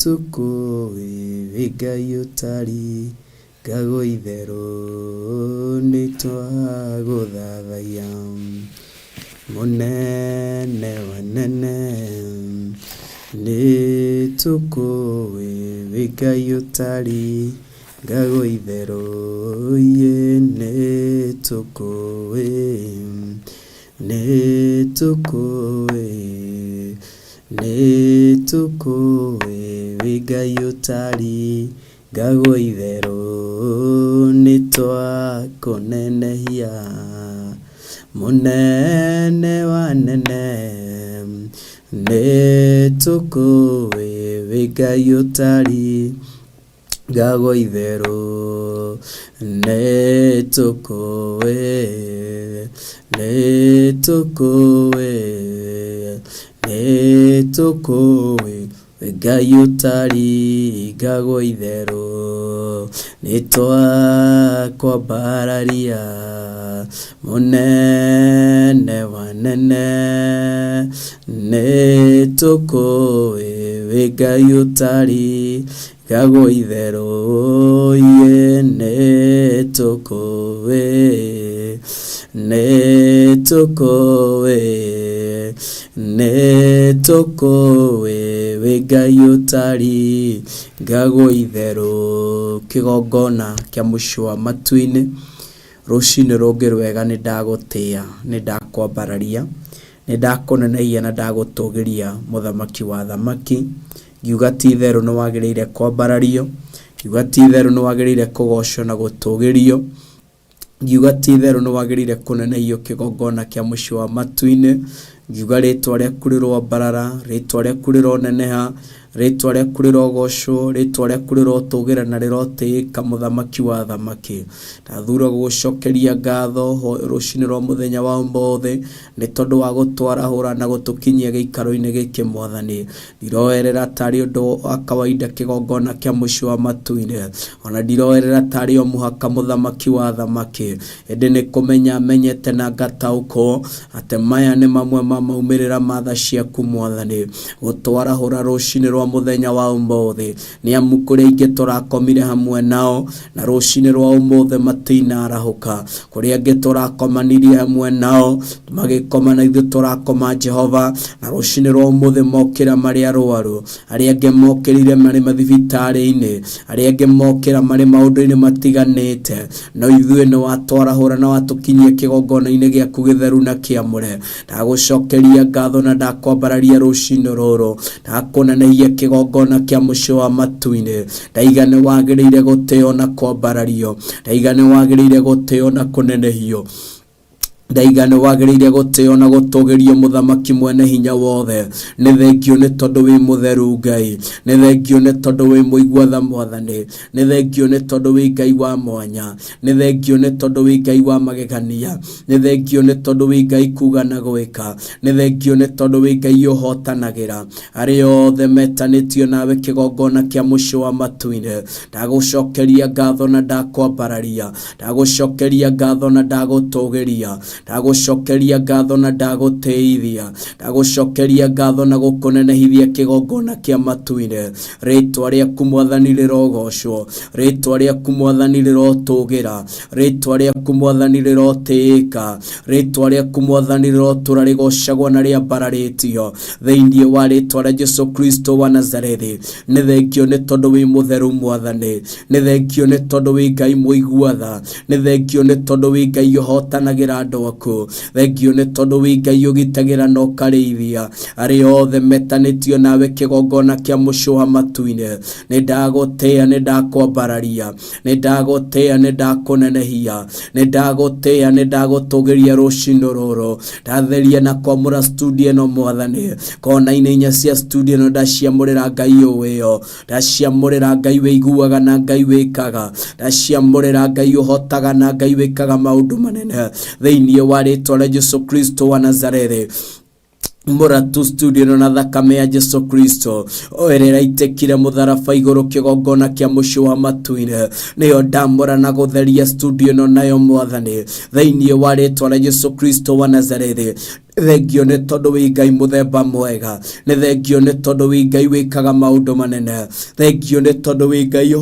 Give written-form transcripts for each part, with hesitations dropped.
Nĩtũkũĩ wĩ Ngai ũtari ngagwo itherũ nĩtwagũthathaiya. Mũnene wa nene, nĩtũkũĩ wĩ Ngai ũtari ngagwo itherũ ĩ nĩtũkũĩ, nĩtũkũĩ, nĩtũkũĩ wĩ Ngai ũtari ngagwo itherũ nĩtwakũnenehia. Mũnene wa nene, nĩtũkũĩ wĩ Ngai ũtari ngagwo itherũ nĩtũkũĩ, nĩtũkũĩ, nĩtũkũĩ wĩ Ngai ũtari ngagwo itherũ nĩtwakwambararia. Mũnene wa nene, nĩtũkũĩ wĩ Ngai ũtari ngagwo itherũ ĩ nĩtũkũĩ, nĩtũkũĩ, nĩtũkũĩ wĩ Ngai ũtari ngagwo itherũ. Kĩgongona kĩa mũciĩ wa matu-inĩ, rũcinĩ rũngĩ rwega nĩndagũtĩa, nĩndakwambararia, nĩndakũnenehia na ndagũtũgĩria mũthamaki wa athamaki. Ngiuga ti itherũ nĩ wagĩrĩire kwambarario, ngiuga ti itherũ nĩ wagĩrĩire kũgocwo na gũtũgĩrio, ngiuga ti itherũ nĩ wagĩrĩire kũnenehio kĩgongona kĩa mũciĩ wa matu-inĩ, ngiuga rĩtwa rĩaku rĩroambarara, rĩtwa rĩaku rĩroneneha, rĩtwa rĩaku rĩrogocwo, rĩtwa rĩaku rĩrotũgĩra na rĩrotĩĩka mũthamaki wa athamaki. Ndathura gũgũcokeria ngatho rũcinĩ rwa mũthenya wa ũmũthĩ nĩ tondũ wa gũtwarahũra na gũtũkinyia gĩikaro-inĩ gĩkĩ mwathani. Ndiroerera tarĩ ũndũ wa kawaida kĩgongona kĩa mũciĩ wa matu-inĩ, ona ndiroerera tarĩ o mũhaka mũthamaki wa athamaki, ĩndĩ nĩ kũmenya menyete na ngataũkwo atĩ maya nĩ mamwe ma maumĩrĩra ma tha ciaku mwathani, gũtwarahũra rũcinĩ rwa mũthenya wa ũmũthĩ, nĩ amu kũrĩ aingĩ tũrakomire hamwe nao na rũcinĩ rwa ũmũthĩ matinarahũka, kũrĩ angĩ tũrakomanirie hamwe nao magĩkoma na ithuĩ tũrakoma Jehova, na rũcinĩ rwa ũmũthĩ mokĩra marĩ arwaru, arĩa angĩ mokĩrire marĩ mathibitarĩ-inĩ, arĩa angĩ mokĩra marĩ maũndũ-inĩ matiganĩte, no ithuĩ nĩ watwarahũra na watũkinyia kĩgongona-inĩ gĩaku gĩtheru na kĩamũre. Ndagũcokeria ngatho na ndakwambararia rũcinĩ rũrũ, ndakũnenehia kĩgongona kĩa mũciĩ wa matu-inĩ. Ndaiga nĩ wagĩrĩire gũtĩo na kwambarario, ndaiga nĩ wagĩrĩire gũtĩo na kũnenehio, ndaiga nĩ wagĩrĩire gũtĩo na gũtũgĩrio mũthamaki mwene hinya wothe. Nĩ thengio nĩ tondũ wĩ mũtheru Ngai, nĩ thengio nĩ tondũ wĩ mũigua tha mwathani, nĩ thengio nĩ tondũ wĩ Ngai wa mwanya, nĩ thengio nĩ tondũ wĩ Ngai wa magegania, nĩ thengio nĩ tondũ wĩ Ngai kuga na gwĩka, nĩ thengio nĩ tondũ wĩ Ngai ũhotanagĩra arĩa othe metanĩtio nawe kĩgongona kĩa mũciĩ wa matu-inĩ. Ndagũcokeria ngatho na ndakwambararia, ndagũcokeria ngatho na ndagũtũgĩria, ndagũcokeria ngatho na ndagũtĩithia, ndagũcokeria ngatho na gũkũnenehithia kĩgongona kĩa matu-inĩ. Rĩtwa rĩaku mwathani rĩrogocwo, rĩtwa rĩaku mwathani rĩrotũgĩra, rĩtwa rĩaku mwathani rĩrotĩĩka, rĩtwa rĩaku mwathani rĩrotũra rĩgocagwo na rĩambararĩtio thĩinĩ wa rĩtwa rĩa Jesu Kristo wa Nazarethi. Nĩ thengio nĩ tondũ wĩ mũtheru mwathani, nĩ thengio nĩ tondũ wĩ Ngai mũigua tha, nĩ thengio nĩ tondũ wĩ Ngai ũhotanagĩra andũ aku, thengio nĩ tondũ wĩ Ngai ũgitagĩra na ũkarĩithia arĩa othe metanĩtio nawe kĩgongona kĩa mũciĩ wa matu-inĩ. Nĩ ndagũtĩĩa, nĩ ndakwambararia, nĩ ndagũtĩĩa, nĩ ndakũnenehia, nĩ ndagũtĩĩa, nĩ ndagũtũgĩria rũcinĩ rũrũ. Ndatheria na kwamũra studio ĩno mwathani, kona-inĩ inya cia studio ĩno ndaciamũrĩra Ngai ũĩyo, ndaciamũrĩra Ngai wĩiguaga na Ngai wĩkaga, ndaciamũrĩra Ngai ũhotaga na Ngai wĩkaga maũndũ manene thĩinĩ wa rĩtwa rĩa Jesu Kristo wa Nazarethi. Mũratu studio ĩno na thakame ya Jesu Kristo o ĩrĩa ĩraitĩkire mũtharaba igũrũ kĩgongona kĩa mũciĩ wa matu-inĩ, nĩyo ndamũra na gũtheria studio ĩno nayo mwathani thĩinĩ wa rĩtwa rĩa Jesu Kristo wa Nazarethi. Thengio nĩ tondũ wĩ Ngai mũthemba mwega. Nĩ thengio nĩ tondũ wĩ Ngai wĩkaga maũndũ manene. Thengio nĩ tondũ wĩ Ngai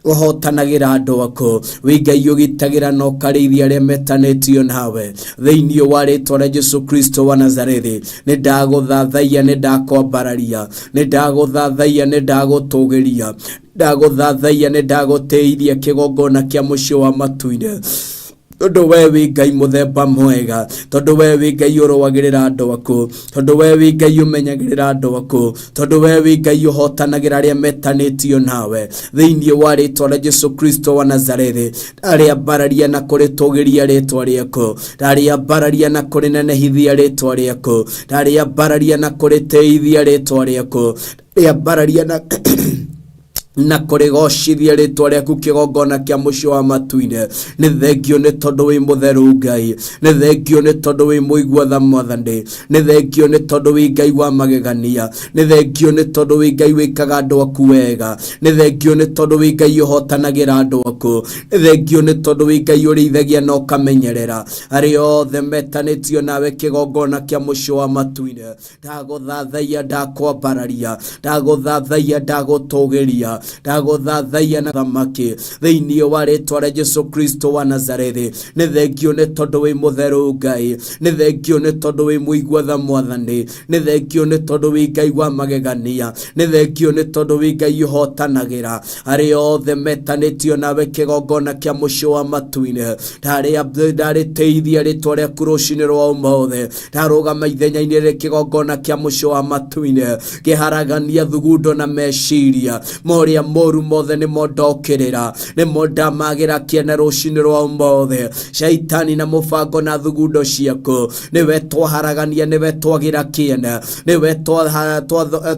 ũhotanagĩra andũ aku. Wĩ Ngai ũgitagĩra na ũkarĩithia arĩa metanĩtio nawe. Thĩinĩ wa rĩtwa rĩa Jesu Kristo wa Nazarethi, nĩ ndagũthathaiya, nĩ ndakwambararia, nĩ ndagũthathaiya, nĩ ndagũtũgĩria, ndagũthathaiya, nĩ ndagũtĩithia kĩgongona kĩa mũciĩ wa matu-inĩ. Tondũ we wĩ Ngai mũthemba mwega, tondũ we wĩ Ngai ũrũagĩrĩra andũ aku, tondũ we wĩ Ngai ũmenyagĩrĩra andũ aku, tondũ we wĩ Ngai ũhotanagĩra arĩa metanĩtio nawe. Thĩinĩ wa rĩtwa rĩa Jesu Kristo wa Nazarethi, ndarĩambararia na kũrĩtũgĩria rĩtwa rĩaku, ndarĩambararia na kũrĩnenehithia rĩtwa rĩaku, ndarĩambararia na kũrĩtĩithia rĩtwa rĩaku, rĩambararia na kũrĩgocithia rĩtwa rĩaku kĩgongona kĩa mũciĩ wa matu-inĩ. Nĩ thengio nĩ tondũ wĩ mũtheru Ngai, nĩ thengio nĩ tondũ wĩ mũigua tha Mwathani, nĩ thengio nĩ tondũ wĩ Ngai wa magegania, nĩ thengio nĩ tondũ wĩ Ngai wĩkaga andũ aku wega, nĩ thengio nĩ tondũ wĩ Ngai ũhotanagĩra andũ aku, nĩ thengio nĩ tondũ wĩ Ngai ũrĩithagia na ũkamenyerera arĩa othe metanĩtio nawe kĩgongona kĩa mũciĩ wa matu-inĩ. Ndagũthathaiya, ndakwambararia, ndagũthathaiya, ndagũtũgĩria, ndagũthathaiya na thamaki thĩinĩ wa rĩtwa rĩa Jesu Kristo wa Nazarethi. Nĩ thengio nĩ tondũ wĩ mũtheru Ngai, nĩ thengio nĩ tondũ wĩ mũigua tha Mwathani, nĩ thengio nĩ tondũ wĩ Ngai wa magegania, nĩ thengio nĩ tondũ wĩ Ngai ũhotanagĩra arĩa othe metanĩtio nawe kĩgongona kĩa mũciĩ wa matu-inĩ. Ndarĩtĩithia rĩtwa rĩaku rũcinĩ rwa ũmũthĩ, ndarũgama ithenya-inĩ rĩ kĩgongona kĩa mũciĩ wa matu-inĩ, ngĩharagania thugundo na meciria morĩa moru mothe, nĩmo ndokĩrĩra, nĩmo ndamagĩra kĩene rũcinĩ rwa ũmũthĩ. Shaitani na mũbango na thugundo ciaku, nĩwe twaharagania, nĩwe twagĩra kĩene, nĩwe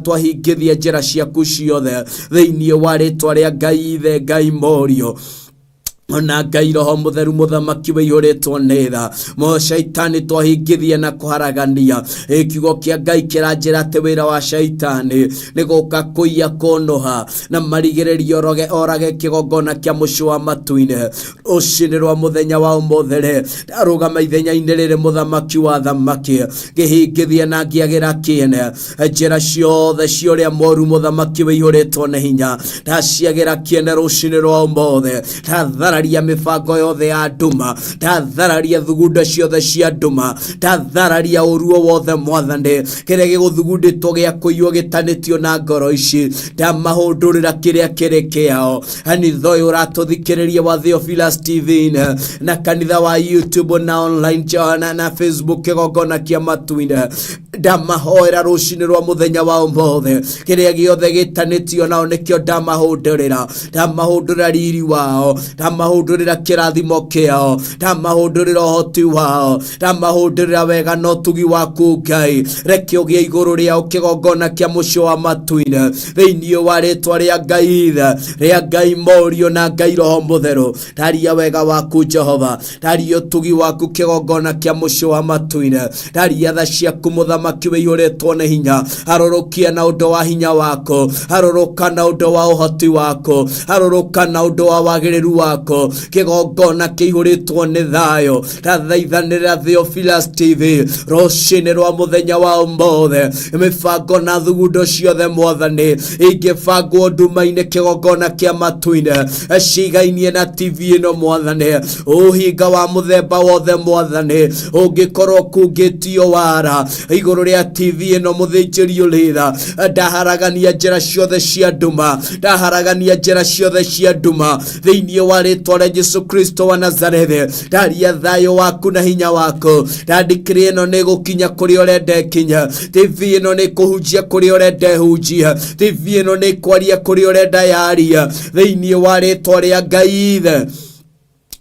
twahingithia njĩra ciaku ciothe thĩinĩ wa rĩtwa rĩa Ngai Ithe, Ngai Mũriũ ona Ngai Roho Mũtheru, mũthamaki wĩihũrĩtwo nĩ tha. Mo shaitani twahingithia na kũharagania. Ĩ kiugo kĩa Ngai kĩranjĩra atĩ wĩra wa shaitani nĩ gũka kũiya, kũnũha na marigĩrĩrio roge orage kĩgongona kĩa mũciĩ wa matu-inĩ. Rũcinĩ rwa mũthenya wa ũmũthĩ rĩ, ndarũgama ithenya-inĩ rĩrĩ mũthamaki wa thamaki, ngĩhingithia na ngĩagĩra kĩene njĩra ciothe cia ũrĩa moru, mũthamaki wĩihũrĩtwo nĩ hinya. Ndaciagĩra kĩene rũcinĩ rwa ũmũthĩ, ndathararia mĩbango yothe ya nduma, ndathararia thugunda ciothe cia nduma, ndathararia ũru o wothe Mwathani, kĩrĩa gĩgũthugundĩtwo gĩa kũiywo gĩtanĩtio na ngoro ici, ndamahũndũrĩra kĩrĩa kĩrĩ kĩao. Kanitha ũyũ ũratũthikĩrĩria wa Theophilus TV na kanitha wa YouTube na online na Facebook kĩgongona kĩa matu-inĩ, ndamahoera rũcinĩ rwa mũthenya wa ũmũthĩ, kĩrĩa gĩothe gĩtanĩtio nao nĩkĩo ndamahũndũrĩra. Ndamahũndũrĩra riri wao, ndamahũndũrĩra kĩrathimo kĩao, ndamahũndũrĩra ũhoti wao, ndamahũndũrĩra wega na ũtugi waku Ngai. Reke ũgĩe igũrũ rĩao kĩgongona kĩa mũciĩ wa matu-inĩ thĩinĩ wa rĩtwa rĩa Ngai Ithe, rĩa Ngai Mũriũ na Ngai Roho Mũtheru. Ndaria wega waku Jehova, ndaria ũtugi waku kĩgongona kĩa mũciĩ wa matu-inĩ, ndaria tha ciaku mũthamaki wĩihũrĩtwo nĩ hinya. Harũrũkia na ũndũ wa hinya waku, harũrũka na ũndũ wa ũhoti waku, harũrũka na ũndũ wa wagĩrĩru waku, kĩgongona kĩihũrĩtwo nĩ thayũ. Ndathaithanĩrĩra Theophilus TV rũcinĩ rwa mũthenya wa ũmũthĩ, mĩbango na thugundo ciothe Mwathani ingĩbangwo nduma-inĩ kĩgongona kĩa matu-inĩ cigainie na TV ĩno Mwathani, ũhinga wa mũthemba wothe Mwathani ũngĩkorwo kungĩtio wara igũrũ rĩa TV ĩno, mũthĩnjĩri ũrĩra, ndaharagania njĩra ciothe cia nduma, ndaharagania njĩra ciothe cia nduma thĩinĩ wa rĩtwa rĩa Jesu Kristo wa Nazarethi. Ndaria thayũ waku na hinya waku, ndandikiri ĩno nĩ gũkinya kũrĩa ũrenda ĩkinye, TV ĩno nĩ kũhunjia kũrĩa ũrenda ĩhunjie, TV ĩno nĩ kwaria kũrĩa ũrenda yaria thĩinĩ wa rĩtwa rĩa Ngai Ithe,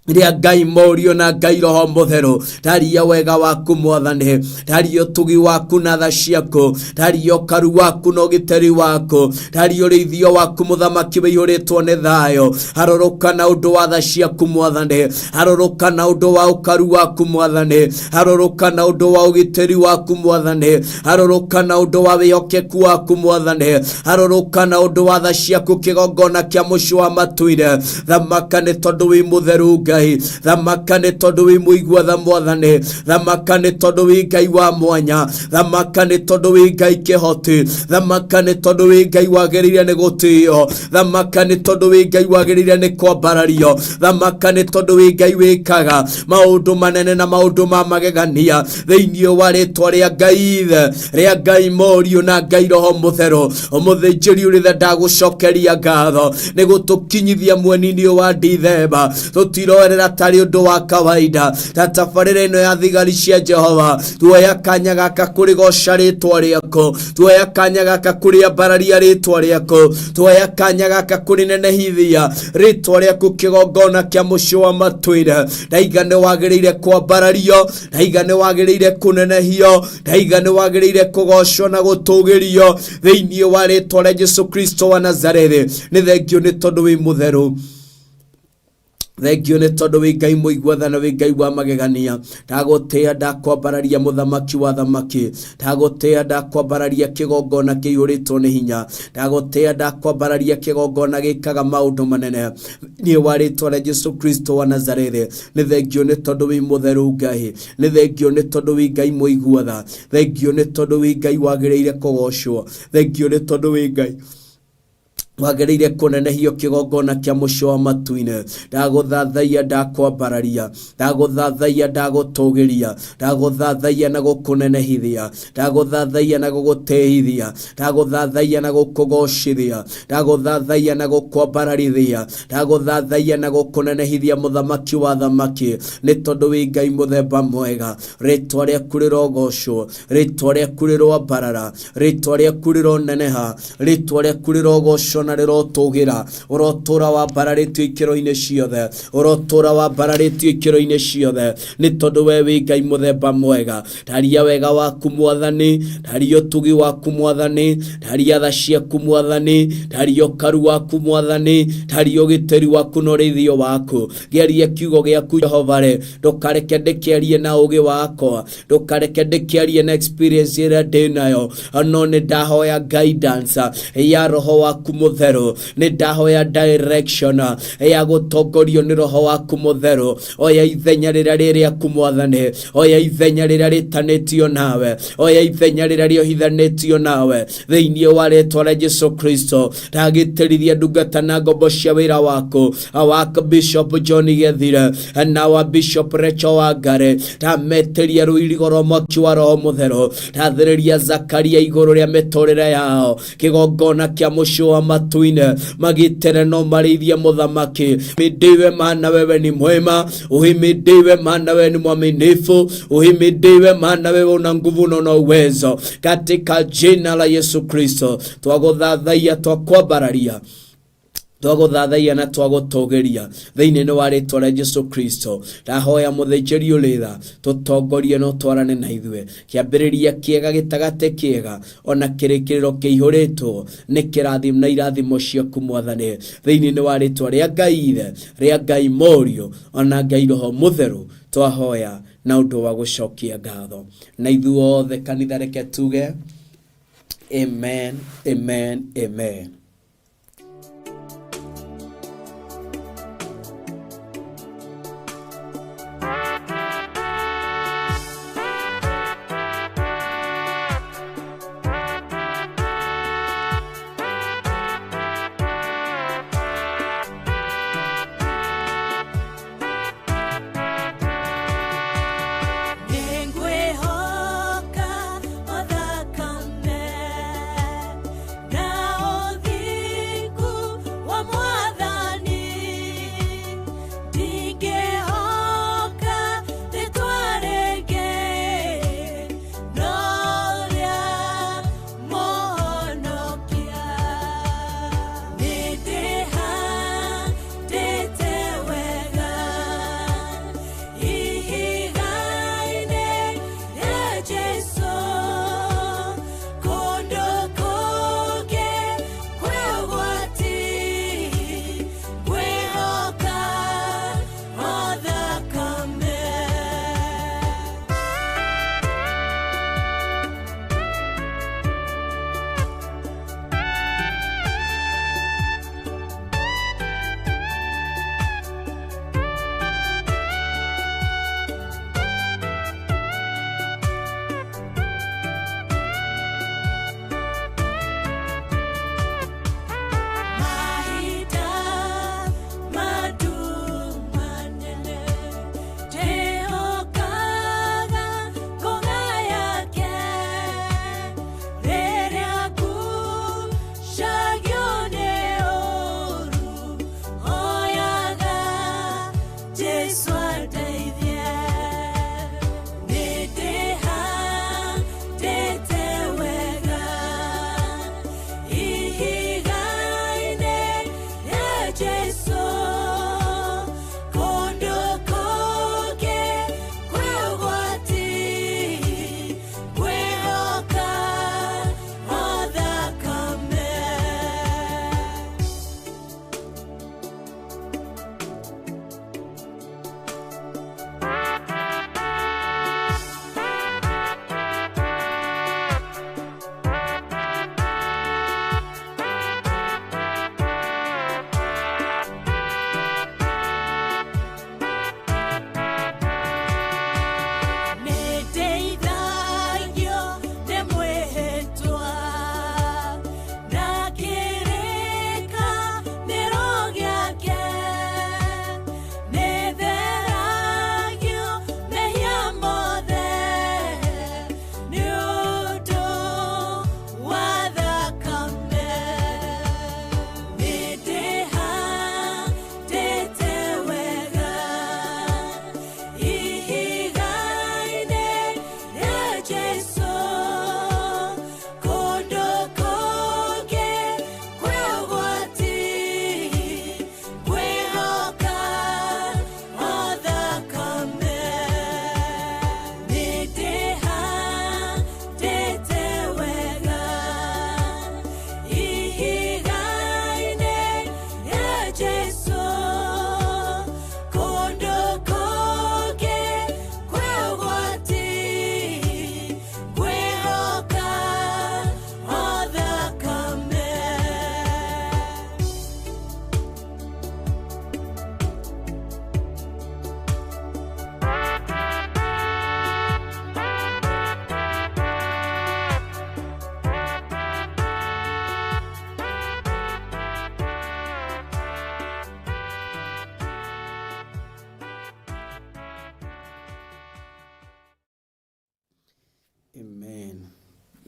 rĩa Ngai Mũriũ na Ngai Roho Mũtheru. Ndaria wega waku Mwathani, ndaria ũtugi waku na tha ciaku, ndaria ũkaru waku na ũgitĩri waku, ndaria ũrĩithio waku mũthamaki wĩihũrĩtwo nĩ thayũ. Harũrũka na ũndũ wa tha ciaku Mwathani, harũrũka na ũndũ wa ũkaru waku Mwathani, harũrũka na ũndũ wa ũgitĩri waku Mwathani, harũrũka na ũndũ wa wĩhokeku waku Mwathani, harũrũka na ũndũ wa tha ciaku kĩgongona kĩa mũciĩ wa matu-inĩ. Thamaka nĩ tondũ wĩ mũtheru Ngai. Ngai. Thamaka nĩ tondũ wĩ mũigua tha Mwathani. Thamaka nĩ tondũ wĩ Ngai wa mwanya. Thamaka nĩ tondũ wĩ Ngai kĩhoti. Thamaka nĩ tondũ wĩ Ngai wagĩrĩire nĩ gũtĩo. Thamaka nĩ tondũ wĩ Ngai wagĩrĩire nĩ kwambarario. Thamaka nĩ tondũ wĩ Ngai wĩkaga maũndũ manene na maũndũ ma magegania thĩinĩ wa rĩtwa rĩa Ngai Ithe, rĩa Ngai Mũriũ na Ngai Roho Mũtheru. Mũthĩnjĩri ũrĩ tha, ndagũcokeria ngatho nĩ gũtũkinyithia mweni-inĩ ũyũ wa Dithemba. Tũtiroerera tarĩ ũndũ wa kawaida ta tabarĩra ĩno ya thigari cia Jehova. Tuoya kanya gaka kũrĩgoca rĩtwa rĩaku, tuoya kanya gaka kũrĩambararia rĩtwa rĩaku, tuoya kanya gaka kũrĩnenehithia rĩtwa rĩaku kĩgongona kĩa mũciĩ wa matwĩre. Ndaiga nĩ wagĩrĩire kwambarario, ndaiga nĩ wagĩrĩire kũnenehio, ndaiga nĩ wagĩrĩire kũgocwo na gũtũgĩrio thĩinĩ wa rĩtwa rĩa Jesu Kristo wa Nazarethi. Nĩ thengio nĩ tondũ wĩ mũtheru, thengio nĩ tondũ wĩ Ngai mũigua tha na wĩ Ngai wa magegania. Ndagũtĩĩa, ndakwambararia mũthamaki wa thamaki. Ndagũtĩĩa, ndakwambararia kĩgongona kĩihũrĩtwo nĩ hinya. Ndagũtĩĩa, ndakwambararia kĩgongona gĩkaga maũndũ manene thĩinĩ wa rĩtwa rĩa Jesu Kristo wa Nazarethi. Nĩ thengio nĩ tondũ wĩ mũtheru Ngai, nĩ thengio nĩ tondũ wĩ Ngai mũigua tha, thengio nĩ tondũ wĩ Ngai wagĩrĩire kũgocwo, thengio nĩ tondũ wĩ Ngai wagĩrĩire kũnenehio kĩgongona kĩa mũciĩ wa matu-inĩ. Ndagũthathaiya, ndakwambararia, ndagũthathaiya, ndagũtũgĩria, ndagũthathaiya na gũkũnenehithia, ndagũthathaiya na gũgũtĩithia, ndagũthathaiya na gũkũgocithia, ndagũthathaiya na gũkwambararithia, ndagũthathaiya na gũkũnenehithia mũthamaki wa thamaki, nĩ tondũ wĩ Ngai mũthemba mwega. Rĩtwa rĩaku rĩrogocwo, rĩtwa rĩaku rĩroambarara, rĩtwa rĩaku rĩroneneha, rĩtwa rĩaku rĩrogocwo na rĩrotũgĩra. Ũrotũra wambararĩtio ikĩro-inĩ ciothe, ũrotũra wambararĩtio ikĩro-inĩ ciothe, nĩ tondũ we wĩ Ngai mũthemba mwega. Ndaria wega waku Mwathani, ndaria ũtugi waku Mwathani, ndaria tha ciaku Mwathani, ndaria ũkaru waku Mwathani, ndaria ũgitĩri waku na ũrĩithio waku. Ngĩaria kiugo gĩaku Jehova rĩ, ndũkareke ndĩkĩarie na ũgĩ wakwa, ndũkareke ndĩkĩarie na experience ĩrĩa ndĩnayo, no nĩ ndahoya guidance ya roho waku mũtheru, nĩ ndahoya direction ya gũtongorio nĩ roho waku mũtheru. Oya ithenya rĩrĩa rĩ rĩaku Mwathani, oya ithenya rĩrĩa rĩtanĩtio nawe, oya ithenya rĩrĩa rĩohithanĩtio nawe thĩinĩ wa rĩtwa rĩa Jesu Kristo. Ndagĩtĩrithia ndungata na ngombo cia wĩra waku wa Bishop John Gethire na wa Bishop Rachel Wangari, ndametĩria rũirigo rwa mwaki wa roho mũtheru, ndathĩrĩria Zakaria igũrũ rĩa mĩtũrĩre yao, kĩgongona kĩa mũciĩ wa matu-inĩ, magitĩre no marĩithie mũthamaki. Uhimidiwe maana wewe ni mwema, uhimidiwe maana wewe ni mwaminifu, uhimidiwe maana wewe una nguvu na una uwezo, katika jina la Yesu Kristo. Twagũthathaiya, twakwambararia, twagũthathaiya na twagũtũgĩria thĩinĩ wa rĩtwa rĩa Jesu Kristo. Ndahoya mũthĩnjĩri ũrĩ tha tũtongorie na ũtwarane na ithuĩ, kĩambĩrĩria kĩega, gĩtagatĩ kĩega, ona kĩrĩkĩrĩro kĩihũrĩtwo nĩ kĩrathimo na irathimo ciaku Mwathani, thĩinĩ wa rĩtwa rĩa Ngai Ithe, rĩa Ngai Mũriũ, ona Ngai Roho Mũtheru, twahoya na ũndũ wa gũcokia ngatho. Na ithuothe kanitha reke tuge amen, amen, amen. Nĩngwĩhoka o thakame na ũthingu.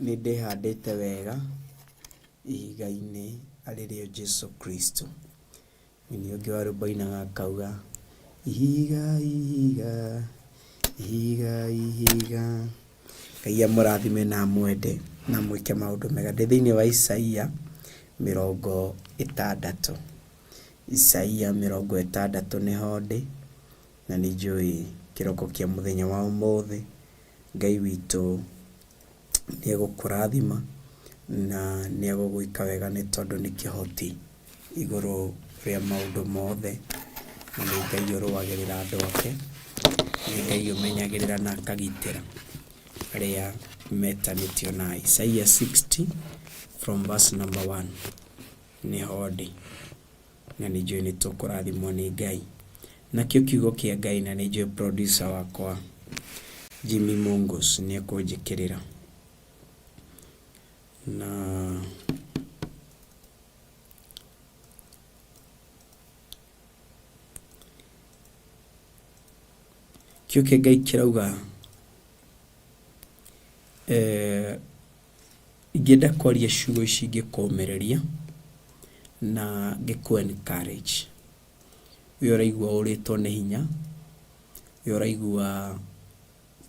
Nĩ ndĩhandĩte wega ihiga-inĩ arĩ rĩo Jesu Kristo. Mũini ũngĩ wa rwĩmbo ainaga akauga, ihiga ihiga, ihiga ihiga. Ngai amũrathime na amwende na amwĩke maũndũ mega. Ndĩ thĩinĩ wa Isaia 60. Isaia 60 nĩho ndĩ, na nĩ njũĩ kĩroko kĩa mũthenya wa ũmũthĩ, Ngai witũ nĩ egũkũrathima na nĩ egũgwĩka wega nĩ tondũ nĩ kĩhoti igũrũ rĩa maũndũ mothe, na nĩ Ngai ũrũagĩrĩra andũ ake, nĩ Ngai ũmenyagĩrĩra na akagitĩra arĩa metanĩtio na Isaiah 60 from verse number 1 nĩho ndĩ. Na nĩ njũĩ nĩ tũkũrathimwo nĩ Ngai. Nakĩo kiugo kĩa Ngai na nĩ njũĩ producer wakwa Jimmy Mungus nĩ ekũnjĩkĩrĩra. Na kiugo kĩa Ngai kĩrauga eh, Ingĩenda kwaria ciugo ici ngĩkũmĩrĩria na ngĩkũ encourage. We ũraigua ũrĩtwo nĩ hinya, we ũraigua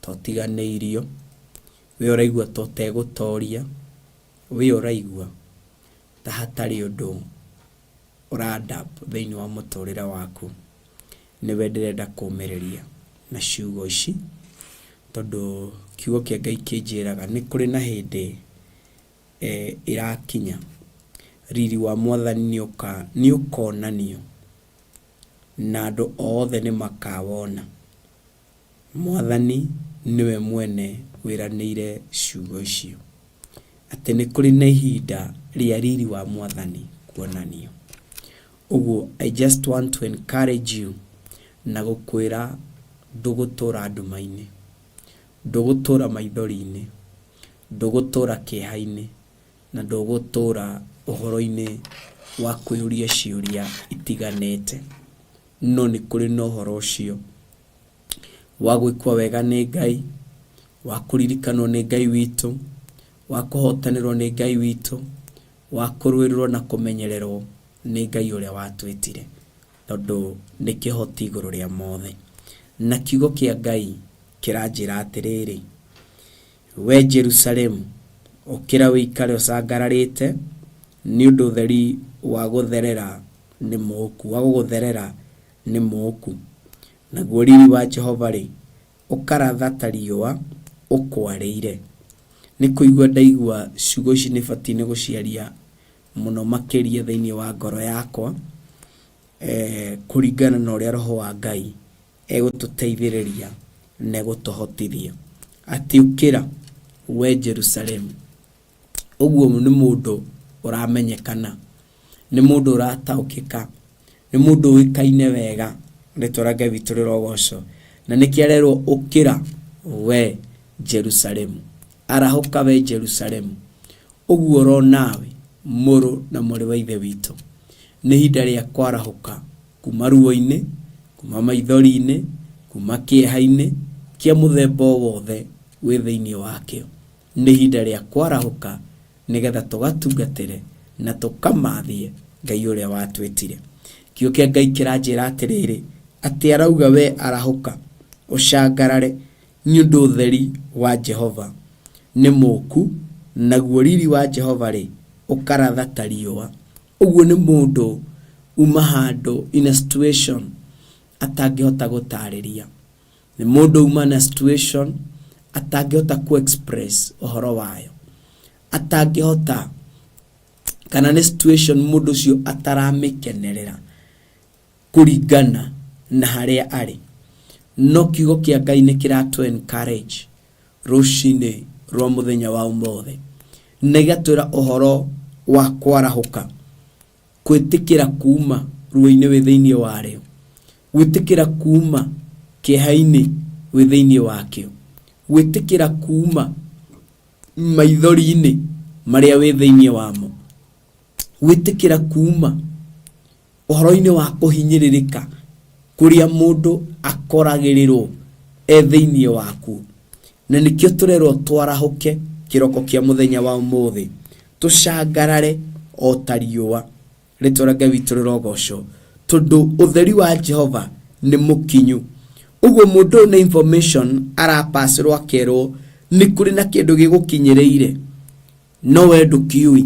ta ũtiganĩirio, we ũraigua ta ũtegũtoria, we ũraigua ta hatarĩ ũndũ ũra adapt thĩinĩ wa mũtũrĩre waku, nĩwe ndĩrenda kũmĩrĩria na ciugo ici, tondũ kiugo kĩa Ngai kĩnjĩraga nĩ kũrĩ na hĩndĩ ĩrakinya, riri wa mwathani nĩ ũkonanio na andũ othe nĩ makawona. Mwathani nĩwe mwene wĩranĩire ciugo icio, atĩ nĩ kũrĩ na ihinda rĩa riri wa Mwathani kuonanio. Ũguo I just want to encourage you na gũkwĩra ndũgũtũra nduma-inĩ, ndũgũtũra maithori-inĩ, ndũgũtũra kĩeha-inĩ, na ndũgũtũra ũhoro-inĩ wa kwĩyũria ciũria itiganĩte. No nĩ kũrĩ na ũhoro ũcio wa gwĩkwo wega nĩ Ngai, wa kũririkanwo nĩ Ngai witũ, wa kũhotanĩrwo nĩ Ngai witũ, wa kũrũĩrĩrwo na kũmenyererwo nĩ Ngai ũrĩa watwĩtire, tondũ nĩ kĩhoti igũrũ rĩa mothe. Na kiugo kĩa Ngai kĩranjĩra atĩrĩrĩ, Wee Jerusalemu, ũkĩra ũikare ũcangararĩte, nĩ ũndũ ũtheri wa gũtherera nĩ mũũku, wa gũgũtherera nĩ mũũku, naguo riri wa Jehova-rĩ, ũkaratha ta riũa ũkwarĩire. Nĩ kũigua ndaigua ciugo ici nĩ batiĩ nĩ gũciaria mũno makĩria thĩinĩ wa ngoro yakwa, kũringana na ũrĩa Roho wa Ngai egũtũteithĩrĩria na egũtũhotithia. Atĩ ũkĩra, wee Jerusalemu. Ũguo nĩ mũndũ ũramenyekana, nĩ mũndũ ũrataũkĩka, nĩ mũndũ ũĩkaine wega, rĩtwa rĩa Ngai witũ rĩrogocwo. Na nĩkĩo arerwo ũkĩra we Jerusalemu, arahũka we Jerusalemu. Ũguo oro nawe mũrũ na mwarĩ wa ithe witũ, nĩ ihinda rĩa kwarahũka kuma ruo-inĩ, kuma maithori-inĩ, kuma kĩeha-inĩ kĩa mũthemba o wothe wĩ thĩinĩ wakĩo. Nĩ ihinda rĩa kwarahũka nĩgetha tũgatungatĩre na tũkamathie Ngai ũrĩa watwĩtire. Kiugo kĩa Ngai kĩranjĩra atĩrĩrĩ, atĩ arauga we arahũka, ũcangarare, nĩ ũndũ ũtheri wa Jehova nĩ mũũku, naguo riri wa Jehova-rĩ, ũkaratha ta riũa. Ũguo nĩ mũndũ uma handũ in a situation atangĩhota gũtarĩria. Nĩ mũndũ uma na situation atangĩhota kũ express ũhoro wayo. Atangĩhota kana nĩ situation mũndũ ũcio ataramĩkenerera kũringana na harĩa arĩ. No kiugo kĩa Ngai nĩ kĩratũ encourage rũcinĩ rwa mũthenya wa ũmũthĩ na gĩgatwĩra ũhoro wa kwarahũka. Gwĩtĩkĩra kuuma ruo-inĩ wĩ thĩinĩ warĩo, gwĩtĩkĩra kuuma kĩeha-inĩ wĩ thĩinĩ wakĩo, gwĩtĩkĩra kuuma maithori-inĩ marĩa wĩ thĩinĩ wamo, gwĩtĩkĩra kuuma ũhoro-inĩ wa kũhinyĩrĩrĩka kũrĩa mũndũ akoragĩrĩrwo e thĩinĩ wakuo. Na nĩkĩo tũrerwo twarahũke. Kĩroko kĩa mũthenya wa ũmũthĩ tũcangarare o ta riũa. Rĩtwa rĩa Ngai witũ rĩrogocwo, tondũ ũtheri wa Jehova nĩ mũkinyu. Ũguo mũndũ ũyũ nĩ information arapacĩrwo akerwo nĩ kũrĩ na kĩndũ gĩgũkinyĩrĩire, no we ndũkiũĩ.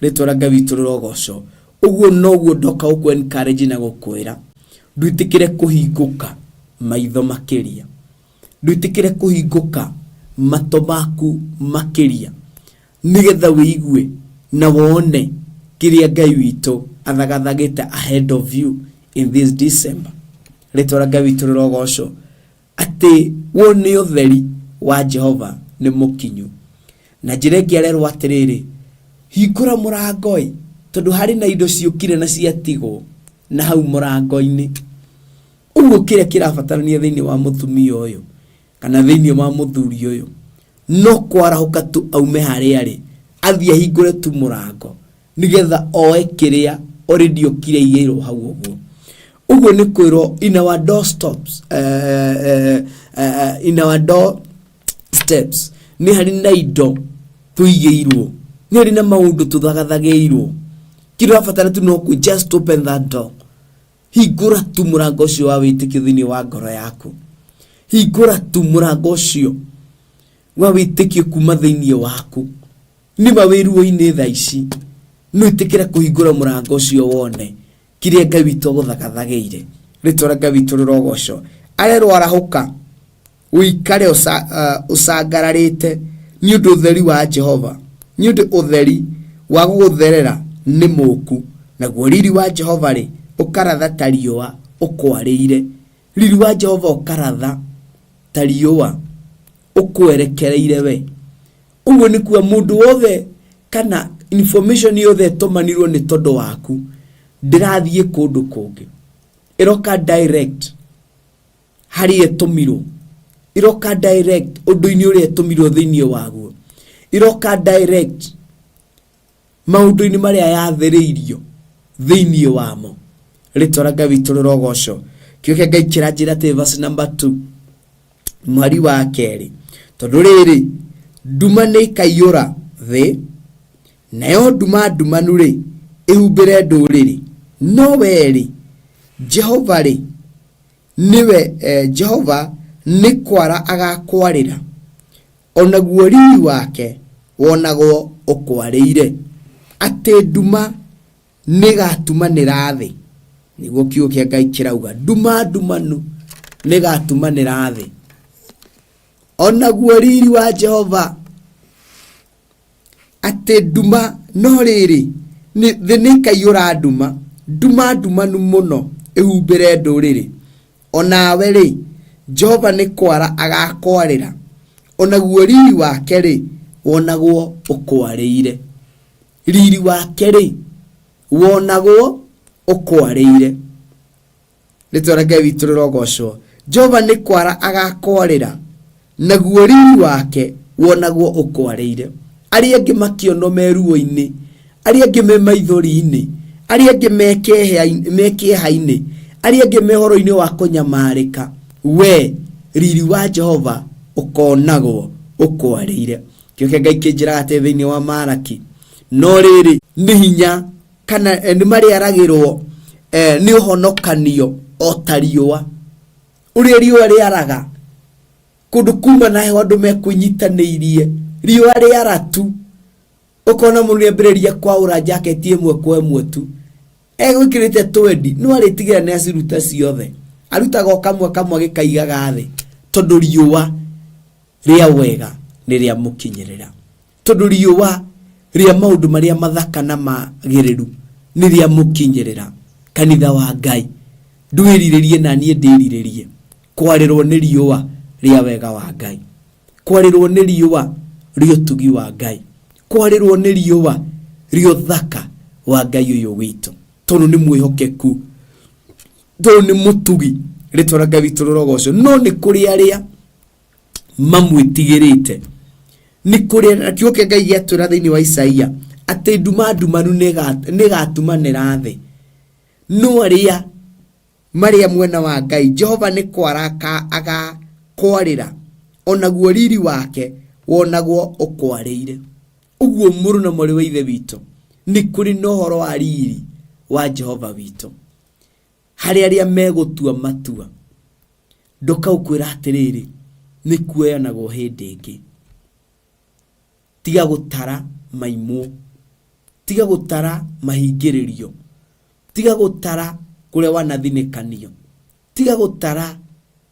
Rĩtwa rĩa Ngai witũ rĩrogocwo. Ũguo noguo ndoka gũkũ encourage na gũkwĩra ndwĩtĩkĩre kũhingũka maitho makĩria, ndwĩtĩkĩre kũhingũka matũ maku makĩria, nĩgetha wĩigue na wone kĩrĩa Ngai witũ athagathagĩte ahead of you in this December. Rĩtwa rĩa Ngai witũ rĩrogocwo, atĩ wone ũtheri wa Jehova nĩ mũkinyu. Na njĩra ĩngĩ arerwo atĩrĩrĩ, hingũra mũrango-ĩ, tondũ harĩ na indo ciũkire na ciatigwo na hau mũrango-inĩ. Ũguo kĩrĩa kĩrabatarania thĩinĩ wa mũtumia ũyũ kana thĩinĩ wa mũthuri ũyũ no kwarahũka tu aume harĩa arĩ athiĩ ahingũre tu mũrango nĩgetha oe kĩrĩa already okire igĩirwo hau ũguo. Ũguo nĩ kwĩrwo in our door stops, in our door steps nĩ harĩ na indo tũigĩirwo, nĩ harĩ na maũndũ tũthagathagĩirwo. Kĩrĩa ũrabatara tu no kũ just open that door. Hingũra tu mũrango ũcio wa wĩtĩkio thĩinĩ wa ngoro yaku. Hingũra tu mũrango ũcio wa wĩtĩkio kuma thĩinĩ waku. Nĩma wĩ ruo-inĩ thaa ici, no ĩtĩkĩra kũhingũra mũrango ũcio wone kĩrĩa Ngai witũ agũthagathagĩire. Rĩtwa rĩa Ngai witũ rĩrogocwo. Arerwo arahũka, ũikare ũcangararĩte nĩ ũndũ ũtheri wa Jehova, nĩ ũndũ ũtheri wa gũgũtherera nĩ mũũku, naguo riri wa Jehova-rĩ, ũkaratha ta riũa ũkwarĩire. Riri wa Jehova ũkaratha ta riũa ũkwerekereire we. Ũguo nĩ kuga mũndũ wothe kana information yothe ĩtũmanirwo nĩ tondũ waku ndĩrathiĩ kũndũ kũngĩ, ĩroka direct harĩa ĩtũmirwo, iroka direct ũndũ-inĩ ũrĩa ĩtũmirwo thĩinĩ waguo, iroka direct maũndũ-inĩ marĩa yathĩrĩirio thĩinĩ wamo. Rĩtwa rĩa Ngai witũ rĩrogocwo. Kĩo kĩa Ngai kĩranjĩra atĩ verse number 2 mweri wa kerĩ, tondũ rĩrĩ, nduma nĩ ĩkaiyũra thĩ, nayo nduma ndumanu-rĩ, ĩhumbĩre ndũrĩrĩ, no we-rĩ, Jehova-rĩ, nĩwe eh, Jehova nĩ kwara agakwarĩra, o naguo riri wake wonagwo ũkwarĩire, atĩ nduma nĩgatumanĩra thĩ. Nĩguo kiugo kĩa Ngai kĩrauga, nduma ndumanu nĩgatumanĩra thĩ, o naguo riri wa Jehova atĩ nduma, no rĩrĩ, thĩ nĩĩkaiyũra nduma, nduma ndumanu mũno ĩhumbĩre ndũrĩrĩ. O nawe-rĩ, Jehova nĩ kwara agakwarĩra, o naguo riri wake-rĩ, wonagwo ũkwarĩire. Riri wake-rĩ, wonagwo ũkwarĩire. Rĩtwa rĩa Ngai witũ rĩrogocwo. Jehova nĩ kwara agakwarĩra, naguo riri wake wonagwo ũkwarĩire. Arĩa angĩ makĩonwo me ruo-inĩ, arĩa angĩ me maithori-inĩ, arĩa angĩ me kĩeha-inĩ, arĩa angĩ me ũhoro-inĩ wa kũnyamarĩka, we riri wa Jehova ũkonagwo ũkwarĩire. Kĩo kĩa Ngai kĩnjĩraga atĩ thĩinĩ wa Maraki, no rĩrĩ, nĩ hinya kana nĩ marĩaragĩrwo nĩ ũhonokanio o ta riũa. Ũrĩa riũa rĩaraga kũndũ kuma na heho andũ mekwĩnyitanĩirie, riũa rĩara tu ũkona mũndũ nĩambĩrĩria kwaũra jaketi ĩmwe kwa ĩmwe tu, egwĩkĩrĩte twendi no arĩtigĩra nĩ aciruta ciothe, arutaga o kamwe kamwe agĩkaigaga thĩ, tondũ riũa rĩa wega nĩ rĩamũkinyĩrĩra. Tondũ riũa rĩa maũndũ marĩa mathaka na magĩrĩru nĩ rĩamũkinyĩrĩra. Kanitha wa Ngai, ndwĩrirĩrie na niĩ ndĩrirĩrie kwarĩrwo nĩ riũa rĩa wega wa Ngai, kwarĩrwo nĩ riũa rĩa ũtugi wa Ngai, kwarĩrwo nĩ riũa rĩa ũthaka wa Ngai ũyũ witũ, tondũ nĩ mwĩhokeku, tondũ nĩ mũtugi. Rĩtwa rĩa Ngai witũ rĩrogocwo. No nĩ kũrĩ arĩa mamwĩtigĩrĩte, nĩ kũrĩ na kiugo kĩa Ngai gĩatwĩra thĩinĩ wa Isaia atĩ nduma ndumanu nĩgatumanĩra thĩ, no arĩa marĩa mwena wa Ngai, Jehova nĩ kwara agakwarĩra, o naguo riri wake wonagwo ũkwarĩire. Ũguo mũrũ na mwarĩ wa Ithe witũ, nĩ kũrĩ na ũhoro wa riri wa Jehova witũ harĩ arĩa megũtua matua. Ndokaũkwĩra atĩrĩrĩ, nĩ kuoyanagwo hĩndĩ ĩngĩ. Tiga gũtara maimwo. Tiga gũtara mahingĩrĩrio. Tiga gũtara kũrĩa wanathinĩkanio. Tiga gũtara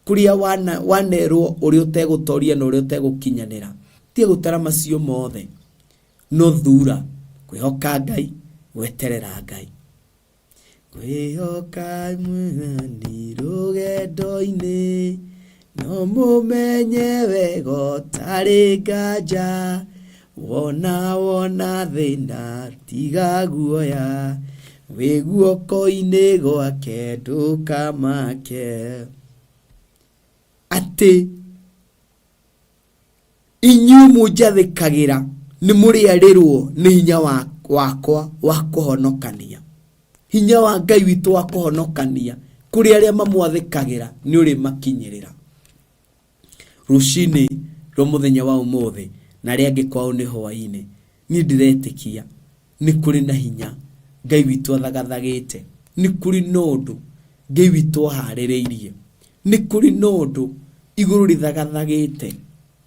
kũrĩa wana, wanerwo ũrĩa ũtegũtoria na ũrĩa ũtegũkinyanĩra. Tiga gũtara macio mothe. No thura kwĩhoka Ngai, gweterera Ngai. Kwĩhoka Mwathani rũgendo-inĩ, no mũmenye wega ũtarĩ nganja. Wona wona thĩna tiga guoya, wĩ guoko-inĩ gwake ndũkamake. Atĩ Inyuĩ mũnjathĩkagĩra nĩ mũrĩarĩrwo nĩ hinya wakwa wa kũhonokania. Hinya wa Ngai witũ wa kũhonokania kũrĩ arĩa mamwathĩkagĩra nĩ ũrĩmakinyĩrĩra. Rũcinĩ rwa mũthenya wa ũmũthĩ na arĩa angĩ kwao nĩ hwaĩ-inĩ, niĩ ndĩretĩkia nĩ kũrĩ na hinya Ngai witũ athagathagĩte, nĩ kũrĩ na ũndũ Ngai witũ aharĩrĩirie, nĩ kũrĩ na ũndũ igũrũ rĩthagathagĩte,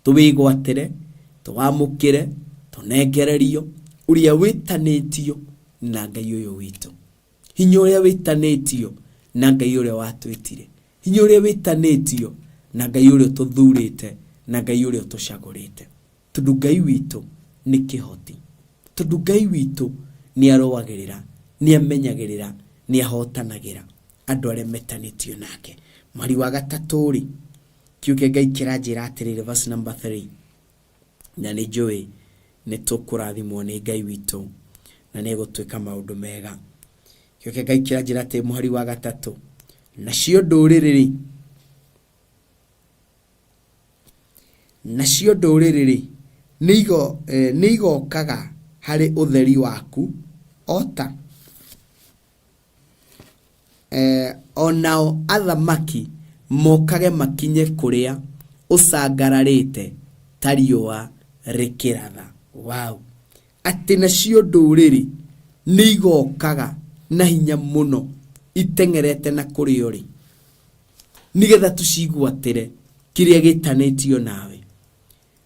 tũwĩgwatĩre, tũwamũkĩre, tũnengererio, ũrĩa wĩtanĩtio na Ngai ũyũ witũ. Hinya ũrĩa wĩtanĩtio na Ngai ũrĩa watwĩtire. Hinya ũrĩa wĩtanĩtio na Ngai ũrĩa ũtũthurĩte na Ngai ũrĩa ũtũcagũrĩte. Tondũ Ngai witũ nĩ kĩhoti. Tondũ Ngai witũ nĩ arũagĩrĩra, nĩ amenyagĩrĩra, nĩ ahotanagĩra andũ arĩa metanĩtio nake. Mweri wa gatatũ-rĩ, kiugo kĩa Ngai kĩranjĩra atĩrĩrĩ, verse number 3, na nĩ njũĩ nĩ tũkũrathimwo nĩ Ngai witũ na nĩ egũtwĩka maũndũ mega. Kiugo kĩa Ngai kĩranjĩra atĩ mũhari wa gatatũ, nacio ndũrĩrĩ-rĩ, Nacio ndũrĩrĩ-rĩ, nĩigokaga harĩ ũtheri waku o ta, o nao athamaki mokage makinye kũrĩa ũcangararĩte ta riũa rĩkĩratha. Wow! Atĩ nacio ndũrĩrĩ nĩigokaga na hinya mũno iteng'erete na kũrĩa ũrĩ. Nĩgetha tũcigwatĩre kĩrĩa gĩtanĩtio nawe,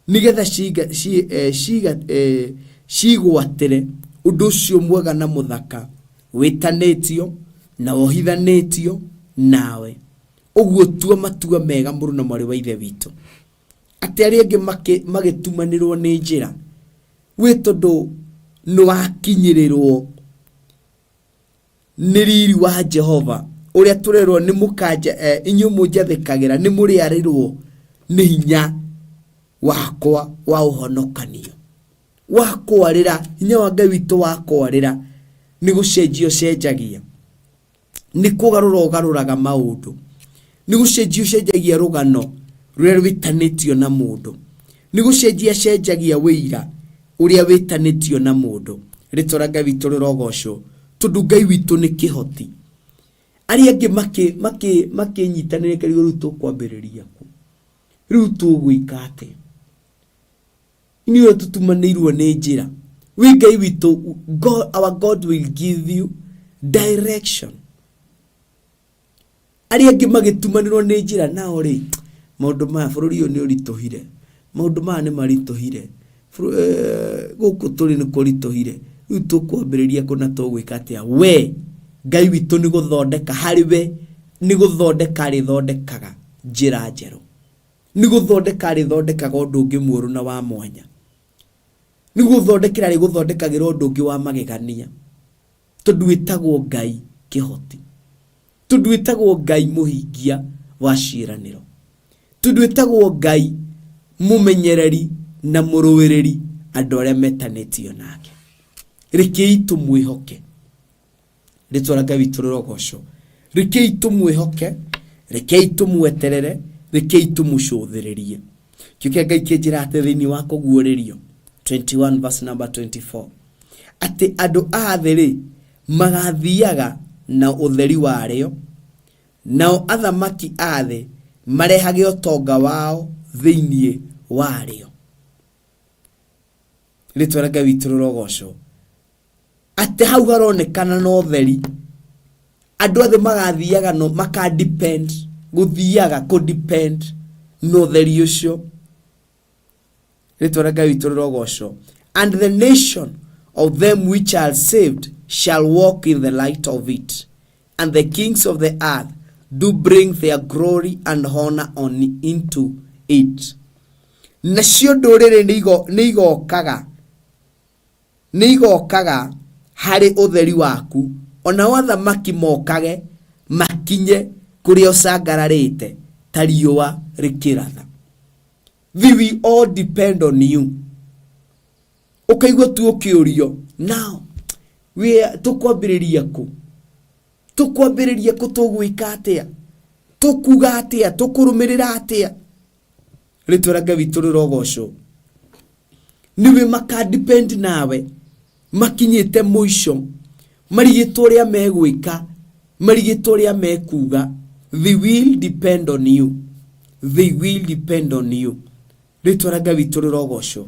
nĩgetha ciga, ci, eh, ciga, eh, cigwatĩre ũndũ ũcio mwega na mũthaka wĩtanĩtio na wohithanĩtio nawe. Ũguo tua matua mega mũrũ na mwarĩ wa Ithe witũ, atĩ arĩa angĩ magĩtumanĩrwo nĩ njĩra, wĩ tondũ nĩwakinyĩrĩrwo Nĩ riri wa Jehova ũrĩa tũrerwo nĩ mũkanja eh, inyuĩ mũnjathĩkagĩra nĩ mũrĩarĩrwo nĩ hinya wakwa wa ũhonokanio wa kwarĩra hinya wa Ngai witũ wa kwarĩra nĩ gũcenjia ũcenjagia nĩ kũgarũra ũgarũraga maũndũ nĩ gũcenjia ũcenjagia rũgano rũrĩa rwĩtanĩtio na mũndũ nĩ gũcenjia cenjagia wĩira ũrĩa wĩtanĩtio na mũndũ rĩtwa rĩa Ngai witũ rĩrogocwo tondũ Ngai witũ nĩ kĩhoti arĩa angĩ makĩnyitanĩra kĩrĩa rĩu tũkwambĩrĩria kũ rĩu tũgwĩka atĩa inyuĩ tũtumanĩirwo nĩ njĩra wĩ Ngai witũ God, our God will give you direction Arĩa angĩ magĩtumanĩrwo nĩ njĩra nao rĩ, maũndũ maya bũrũri ũyũ nĩ ũritũhire, maũndũ maya nĩ maritũhire, gũkũ tũrĩ nĩ kũritũhire, rĩu tũkwambĩrĩria kũ na tũgwĩka atĩa? We Ngai witũ nĩ gũthondeka harĩ we nĩ gũthondeka arĩthondekaga njĩra njerũ, nĩ gũthondeka arĩthondekaga ũndũ ũngĩ mwerũ na wa mwanya, nĩ gũthondekera arĩgũthondekagĩra ũndũ ũngĩ wa magegania. Tondũ wĩtagwo Ngai kĩhoti. Tondũ wĩtagwo Ngai mũhingia wa ciĩranĩro. Tondũ wĩtagwo Ngai mũmenyereri na mũrũĩrĩri andũ arĩa metanĩtio nake. Rekei tũmwĩhoke. Rĩtwa rĩa Ngai witũ rĩrogocwo. Rekei tũmwĩhoke, rekei tũmweterere, rekei tũmũcũthĩrĩrie. Kĩo kĩa Ngai kĩnjĩra atĩ thĩinĩ wa kũguũrĩrio 21 verse number 24 atĩ andũ a thĩ-rĩ magathiaga na ũtheri warĩo, nao athamaki a thĩ marehage ũtonga wao thĩinĩ warĩo. Rĩtwa rĩa Ngai witũ rĩrogocwo. Atĩ hau haronekana na ũtheri, andũ othe magathiaga no maka depend, gũthiaga kũ depend na ũtheri ũcio. Rĩtwa rĩa Ngai witũ rĩrogocwo. And the nation of them which are saved shall walk in the light of it, and the kings of the earth do bring their glory and honor on into it. Nacio ndũrĩrĩ nĩ igokaga nĩ igokaga harĩ ũtheri waku, o nao athamaki mokage makinye kũrĩa ũcangararĩte ta riũa rĩkĩratha. They will all depend on you. Ũkaigua tu ũkĩũrio, now we tũkwambĩrĩria kũ? Tũkwambĩrĩria kũ? Tũgwĩka atĩa? Tũkuga atĩa? Tũkũrũmĩrĩra atĩa? Rĩtwa rĩa Ngai witũ rĩrogocwo. Nĩwe maka depend nawe makinyĩte mũico, marigĩtwo ũrĩa megwĩka, marigĩtwo ũrĩa mekuga. They will depend on you. They will depend on you. Rĩtwa rĩa Ngai witũ rĩrogocwo.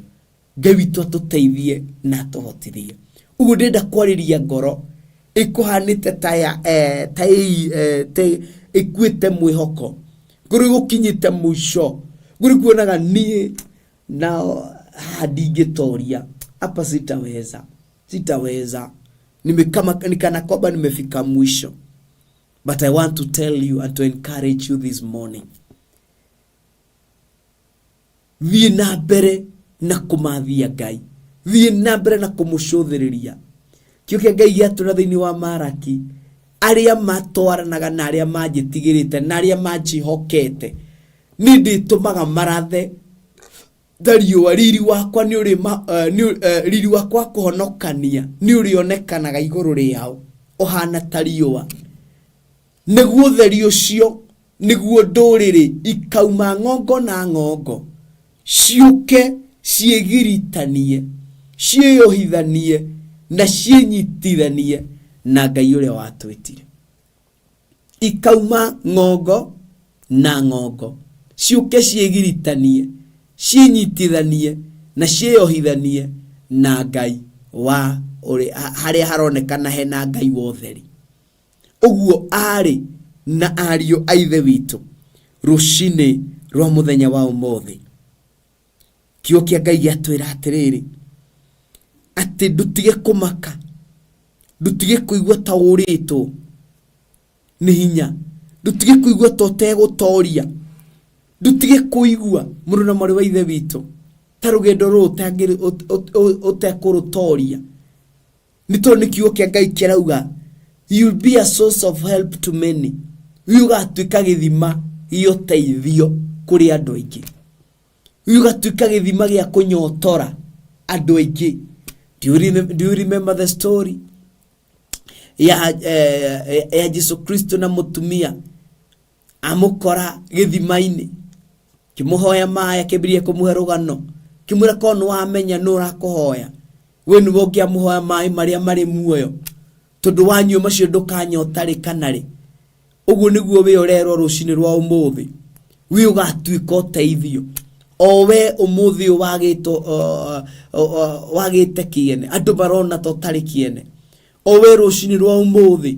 Ngai witũ atũteithie na atũhotithie. Ũguo ndĩrenda kwarĩria ngoro ĩkũhanĩte ta ya eh, ta ĩ eh, ta ĩkuĩte mwĩhoko, ngoro ĩgũkinyĩte mũico, ngoro ĩkuonaga niĩ na haha ndingĩtoria, hapa sitaweza, sitaweza, nimekama ni kana kwamba nimefika mwisho. But I want to tell you and to encourage you this morning, thiĩ na mbere na kũmathia Ngai, thiĩ na mbere na kũmũcũthĩrĩria. Kĩo kĩa Ngai gĩatũra thĩinĩ wa Maraki, arĩa matwaranaga na arĩa manjĩtigĩrĩte na arĩa manjĩhokete, niĩ ndĩtũmaga marathe ta riũa. Riri wakwa nĩ ũrĩ ma- eh, nĩ ũ- eh, riri wakwa wa kũhonokania nĩ ũrĩonekanaga igũrũ rĩao ũhana ta riũa. Nĩguo ũtheri ũcio nĩguo ndũrĩrĩ ikauma ng'ongo na ng'ongo ciũke ciĩgiritanie, ciĩyohithanie na ciĩnyitithanie na Ngai ũrĩa watwĩtire. Ikauma ng'ongo na ng'ongo ciũke ciĩgiritanie, ciĩnyitithanie na ciĩyohithanie na Ngai wa ũrĩa, harĩa haronekana hena Ngai wa ũtheri. Ũguo aarĩ na ariũ a Ithe witũ rũcinĩ rwa mũthenya wa ũmũthĩ. Kiugo kĩa Ngai gĩatwĩra atĩrĩrĩ, atĩ ndũtige kũmaka, ndũtige kũigua ta ũrĩtwo nĩ hinya, ndũtige kũigua ta ũtegũtoria, ndũtige kũigua mũrũ na mwarĩ wa Ithe witũ ta rũgendo rũrũ ũtekũrũtoria. Nĩ tondũ nĩ kiugo kĩa Ngai kĩrauga, you'll be a source of help to many. We ũgatuĩka gĩthima gĩa ũteithio kũrĩ andũ aingĩ. We ũgatuĩka gĩthima gĩa kũnyotora andũ aingĩ. Do you remember the story ya Jesu Kristo na mũtumia amũkora gĩthima-inĩ, kĩmũhoya maĩ, akĩambĩrĩria kũmũhe rũgano, kĩmwĩra korwo nĩ wamenya nũ ũrakũhoya, we nĩwe ũngĩamũhoya maĩ marĩa marĩ muoyo, tondũ wanyua macio ndũkanyota rĩ kana rĩ. Ũguo nĩguo we ũrerwo rũcinĩ rwa ũmũthĩ, we ũgatuĩka ũteithio. O we ũmũthĩ ũyũ wagĩtwo, wagĩte kĩene, andũ marona ta ũtarĩ kĩene. O we rũcinĩ rwa ũmũthĩ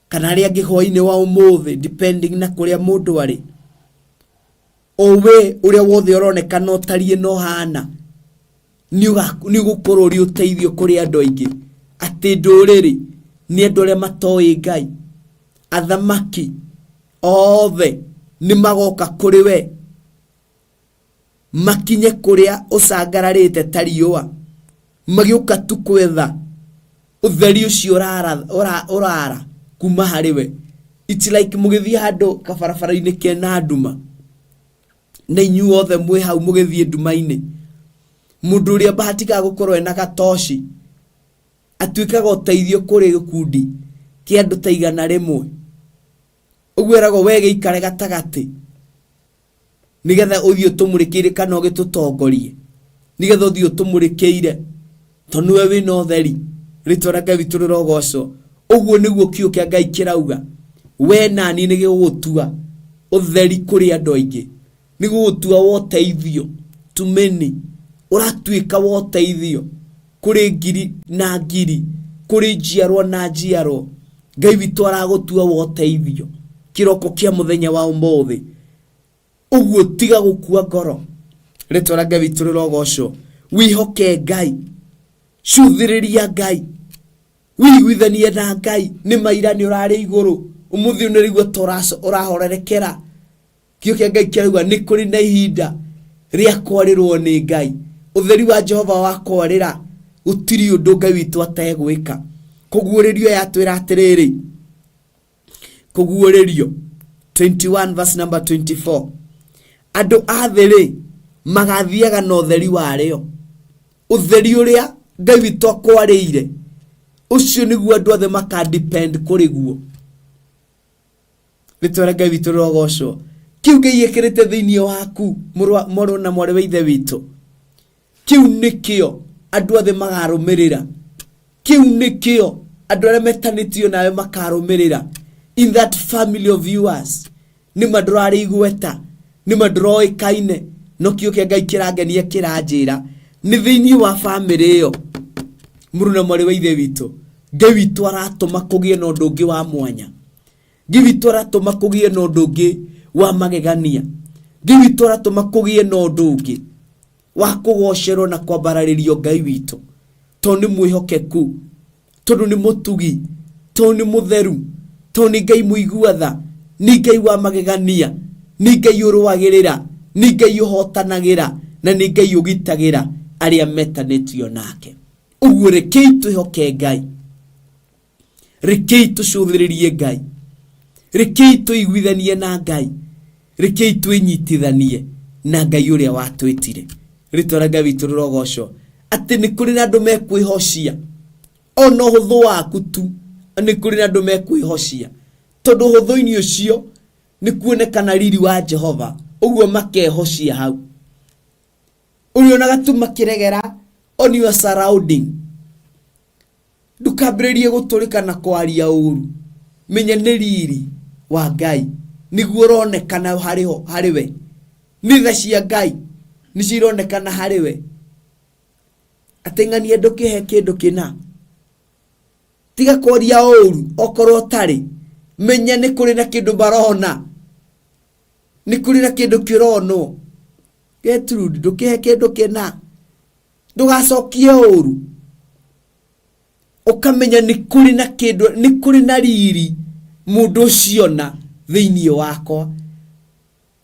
kana arĩa angĩ hwainĩ wa ũmũthĩ, depending na kũrĩa mũndũ arĩ. O we ũrĩa wothe ũronekana ũtariĩ na ũhana, nĩ ũgũkorwo ũrĩ ũteithio kũrĩ andũ aingĩ. Atĩ ndũrĩrĩ nĩ andũ arĩa matoĩ Ngai, athamaki othe nĩ magoka kũrĩ we, makinye kũrĩa ũcangararĩte ta riũa, magĩũka tu gwetha ũtheri ũcio ũrara kuma harĩ we. It's like mũgĩthiĩ handũ kabarabara-inĩ kena nduma, na inyuothe mwĩ hau mũgĩthiĩ nduma-inĩ. Mũndũ ũrĩa bahatikaga gũkorwo ena gatoci atuĩkaga ũteithio kũrĩ gĩkundi kĩa andũ ta 100. Ũguo eragwo we gĩikare gatagatĩ nĩgetha ũthiĩ ũtũmũrĩkĩire kana ũgĩtũtongorie, nĩgetha ũthiĩ ũtũmũrĩkĩire tondũ nĩwe wĩna ũtheri. Rĩtwa rĩa Ngai witũ rĩrogocwo. Ũguo nĩguo kiugo kĩa Ngai kĩrauga, we nani nĩ gĩgũgũtua ũtheri kũrĩ andũ aingĩ, nĩ gũgũtua wa ũteithio to many. Ũratuĩka wa ũteithio kũrĩ ngiri na ngiri, kũrĩ njiarwa na njiarwa. Ngai witũ aragũtua wa ũteithio kĩroko kĩa mũthenya wa ũmũthĩ. Ũguo tiga gũkua ngoro. Rĩtwa rĩa Ngai witũ rĩrogocwo. Wĩhoke Ngai, cuthĩrĩria Ngai, wĩiguithanie na Ngai. Nĩ maira nĩ ũrarĩ igũrũ, ũmũthĩ ũyũ nĩ ũraigua ta ũrahorerekera. Kiugo kĩa Ngai kĩrauga nĩ kũrĩ na ihinda rĩa kwarĩrwo nĩ Ngai. Ũtheri wa Jehova wa kwarĩra, gũtirĩ ũndũ Ngai witũ ategwĩka. Kũguũrĩrio yatwĩra atĩrĩrĩ, Kũguũrĩrio 21 verse number 24, andũ a thĩ rĩ magathiaga na ũtheri warĩo. Ũtheri ũrĩa Ngai witũ akwarĩire, ũcio nĩguo andũ othe maka depend kũrĩ guo. Rĩtwa rĩa Ngai witũ rĩrogocwo. Kĩu Ngai ekĩrĩte thĩinĩ waku, mũrũ na mwarĩ wa ithe witũ, kĩu nĩkĩo andũ othe magarũmĩrĩra. Kĩu nĩkĩo andũ arĩa metanĩtio nawe makarũmĩrĩra. In that family of yours, nĩma ndũrarĩ igweta, nĩma ndũroĩkaine, no kĩo kĩa Ngai kĩrangenia kĩranjĩra nĩ thĩinĩ wa famĩlĩ ĩyo, mũrũ na mwarĩ wa ithe witũ, Ngai witũ aratũma kũgĩe na ũndũ ũngĩ wa mwanya. Ngai witũ aratũma kũgĩe na ũndũ ũngĩ wa magegania. Ngai witũ aratũma kũgĩe na ũndũ ũngĩ wa kũgocerwo na kwambararĩrio Ngai witũ, tondũ nĩ mwĩhokeku, tondũ nĩ mũtugi, tondũ nĩ mũtheru, tondũ nĩ Ngai mũigua tha, nĩ Ngai wa magegania, nĩ Ngai ũrũagĩrĩra, nĩ Ngai ũhotanagĩra, na nĩ Ngai ũgitagĩra arĩa metanĩtio nake. Ũguo rekei twĩhoke Ngai, rekei tũcũthĩrĩrie Ngai, rekei tũiguithanie na Ngai, rekei twĩnyitithanie na Ngai ũrĩa watwĩtire. Rĩtwa rĩa Ngai witũ rĩrogocwo. Atĩ nĩ kũrĩ na andũ mekwĩhocia ona ũhũthũ waku tu, nĩ kũrĩ na andũ mekwĩhocia, tondũ ũhũthũ-inĩ ũcio nĩ kuonekana riri wa Jehova, ũguo makehocia hau. Ũrĩonaga tu makĩregera on your surrounding. Ndũkambĩrĩrie gũtũrĩka na kwaria ũru. Menya nĩ riri wa Ngai nĩguo ũronekana harĩ ho, harĩ we. Nĩ tha cia Ngai nĩcio ironekana harĩ we. Atĩ ng'ania ndũkĩhe kĩndũ kĩna. Tiga kwaria ũru okorwo ũtarĩ. Menya nĩ kũrĩ na kĩndũ marona. Nĩ kũrĩ na kĩndũ kĩronwo. Gertrude, ndũkĩhe kĩndũ kĩna. Ndũgacokie ũru. Ũkamenya nĩ kũrĩ na kĩndũ, nĩ kũrĩ na riri mũndũ ũcio ona thĩinĩ wakwa.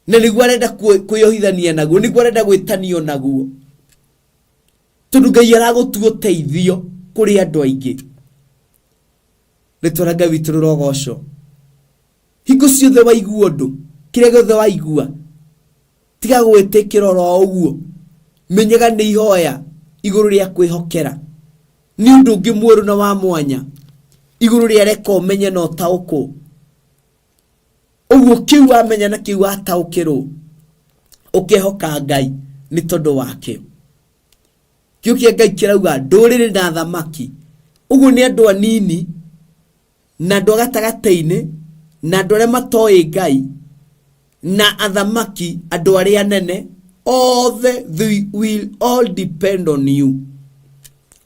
Na nĩguo arenda kwĩyohithania naguo, nĩguo arenda gwĩtanio naguo. Tondũ Ngai aragũtua ũteithio kũrĩ andũ aingĩ. Rĩtwa rĩa Ngai witũ rĩrogocwo. Hingo ciothe waigua ũndũ, kĩrĩa gĩothe waigua, tiga gwĩtĩkĩra oro ũguo. Menyaga nĩ ihoya igũrũ rĩa kwĩhokera. Nĩ ũndũ ũngĩ mwerũ na wa mwanya igũrũ rĩa reka ũmenye na ũtaũkwo. Ũguo kĩu wamenya na kĩu wataũkĩrwo, ũkehoka Ngai nĩ tondũ wakĩo. Kĩu kĩa Ngai kĩrauga ndũrĩrĩ na athamaki. Ũguo nĩ andũ anini na andũ a gatagatĩ-inĩ na andũ arĩa matoĩ Ngai na athamaki, andũ arĩa anene, othe they will all depend on you.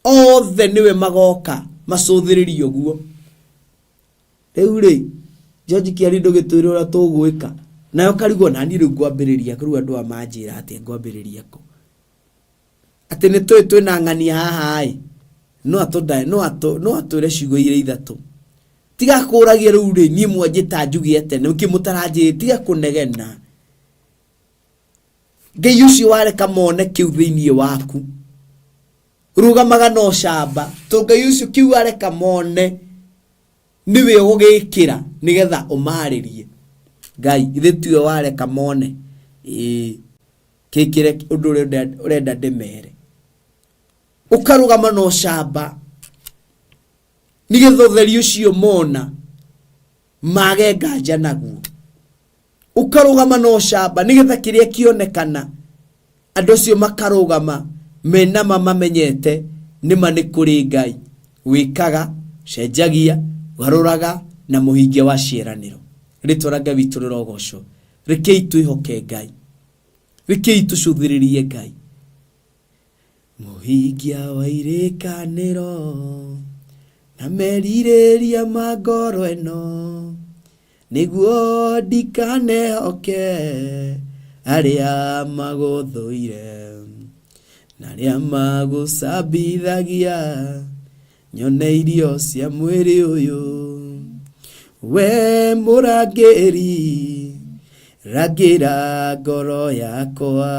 Othe nĩwe magoka macũthĩrĩrie ũguo. Rĩu rĩ, George Kĩari ndũgĩtwĩre ũrĩa tũgwĩka. Nayo karigwo nani rĩu ngwambĩrĩria kũ, rĩu andũ aya manjĩra atĩa ngwambĩrĩria kũ. Atĩ nĩ tũĩ twĩna ng'ania haha ĩ, no atũndae, no atũ, no atwĩre ciugo igĩrĩ ithatũ. Tiga kũragia rĩu rĩ, niĩ mwanjĩta njuge atĩa, nĩkĩ mũtaranjĩra, tiga kũnegena. Ngai ũcio wareka mone kĩu thĩinĩ waku. Rũgamaga na ũcamba, tondũ Ngai ũcio kĩu areka mone nĩwe ũgũgĩkĩra nĩgetha ũmarĩrie. Ngai, ithe tiwe wareka mone. Ĩĩ. Kĩkĩre ũndũ ũrĩa ũrenda ndĩmere. Ũkarũgama na ũcamba nĩgetha ũtheri ũcio mona mage nganja naguo. Ũkarũgama na ũcamba nĩgetha kĩrĩa kĩonekana andũ acio makarũgama mena ma mamenyete nĩma nĩ kũrĩ Ngai wĩkaga, cenjagia, garũraga na mũhingia wa ciĩranĩro. Rĩtwa rĩa Ngai witũ rĩrogocwo. Rekei twĩhoke Ngai. Rekei tũcũthĩrĩrie Ngai. Mũhingia wa irĩkanĩro na merirĩria ma ngoro ĩno, nĩguo ndikanehoke arĩa magũthũire na arĩa magũcambithagia. Nyone irio cia mwĩrĩ ũyũ. We mũrangĩri, rangĩra ngoro yakwa,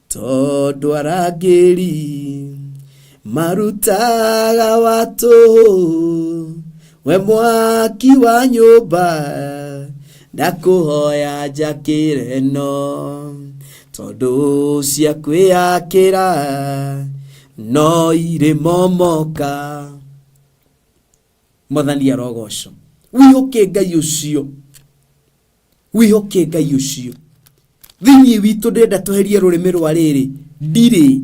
tondũ arangĩri marutaga wa tũhũ. We mwaki wa nyũmba, ndakũhoya njakĩre ĩno, tondũ cia kwĩyakĩra no irĩ momoka. Mwathani arogocwo. Wĩhoke Ngai ũcio, wĩhoke Ngai ũcio thĩinĩ witũ. Ndĩrenda tweherie rũrĩmĩ rwa rĩrĩ ndirĩ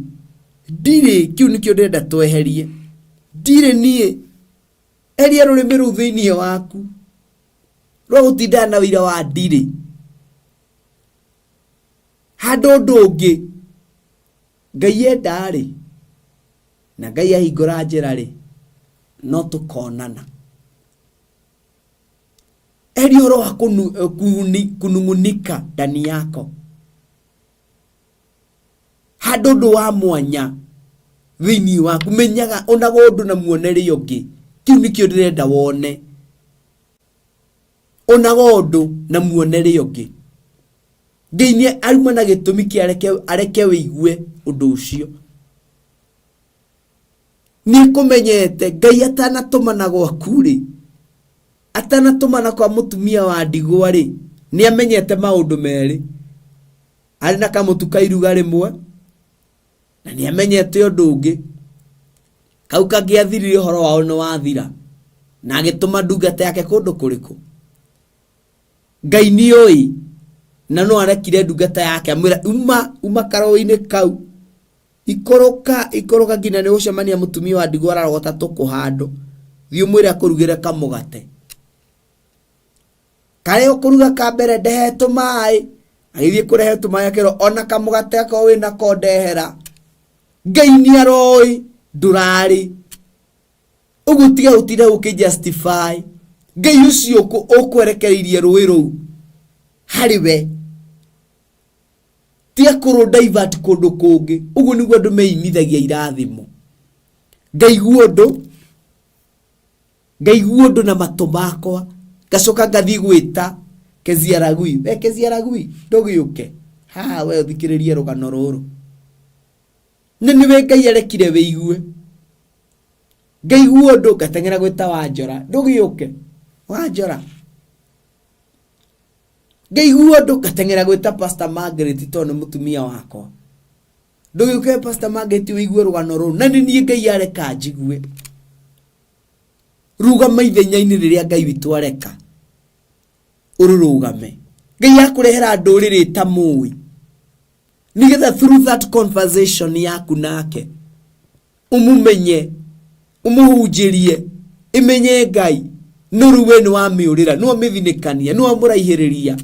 ndirĩ, kĩu nĩkĩo ndĩrenda tweherie. Ndirĩ niĩ, eheria rũrĩmĩ rũu thĩinĩ waku rwa gũtindana na ũira wa ndirĩ. Handũ ũndũ ũngĩ Ngai enda-rĩ, na Ngai ahingũra njĩra-rĩ, no tũkonana. Eheria ũhoro wa kunung'unika ndani yako. Handũ ũndũ wa mwanya thĩinĩ waku, menyaga onaga ũndũ na muonere ũngĩ. Kĩu nĩkĩo ndĩrenda wone. Onaga ũndũ na muonere ũngĩ. Ngai nĩ auma na gĩtũmi kĩa areke, areke wĩigue ũndũ ũcio. Nĩ akũmenyete. Ngai atanatũmana gwaku rĩ, atanatũmana kwa mũtumia wa ndigwa rĩ, nĩ amenyete maũndũ merĩ. Arĩ na kamũtu ka iruga rĩmwe, na nĩ amenyete ũndũ ũngĩ. Kau kangĩathirire ũhoro wao nĩ wathira. Na agĩtũma ndungata yake kũndũ kũrĩkũ? Ngai nĩ oĩ, na no arekire ndungata yake amwĩra, uma uma karũĩ-inĩ kau, ikũrũka ikũrũka nginya nĩ ũgũcemania mũtumia wa ndigwa ararogota tũkũ handũ, thiĩ ũmwĩre akũrugĩre kamũgate karĩa ũkũruga ka mbere, ndehe tũmaĩ. Agĩthiĩ kũrehe tũmaĩ, akĩrwo ona kamũgate akorwo wĩnako ndehera. Ngai nĩ aroĩ ndũrarĩ ũguo. Tiga gũtinda ũkĩ justify. Ngai ũcio ũkwerekereirie rũĩ rũu harĩ we, tiga kũrũ divert kũndũ kũngĩ. Ũguo nĩguo andũ meimithagia irathimo. Ngaigua ũndũ, ngaigua ũndũ na matũ makwa, ngacoka ngathiĩ gwĩta Kezia Ragui. We Kezia Ragui, ndũgĩũke haha we ũthikĩrĩrie rũgano rũrũ. Nĩ nĩwe Ngai arekire wĩigue. Ngaigua ũndũ, ngateng'era gwĩta Wanjora, ndũgĩũke Wanjora. Ngaigua ũndũ, ngateng'era gwĩta Pastor Margaret, tondũ nĩ mũtumia wakwa. Ndũgĩũke Pastor Margaret wĩigue rũgano rũrũ, na nĩ niĩ Ngai areka njigue. Rũgama ithenya-inĩ rĩrĩa Ngai witũ areka ũrũrũgame. Ngai akũrehera ndũrĩrĩ ĩtamũĩ, nĩgetha through that conversation yaku nake ũmũmenye, ũmũhunjĩrie, ĩmenye Ngai. No rĩu we nĩ wamĩũrĩra, nĩ wamĩthinĩkania, nĩ wamũraihĩrĩria.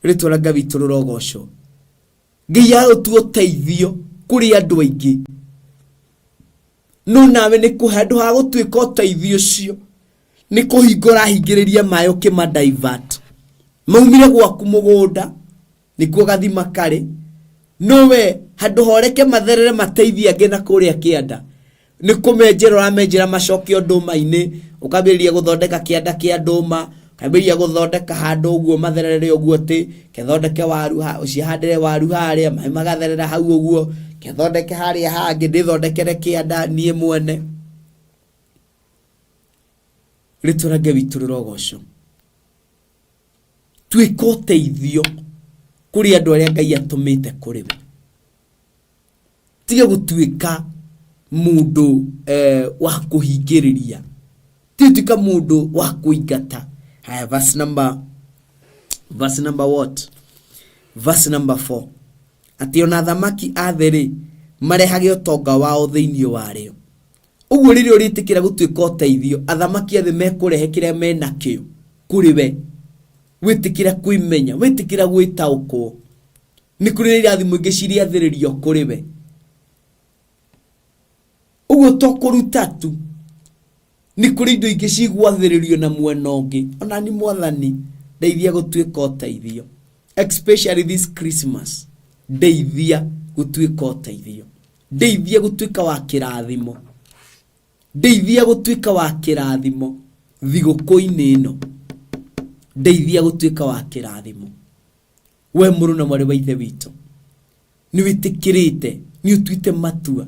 Rĩtwa rĩa Ngai witũ rĩrogocwo. Ngai arũtua ũteithio kũrĩ andũ aingĩ, no nawe nĩ kũhe handũ ha gũtuĩka ũteithio ũcio, nĩ kũhingũra hingĩrĩria maĩ ũkĩma divert maumire gwaku mũgũnda, nĩkuo gathima karĩ. No we handũ horeke matherere mateithie angĩ na kũrĩa kĩanda, nĩ kũmenjera ũramenjera macoke ndũma-inĩ. Ũkambĩrĩria gũthondeka kĩanda kĩa ndũma, ũkambĩrĩria gũthondeka handũ ũguo matherere ũguo, atĩ kethondeke waru, ũcihandĩre waru harĩa, maĩ magatherera hau ũguo, kethondeke harĩa hangĩ, ndĩthondekere kĩanda niĩ mwene. Rĩtwa rĩa Ngai witũ rĩrogocwo. Tuĩka ũteithio kũrĩ andũ arĩa Ngai atũmĩte kũrĩ we. Tiga gũtuĩka mũndũ wa kũhingĩrĩria, tiga gũtuĩka mũndũ wa kũingata. Haya, verse number what? Verse number 4, atĩ ona athamaki a thĩ rĩ, marehage ũtonga wao thĩinĩ warĩo. Ũguo rĩrĩa ũrĩtĩkĩra gũtuĩka ũteithio, athamaki a thĩ mekũrehe kĩrĩa menakĩo kũrĩ we. Wĩtĩkĩra kwĩmenya, wĩtĩkĩra gwĩtaũkwo, nĩ kũrĩ na irathimo ingĩ cirĩathĩrĩrio kũrĩ we. Ũguo to kũruta tu, nĩ kũrĩ indo ingĩ cigwathĩrĩrio na mwena ũngĩ. Ona ni Mwathani, ndeithia gũtuĩka ũteithio, especially this Christmas. Ndeithia gũtuĩka ũteithio, ndeithia gũtuĩka wa kĩrathimo, ndeithia gũtuĩka wa kĩrathimo thigũkũ-inĩ ĩno, ndeithia gũtuĩka wa kĩrathimo. We mũrũ na mwarĩ wa Ithe witũ, nĩ wĩtĩkĩrĩte, nĩ ũtuĩte matua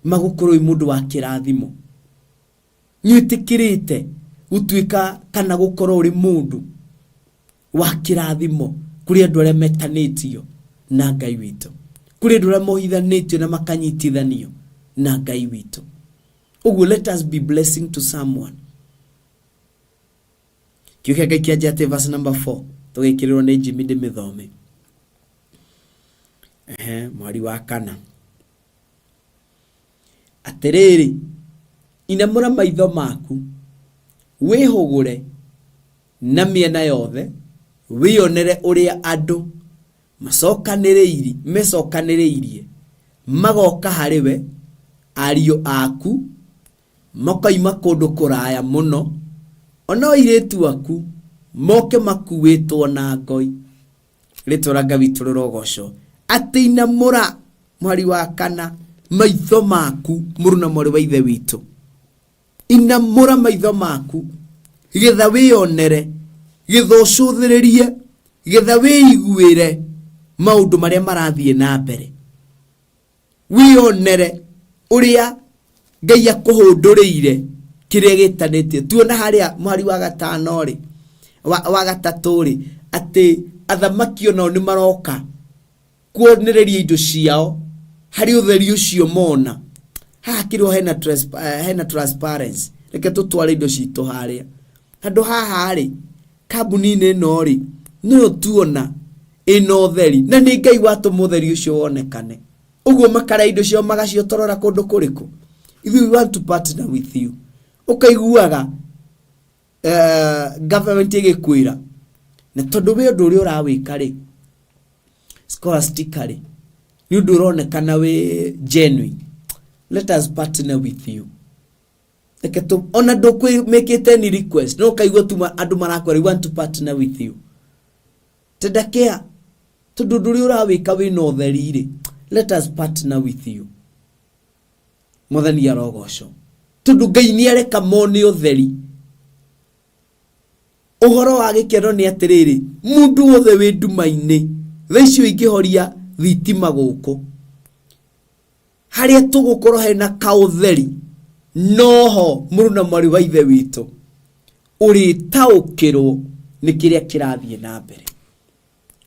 ma gũkorwo wĩ mũndũ wa kĩrathimo? Nĩ wĩtĩkĩrĩte gũtuĩka kana gũkorwo ũrĩ mũndũ wa kĩrathimo kũrĩ andũ arĩa metanĩtio na Ngai witũ, kũrĩ andũ arĩa mohithanĩtio na makanyitithanio na Ngai witũ? Ũguo let us be blessing to someone. Kiugo kĩa Ngai kĩanjia atĩ verse number 4, tũgĩkĩrĩrwo nĩ Jimmy ndĩmĩthome. Ehe, mweri wa kana. Atĩrĩrĩ, inamũra maitho maku, wĩhũgũre na mĩena yothe, wĩonere ũrĩa andũ macokanĩrĩirie mecokanĩrĩirie magoka harĩ we, ariũ aku makoima kũndũ kũraya mũno, o nao airĩtu aku moke makuuĩtwo na ngoi. Rĩtwa rĩa Ngai witũ rĩrogocwo. Atĩ inamũra mũhari wa kana maitho maku, mũrũ na mwarĩ wa Ithe witũ, inamũra maitho maku getha wĩonere, getha ũcũthĩrĩrie, getha wĩiguĩre maũndũ marĩa marathiĩ na mbere, wĩonere ũrĩa Ngai akũhũndũrĩire kĩrĩa gĩtanĩtie. Tuona harĩa mũhari wa gatano rĩ, wa gatatũ rĩ, atĩ athamaki onao nĩ maroka kuonereria indo ciao harĩ ũtheri ũcio mona. Haha kĩrĩho hena, hena transparency, reke tũtware indo citũ harĩa. Handũ haha rĩ, kambuni-inĩ ĩno rĩ, nĩyo tuona ĩna ũtheri, na nĩ Ngai watũma ũtheri ũcio wonekane. Ũguo makarĩa indo ciao magaciotorora kũndũ kũrĩkũ? Ithuĩ we want to partner with you. Ũkaiguaga government ĩgĩkwĩra, na tondũ wĩ ũndũ ũrĩa ũrawĩka rĩ, scholastically, nĩ ũndũ ũronekana wĩ genuine, let us partner with you. Reke tũ ona ndũkwĩmĩkĩte any request, no ũkaigua tu andũ marakwĩra, we want to partner with you. Tendakea, tondũ ũndũ ũrĩa ũrawĩka wĩna ũtheri rĩ, let us partner with you. Mwathani arogocwo, tondũ Ngai nĩ areka mone ũtheri. Ũhoro wa gĩkeno nĩ atĩrĩrĩ, mũndũ wothe wĩ nduma-inĩ thaa icio, ingĩhoria thitima gũkũ, harĩa tũgũkorwo hena kaũtheri, noho mũrũ na mwarĩ wa Ithe witũ ũrĩtaũkĩrwo nĩ kĩrĩa kĩrathiĩ na mbere,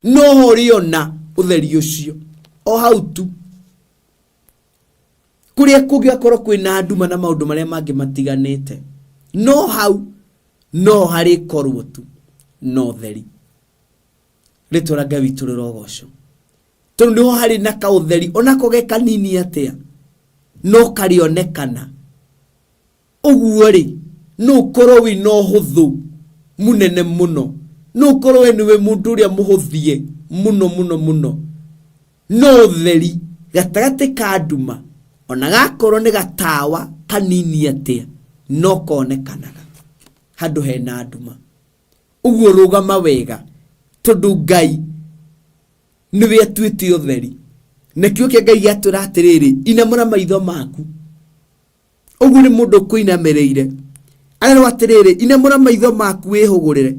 noho ũrĩona ũtheri ũcio o hau tu. Kũrĩa kũngĩgakorwo kwĩna nduma na maũndũ marĩa mangĩ matiganĩte, no hau no harĩkorwo tu na ũtheri. Rĩtwa rĩa Ngai witũ rĩrogocwo, tondũ nĩho harĩ na kaũtheri, onako ge kanini atĩa, no karĩonekana. Ũguo rĩ, no ũkorwo wĩna ũhũthũ mũnene mũno, no ũkorwo we nĩwe mũndũ ũrĩa mũhũthie mũno mũno mũno, no ũtheri gatagatĩ ka nduma, ona gakorwo nĩ gatawa kanini atĩa, no konekanaga handũ hena nduma. Ũguo rũgama wega, tondũ Ngai nĩwe atuĩte ũtheri. Na kiugo kĩa Ngai gĩatwĩra atĩrĩrĩ, inamũra maitho maku. Ũguo nĩ mũndũ ũkũinamĩrĩire arerwo atĩrĩrĩ, inamũra maitho maku wĩhũgũrĩre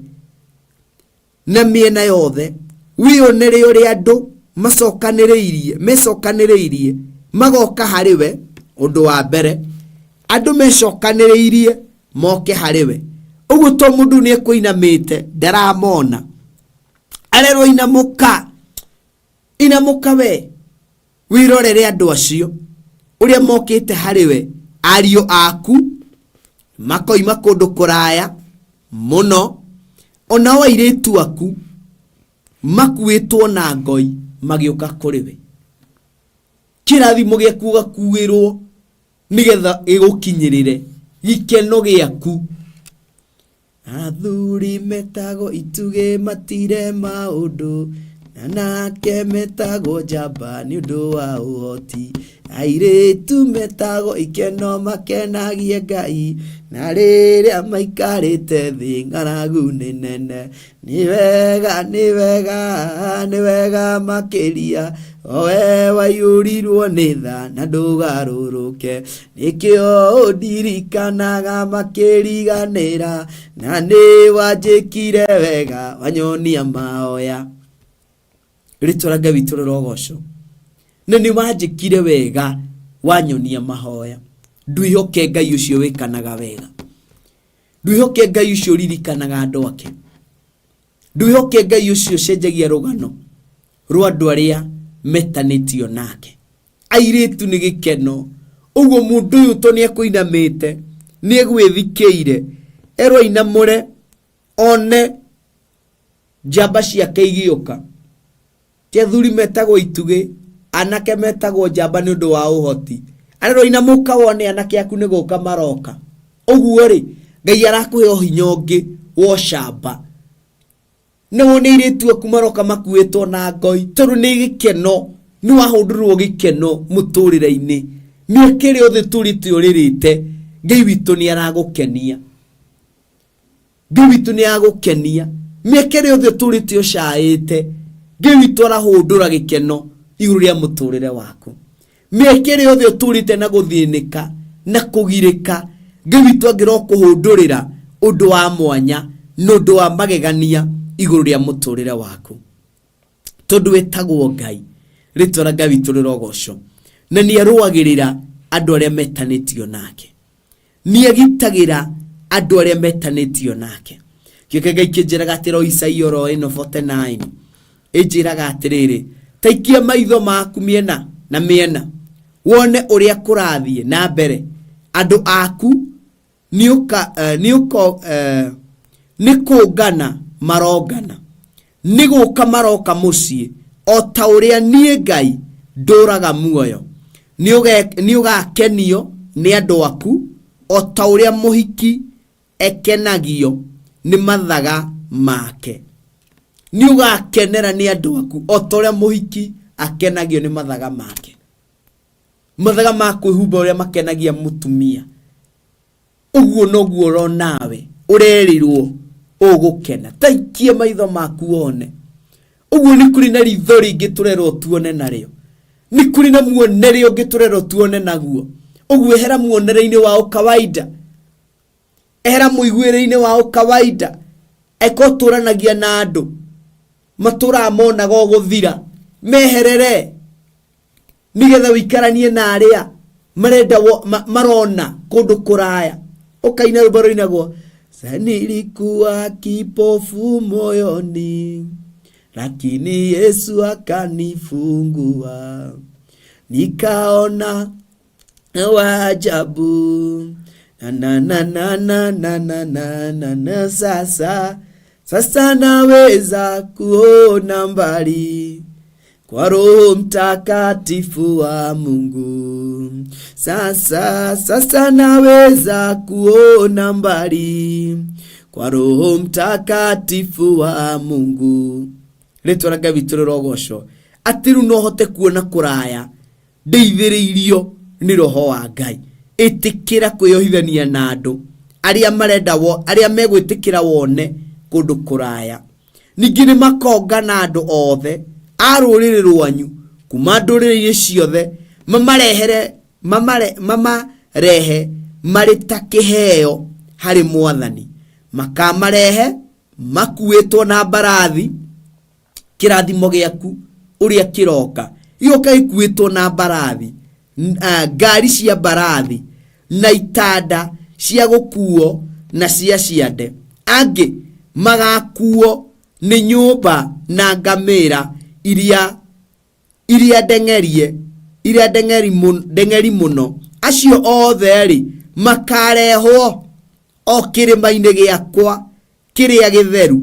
na mĩena yothe, wĩonere ũrĩa andũ macokanĩrĩirie mecokanĩrĩirie magoka harĩ we. Ũndũ wa mbere, andũ mecokanĩrĩirie moke harĩ we. Ũguo to mũndũ nĩ ekũinamĩte ndaramona, arerwo inamũka, inamũka we wĩrorere andũ acio ũrĩa mokĩte harĩ we, ariũ aku makoima kũndũ kũraya mũno, onao airĩtu aku makuĩtwo na ngoi magĩũka kũrĩ we. Kĩrathimo gĩaku ũgakuĩrwo nĩgetha gĩgũkinyĩrĩre, gĩkeno gĩaku. Athuri metagwo itugĩ matire maũndũ. Anake metagwo njamba nĩ ũndũ wa ũhoti, airĩtu metagwo ikeno makenagie Ngai, na rĩrĩa maikarĩte thĩ ng'aragu nĩ nene. Nĩ wega, nĩ wega, nĩ wega makĩria, o we waiyũrirwo nĩ tha na ndũgarũrũke. Nĩkĩo ũndirikanaga makĩriganĩra, na nĩ wanjĩkire wega wanyonia mahoya. Rĩtwa rĩa Ngai witũ rĩrogocwo. Na nĩ wanjĩkire wega wanyonia mahoya. Ndwĩhoke Ngai ũcio wĩkanaga wega. Ndwĩhoke Ngai ũcio ũririkanaga andũ ake. Ndwĩhoke Ngai ũcio ũcenjagia rũgano rwa andũ arĩa metanĩtio nake. Airĩtu nĩ gĩkeno. Ũguo mũndũ ũyũ to nĩ ekũinamĩte, nĩ egwĩthikĩire, erwo ainamũre, one njamba ciake igĩũka. Ti athuri metagwo itugĩ, anake metagwo njamba nĩ ũndũ wa ũhoti. Arerwo inamũka wone anake aku nĩ gũka maroka. Ũguo rĩ, Ngai arakũhe o hinya ũngĩ wa ũcamba. Na wone airĩtu aku maroka makuĩtwo na ngoi, tondũ nĩ gĩkeno, nĩ wahũndũrwo gĩkeno mũtũrĩre-inĩ. Mĩaka ĩrĩa yothe ũtũrĩte ũrĩrĩte, Ngai witũ nĩ aragũkenia. Ngai witũ nĩ agũkenia. Mĩaka ĩrĩa yothe ũtũrĩte ũcaĩte, Ngai witũ arahũndũra gĩkeno igũrũ rĩa mũtũrĩre waku. Mĩaka ĩrĩa yothe ũtũrĩte na gũthĩnĩka na kũgirĩka, Ngai witũ angĩrokũhũndũrĩra ũndũ wa mwanya na ũndũ wa magegania igũrũ rĩa mũtũrĩre waku. Tondũ etagwo Ngai, rĩtwa rĩa Ngai witũ rĩrogocwo. Na nĩ arũagĩrĩra andũ arĩa metanĩtio nake. Nĩ agitagĩra andũ arĩa metanĩtio nake. Kĩo Ngai kĩnjĩraga atĩrĩ o Isaia oro ĩno 49 ĩnjĩraga atĩrĩrĩ, ta ikia maitho maku mĩena na mĩena wone ũrĩa kũrathiĩ na mbere, andũ aku nĩ kũngana marongana, nĩ gũka maroka mũciĩ, o ta ũrĩa niĩ Ngai ndũũraga muoyo. Nĩ ũgakenio nĩ andũ aku, o ta ũrĩa mũhiki ekenagio nĩ mathaga make. Nĩ ũgakenera nĩ andũ aku, o ta ũrĩa mũhiki akenagio nĩ mathaga make. Mathaga ma kwĩhumba ũrĩa makenagia mũtumia. Ũguo noguo oro nawe ũrerirwo ũgũkena. Ta ikia maitho maku wone. Ũguo nĩ kũrĩ na ritho rĩngĩ tũrerwo tuone narĩo. Nĩ kũrĩ na muonere ũngĩ tũrerwo tuone naguo. Ũguo ehera muonere-inĩ wa ũkawaida. Ehera mũiguĩre-inĩ wa ũkawaida. Eka ũtũranagia na andũ matũraga monaga ũgũthira. Meherere. Nĩgetha ũikaranie na arĩa marenda marona kũndũ kũraya. Ũkaina rwĩmbo rũinagwo nilikuwa kipofu moyoni lakini Yesu akanifungua nikaona waajabu na na na na na na na na na na sasa sasa naweza kuona mbali kwa Roho Mtakatifu wa Mungu. Sasa sasa naweza kuona mbali kwa Roho Mtakatifu wa Mungu. Rĩtwa rĩa Ngai witũ rĩrogocwo. Atĩ rĩu no hote kuona kũraya ndeithĩrĩirio nĩ Roho wa Ngai. Ĩtĩkĩra kwĩyohithania na andũ arĩa marenda arĩa megwĩtĩkĩra wone kũndũ kũraya. Ningĩ nĩ makongana andũ othe a rũrĩrĩ rwanyu kuma ndũrĩrĩ-inĩ ciothe mamarehere mamare, mamarehe marĩ ta kĩheo harĩ Mwathani. Makamarehe makuĩtwo na mbarathi, kĩrathimo gĩaku ũrĩa kĩroka gĩgoka gĩkuĩtwo na mbarathi, ngari cia mbarathi na itanda cia gũkuo na cia ciande. Angĩ magakuo nĩ nyũmba na ngamĩra iria iria ndeng'erie iria ndeng'eri ndeng'eri mũno. Acio othe-rĩ, makarehwo o kĩrĩma-inĩ gĩakwa kĩrĩa gĩtheru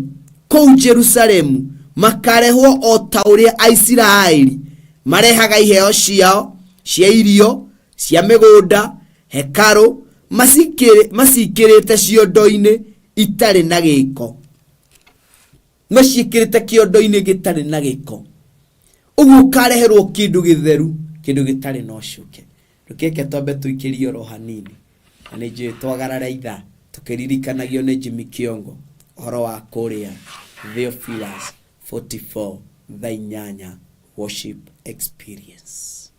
kũu Jerusalemu, makarehwo o ta ũrĩa Aisiraeli marehaga iheo ciao cia irio cia mĩgũnda hekarũ, macikĩrĩte ciondo-inĩ itarĩ na gĩko. Maciĩkĩrĩte kĩondo-inĩ gĩtarĩ na gĩko. Ũguo ũkareherwo kĩndũ gĩtheru, kĩndũ gĩtarĩ na ũcuke. Ndũkeke twambe tũikĩrie oro hanini. Na nĩ njũĩ twagarara ithaa tũkĩririkanagio nĩ Jimmy Kĩongo ũhoro wa kũrĩa Theophilus 44 thaa 8 worship experience.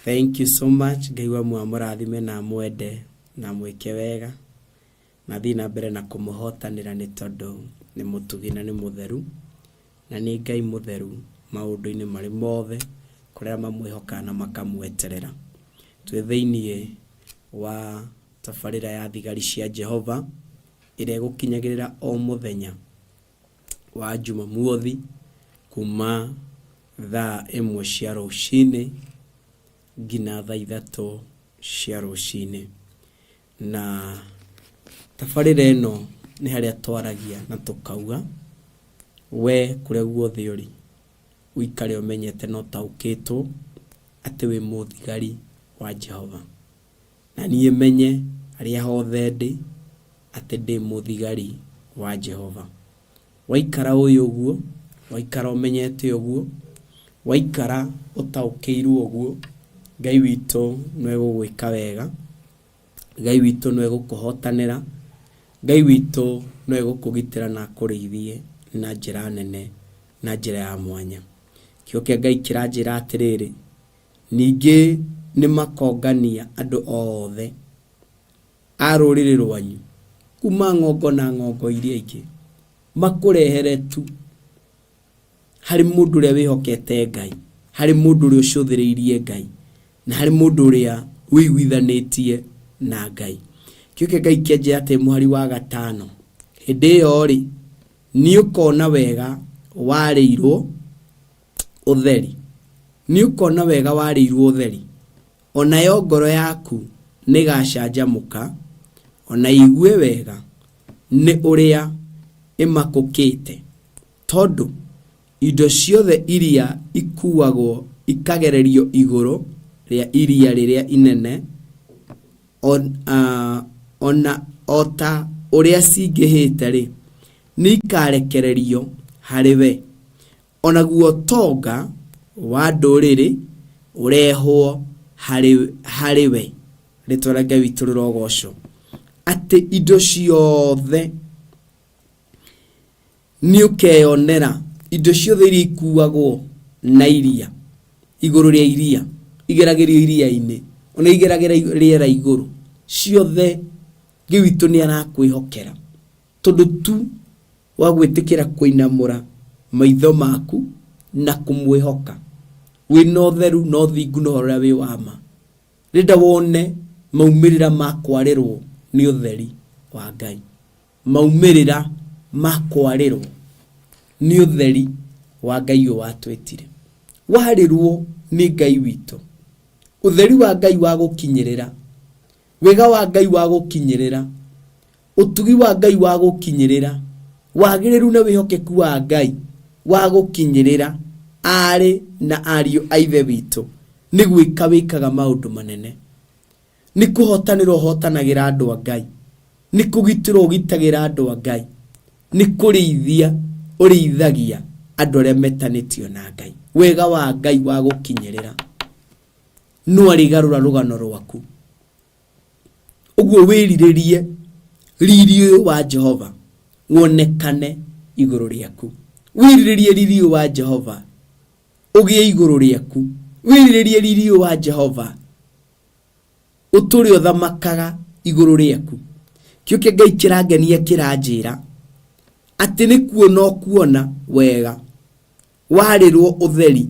Thank you so much. Ngai wa muoyo amũrathime na amwende na amwĩke wega na athiĩ na mbere na kũmũhotanĩra nĩ tondũ nĩ mũtugi na nĩ mũtheru na nĩ Ngai mũtheru maũndũ-inĩ marĩ mothe kũrĩa mamwĩhokaga na makamweterera. Twĩ thĩiniĩ wa tabarĩra ya thigari cia Jehova ĩrĩa ĩgũkinyagĩrĩra o mũthenya wa Jumamothi kuma thaa ĩmwe cia rũcinĩ nginya thaa 3 cia rũcinĩ. Na tabarĩra ĩno nĩ harĩa twaragia na tũkauga we kũrĩa guothe ũrĩ ũikare ũmenyete na ũtaũkĩtwo atĩ wĩ mũthigari wa Jehova. Na niĩ menye harĩa hothe ndĩ atĩ ndĩ mũthigari wa Jehova. Waikara ũĩ ũguo, waikara ũmenyete ũguo, waikara ũtaũkĩirwo ũguo, Ngai witũ no egũgwĩka wega, Ngai witũ no egũkũhotanĩra, Ngai witũ no egũkũgitĩra na akũrĩithie na njĩra nene na njĩra ya mwanya. Kiugo kĩa Ngai kĩranjĩra atĩrĩrĩ, ningĩ nĩ makongania andũ othe a rũrĩrĩ rwanyu kuma ng'ongo na ng'ongo iria ingĩ makũrehere tu harĩ mũndũ ũrĩa wĩhokete Ngai, harĩ mũndũ ũrĩa ũcũthĩrĩirie Ngai, na harĩ mũndũ ũrĩa wĩiguithanĩtie na Ngai. Kĩo kĩa Ngai kĩanjĩra atĩ mũhari wa 5, hĩndĩ ĩyo-rĩ, nĩũkona wega warĩirwo ũtheri, nĩũkona wega warĩirwo ũtheri, o nayo ngoro yaku nĩĩgacanjamũka, o na ĩigue wega nĩ ũrĩa ĩmakũkĩte, tondũ indo ciothe iria ikuuagwo ikagererio igũrũ rĩa iria rĩrĩa inene, o na o ta ũrĩa cingĩhĩte-rĩ, nĩikarekererio harĩ we. O naguo ũtonga wa ndũrĩrĩ ũrehwo harĩ we. Rĩtwa rĩa Ngai witũ rĩrogocwo. Atĩ indo ciothe nĩ ũkeyonera, indo ciothe iria ikuagwo na iria, igũrũ rĩa iria, igeragĩrio iria-inĩ, ona igeragĩra rĩera igũrũ, ciothe Ngai witũ nĩ arakwĩhokera. Tondũ tu wa gwĩtĩkĩra kũinamũra maitho maku na kũmwĩhoka wĩna ũtheru na ũthingu na ũhoro ũrĩa wĩ wa ma. Renda wone maumĩrĩra ma kwarĩrwo nĩ ũtheri wa Ngai. Maumĩrĩra ma kwarĩrwo nĩ ũtheri wa Ngai ũyũ watwĩtire. Warĩrwo nĩ Ngai witũ, ũtheri wa Ngai wa gũkinyĩrĩra, wega wa Ngai wa gũkinyĩrĩra, ũtugi wa Ngai wa gũkinyĩrĩra, wagĩrĩru na wĩhokeku wa Ngai wa gũkinyĩrĩra aarĩ na ariũ a Ithe witũ nĩ gwĩka wĩkaga maũndũ manene. Nĩ kũhotanĩra ũhotanagĩra andũ a Ngai. Nĩ kũgitĩra ũgitagĩra andũ a Ngai. Nĩ kũrĩithia ũrĩithagia andũ arĩa metanĩtio na Ngai. Wega wa Ngai wa gũkinyĩrĩra no arĩgarũra rũgano rwaku. Ũguo wĩrirĩrie riri ũyũ wa Jehova wonekane igũrũ rĩaku. Wĩrirĩrie riri ũyũ wa Jehova ũgĩe igũrũ rĩaku. Wĩrirĩrie riri ũyũ wa Jehova ũtũre ũthamakaga igũrũ rĩaku. Kĩo kĩa Ngai kĩrangenia kĩranjĩra atĩ nĩ kuona ũkuona wega warĩrwo ũtheri,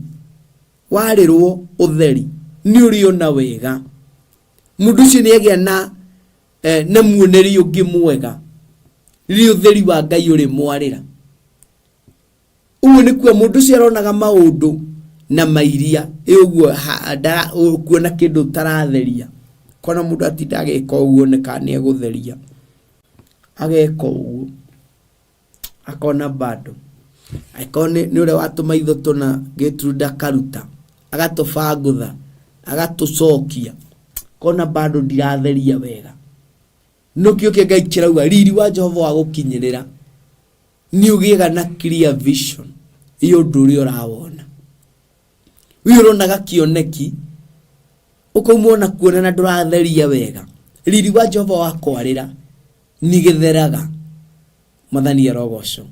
warĩrwo ũtheri nĩ ũrĩona wega. Mũndũ ũcio nĩ agĩa na na muonere ũngĩ mwega rĩrĩa ũtheri wa Ngai ũrĩmwarĩra. Ũguo nĩ kuga mũndũ ũcio aronaga maũndũ na mairia, ĩ ũguo ũkuona kĩndũ ũtaratheria. Kona mũndũ atinda agĩka ũguo nĩ kana nĩ egũtheria, ageka ũguo akona bado. Angĩkorwo nĩ ũrĩa wa tũmaitho tũna Gertrude akaruta, agatũbangũtha, agatũcokia, akona bado ndiratheria wega. Nĩkĩo kĩa Ngai kĩrauga riri wa Jehova wa gũkinyĩrĩra nĩ ũgĩaga na clear vision ya ũndũ ũrĩa ũrawona. We ũronaga kĩoneki ũkauma ona kuona na ndũratheria wega. Riri wa Jehova wa kwarĩra nĩ gĩtheraga. Mwathani arogocwo.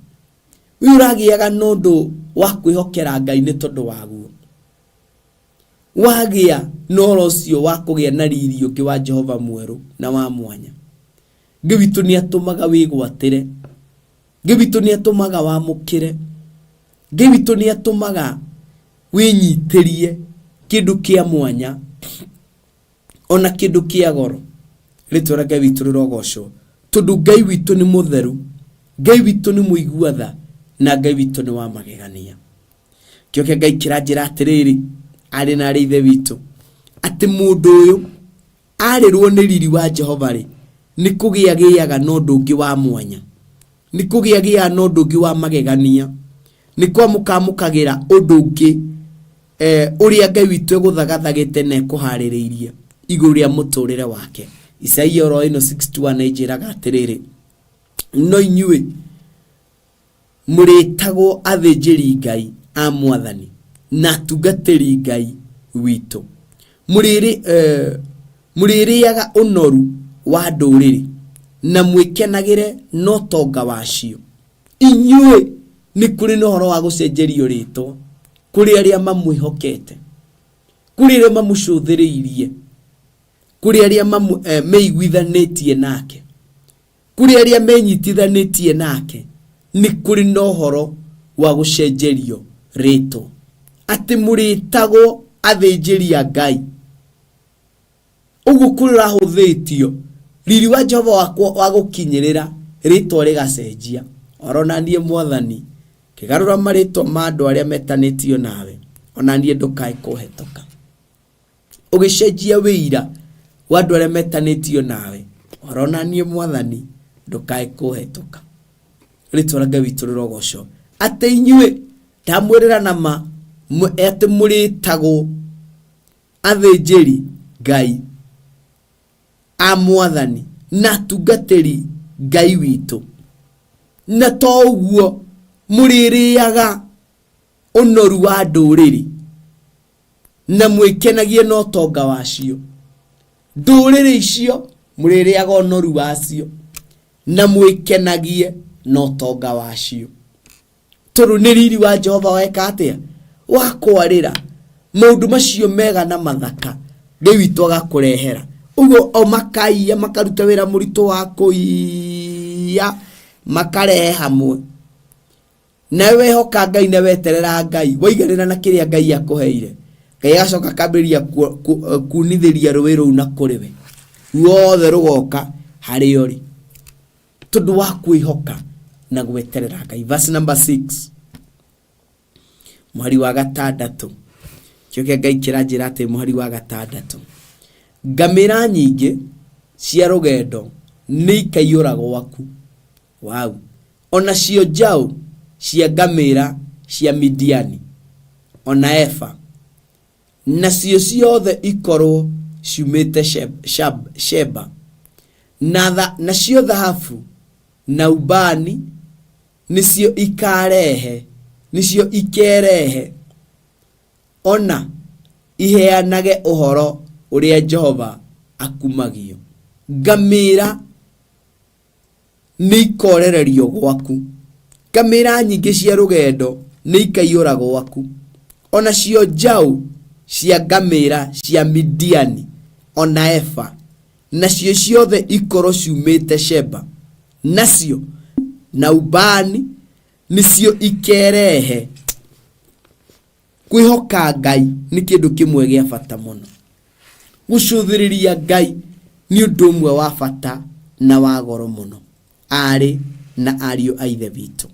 We ũragĩaga na ũndũ wa kwĩhokera Ngai nĩ tondũ waguo. Wagĩa na ũhoro ũcio wa kũgĩa na riri ũngĩ wa Jehova mwerũ na wa mwanya, Ngai witũ nĩ atũmaga wĩgwatĩre. Ngai witũ nĩ atũmaga wamũkĩre. Ngai witũ nĩ atũmaga wĩnyitĩrie kĩndũ kĩa mwanya ona kĩndũ kĩa goro. Rĩtwa rĩa Ngai witũ rĩrogocwo, tondũ Ngai witũ nĩ mũtheru, Ngai witũ nĩ mũigua tha, na Ngai witũ nĩ wa magegania. Kĩo kĩa Ngai kĩranjĩra atĩrĩrĩ, arĩ na arĩ ithe witũ, atĩ mũndũ ũyũ arĩrwo nĩ riri wa Jehova-rĩ, nĩ kũgĩa gĩaga na ũndũ ũngĩ wa mwanya, nĩ kũgĩa gĩaga na ũndũ ũngĩ wa magegania, nĩ kwamũkamũkagĩra ũndũ ũngĩ eh, ũrĩa Ngai witũ egũthagathagĩte na ekũharĩrĩirie igũrũ rĩa mũtũrĩre wake. Isaia oro ĩno 61 ĩnjĩraga atĩrĩrĩ, no inyuĩ Mũrĩĩtagwo athĩnjĩri-Ngai a Mwathani na atungatĩri Ngai witũ. Mũrĩrĩaga ũnoru wa ndũrĩrĩ na mwĩkenagĩre na ũtonga wacio. Inyuĩ nĩ kũrĩ na ũhoro wa gũcenjerio rĩĩtwa kũrĩ arĩa mamwĩhokete, kũrĩ arĩa mamũcũthĩrĩirie, kũrĩ arĩa meiguithanĩtie nake. Kũrĩ arĩa menyitithanĩtie nake nĩ kũrĩ na ũhoro wa gũcenjerio rĩtwa, atĩ mũrĩtagwo athĩnjĩri a Ngai. Ũguo kũrĩ ũrahũthĩtio riri wa Jehova wakwa wa gũkinyĩrĩra rĩtwa rĩgacenjia. Oro na niĩ Mwathani ngĩgarũra marĩtwa ma andũ arĩa metanĩtio nawe, ona niĩ ndũkae kũhetũka. Ũgĩcenjia wĩira wa andũ arĩa metanĩtio nawe, oro na niĩ Mwathani ndũkae kũhetũka. Rĩtwa rĩa Ngai witũ rĩrogocwo. Atĩ inyuĩ ndamwĩrĩra na ma atĩ mũrĩtagwo athĩnjĩri Ngai a Mwathani na atungatĩri Ngai witũ. Na to ũguo, mũrĩrĩaga ũnoru wa ndũrĩrĩ na mwĩkenagie na ũtonga wacio. Ndũrĩrĩ icio mũrĩrĩaga ũnoru wacio na mwĩkenagie na ũtonga wacio. Tondũ nĩ riri wa Jehova weka atĩa? Wakwarĩra maũndũ macio mega na mathaka Ngai witũ agakũrehera. Ũguo o makaiya makaruta wĩra mũritũ wa kũiya makarehe hamwe. Nawe wehoka Ngai na weterera Ngai, waiganĩra na kĩrĩa Ngai akũheire, Ngai agacoka akambĩrĩria kunithĩria rũĩ rũu na kũrĩ we. Ruothe rũgoka harĩ ũrĩ. Tondũ wa kwĩhoka na gweterera Ngai. Verse number 6. Mũhari wa gatandatũ. Kĩo kĩa Ngai kĩranjĩra atĩ mũhari wa gatandatũ. Ngamĩra nyingĩ cia rũgendo nĩ ikaiyũra gwaku. Wow. O nacio njaũ cia ngamĩra cia Midiani, o na Efa, nacio ciothe ikorũo ciumĩte Sheba, na tha, nacio thahabu na ubani nĩcio ikarehe, nĩcio ikerehe, o na iheanage ũhoro ũrĩa Jehova akumagio. Ngamĩra nĩikorererio gwaku, ngamĩra nyingĩ cia rũgendo nĩikaiyũra gwaku, o nacio njaũ cia ngamĩra cia Midiani o na Efa, nacio ciothe ikorwo ciumĩte Sheba, nacio na ubani nĩcio ikerehe. Kwĩhoka Ngai nĩ kĩndũ kĩmwe gĩa bata mũno. Gũcũthĩrĩria Ngai nĩ ũndũ ũmwe wa bata na wa goro mũno, aarĩ na ariũ a Ithe witũ.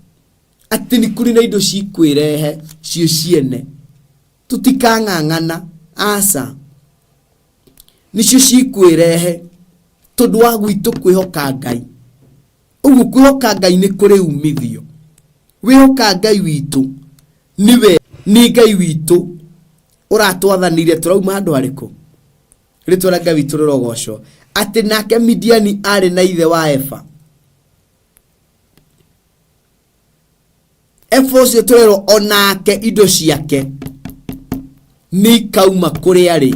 Atĩ nĩ kũrĩ na indo cikwĩrehe cio ciene, tũtikang'ang'ana, aca. Nĩcio cikwĩrehe tondũ wa gwitũ kwĩhoka Ngai. Ũguo kwĩhoka Ngai nĩ kũrĩ umithio. Wĩhoka Ngai witũ nĩwe nĩ Ngai witũ ũratwathanire tũrauma handũ harĩkũ? Rĩtwa rĩa Ngai witũ rĩrogocwo. Atĩ nake Midiani arĩ na ithe wa Efa. Efa ũcio tũrerwo onake indo ciake nĩ ikauma kũrĩa arĩ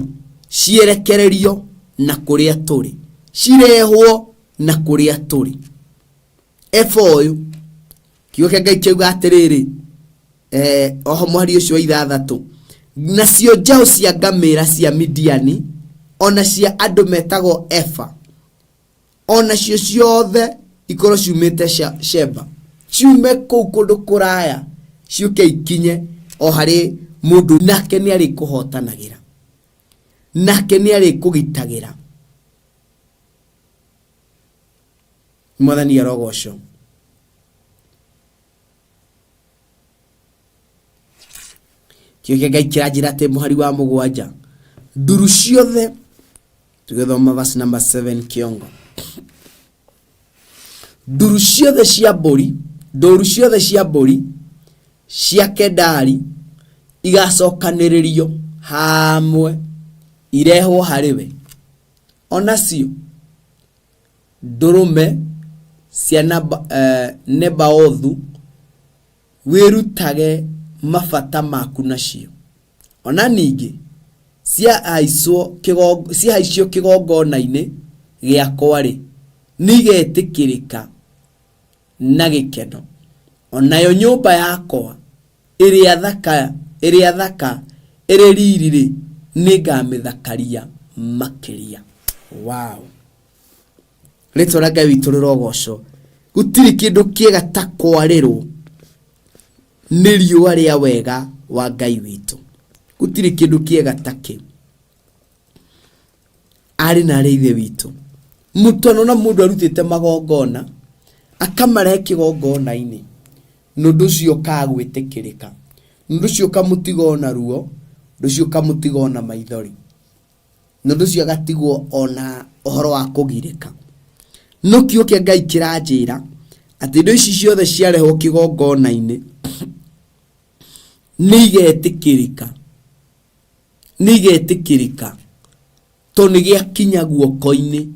cierekererio na kũrĩa tũrĩ, cirehwo na kũrĩa tũrĩ. Eba ũyũ, kiugo kĩa Ngai kĩauga atĩrĩrĩ, oho mũhari ũcio wa ithathatũ, Nacio njaũ cia ngamĩra cia Midiani, o na cia andũ metagwo Efa, o nacio ciothe ikorwo ciumĩte Sheba, ciume kũu kũndũ kũraya, ciũke ikinye o harĩ mũndũ, nake nĩ arĩkũhotanagĩra, nake nĩ arĩkũgitagĩra. Mwathani arogocwo. Kĩo kĩa Ngai kĩranjĩra atĩ mũhari wa 7, nduru ciothe, tũgĩthoma verse number 7 kĩongo, nduru ciothe cia mbũri, ndũru ciothe cia mbũri cia Kedari igacokanĩrĩrio hamwe irehwo harĩ we, onacio ndũrũme cia Nebaothu wĩrutage mabata maku nacio. O na ningĩ ciahaicio kĩgongona-inĩ gĩakwa-rĩ, nĩigetĩkĩrĩka na gĩkeno, o nayo nyũmba yakwa ĩrĩa thaka, ĩrĩa thaka ĩrĩ riri-rĩ, nĩngamĩthakaria makĩria. Wow! Rĩtwa rĩa Ngai witũ rĩrogocwo. Gũtirĩ kĩndũ kĩega ta kwarĩrwo nĩ riũa rĩa wega wa Ngai witũ. Gũtirĩ kĩndũ kĩega ta kĩu. Arĩ na arĩ ithe witũ, mũtwanona mũndũ arutĩte magongona akamarehe kĩgongona-inĩ, na ũndũ ũcio ũkaga gwĩtĩkĩrĩka, na ũndũ ũcio ũkamũtiga ona ruo, ũndũ ũcio ũkamũtiga ona maithori. Na ũndũ ũcio agatigwo ona ũhoro wa kũgirĩka. No kiugo kĩa Ngai kĩranjĩra atĩ indo ici ciothe ciarehwo kĩgongona-inĩ nĩ igetĩkĩrĩka, nĩ igetĩkĩrĩka tondũ nĩ gĩakinya guoko-inĩ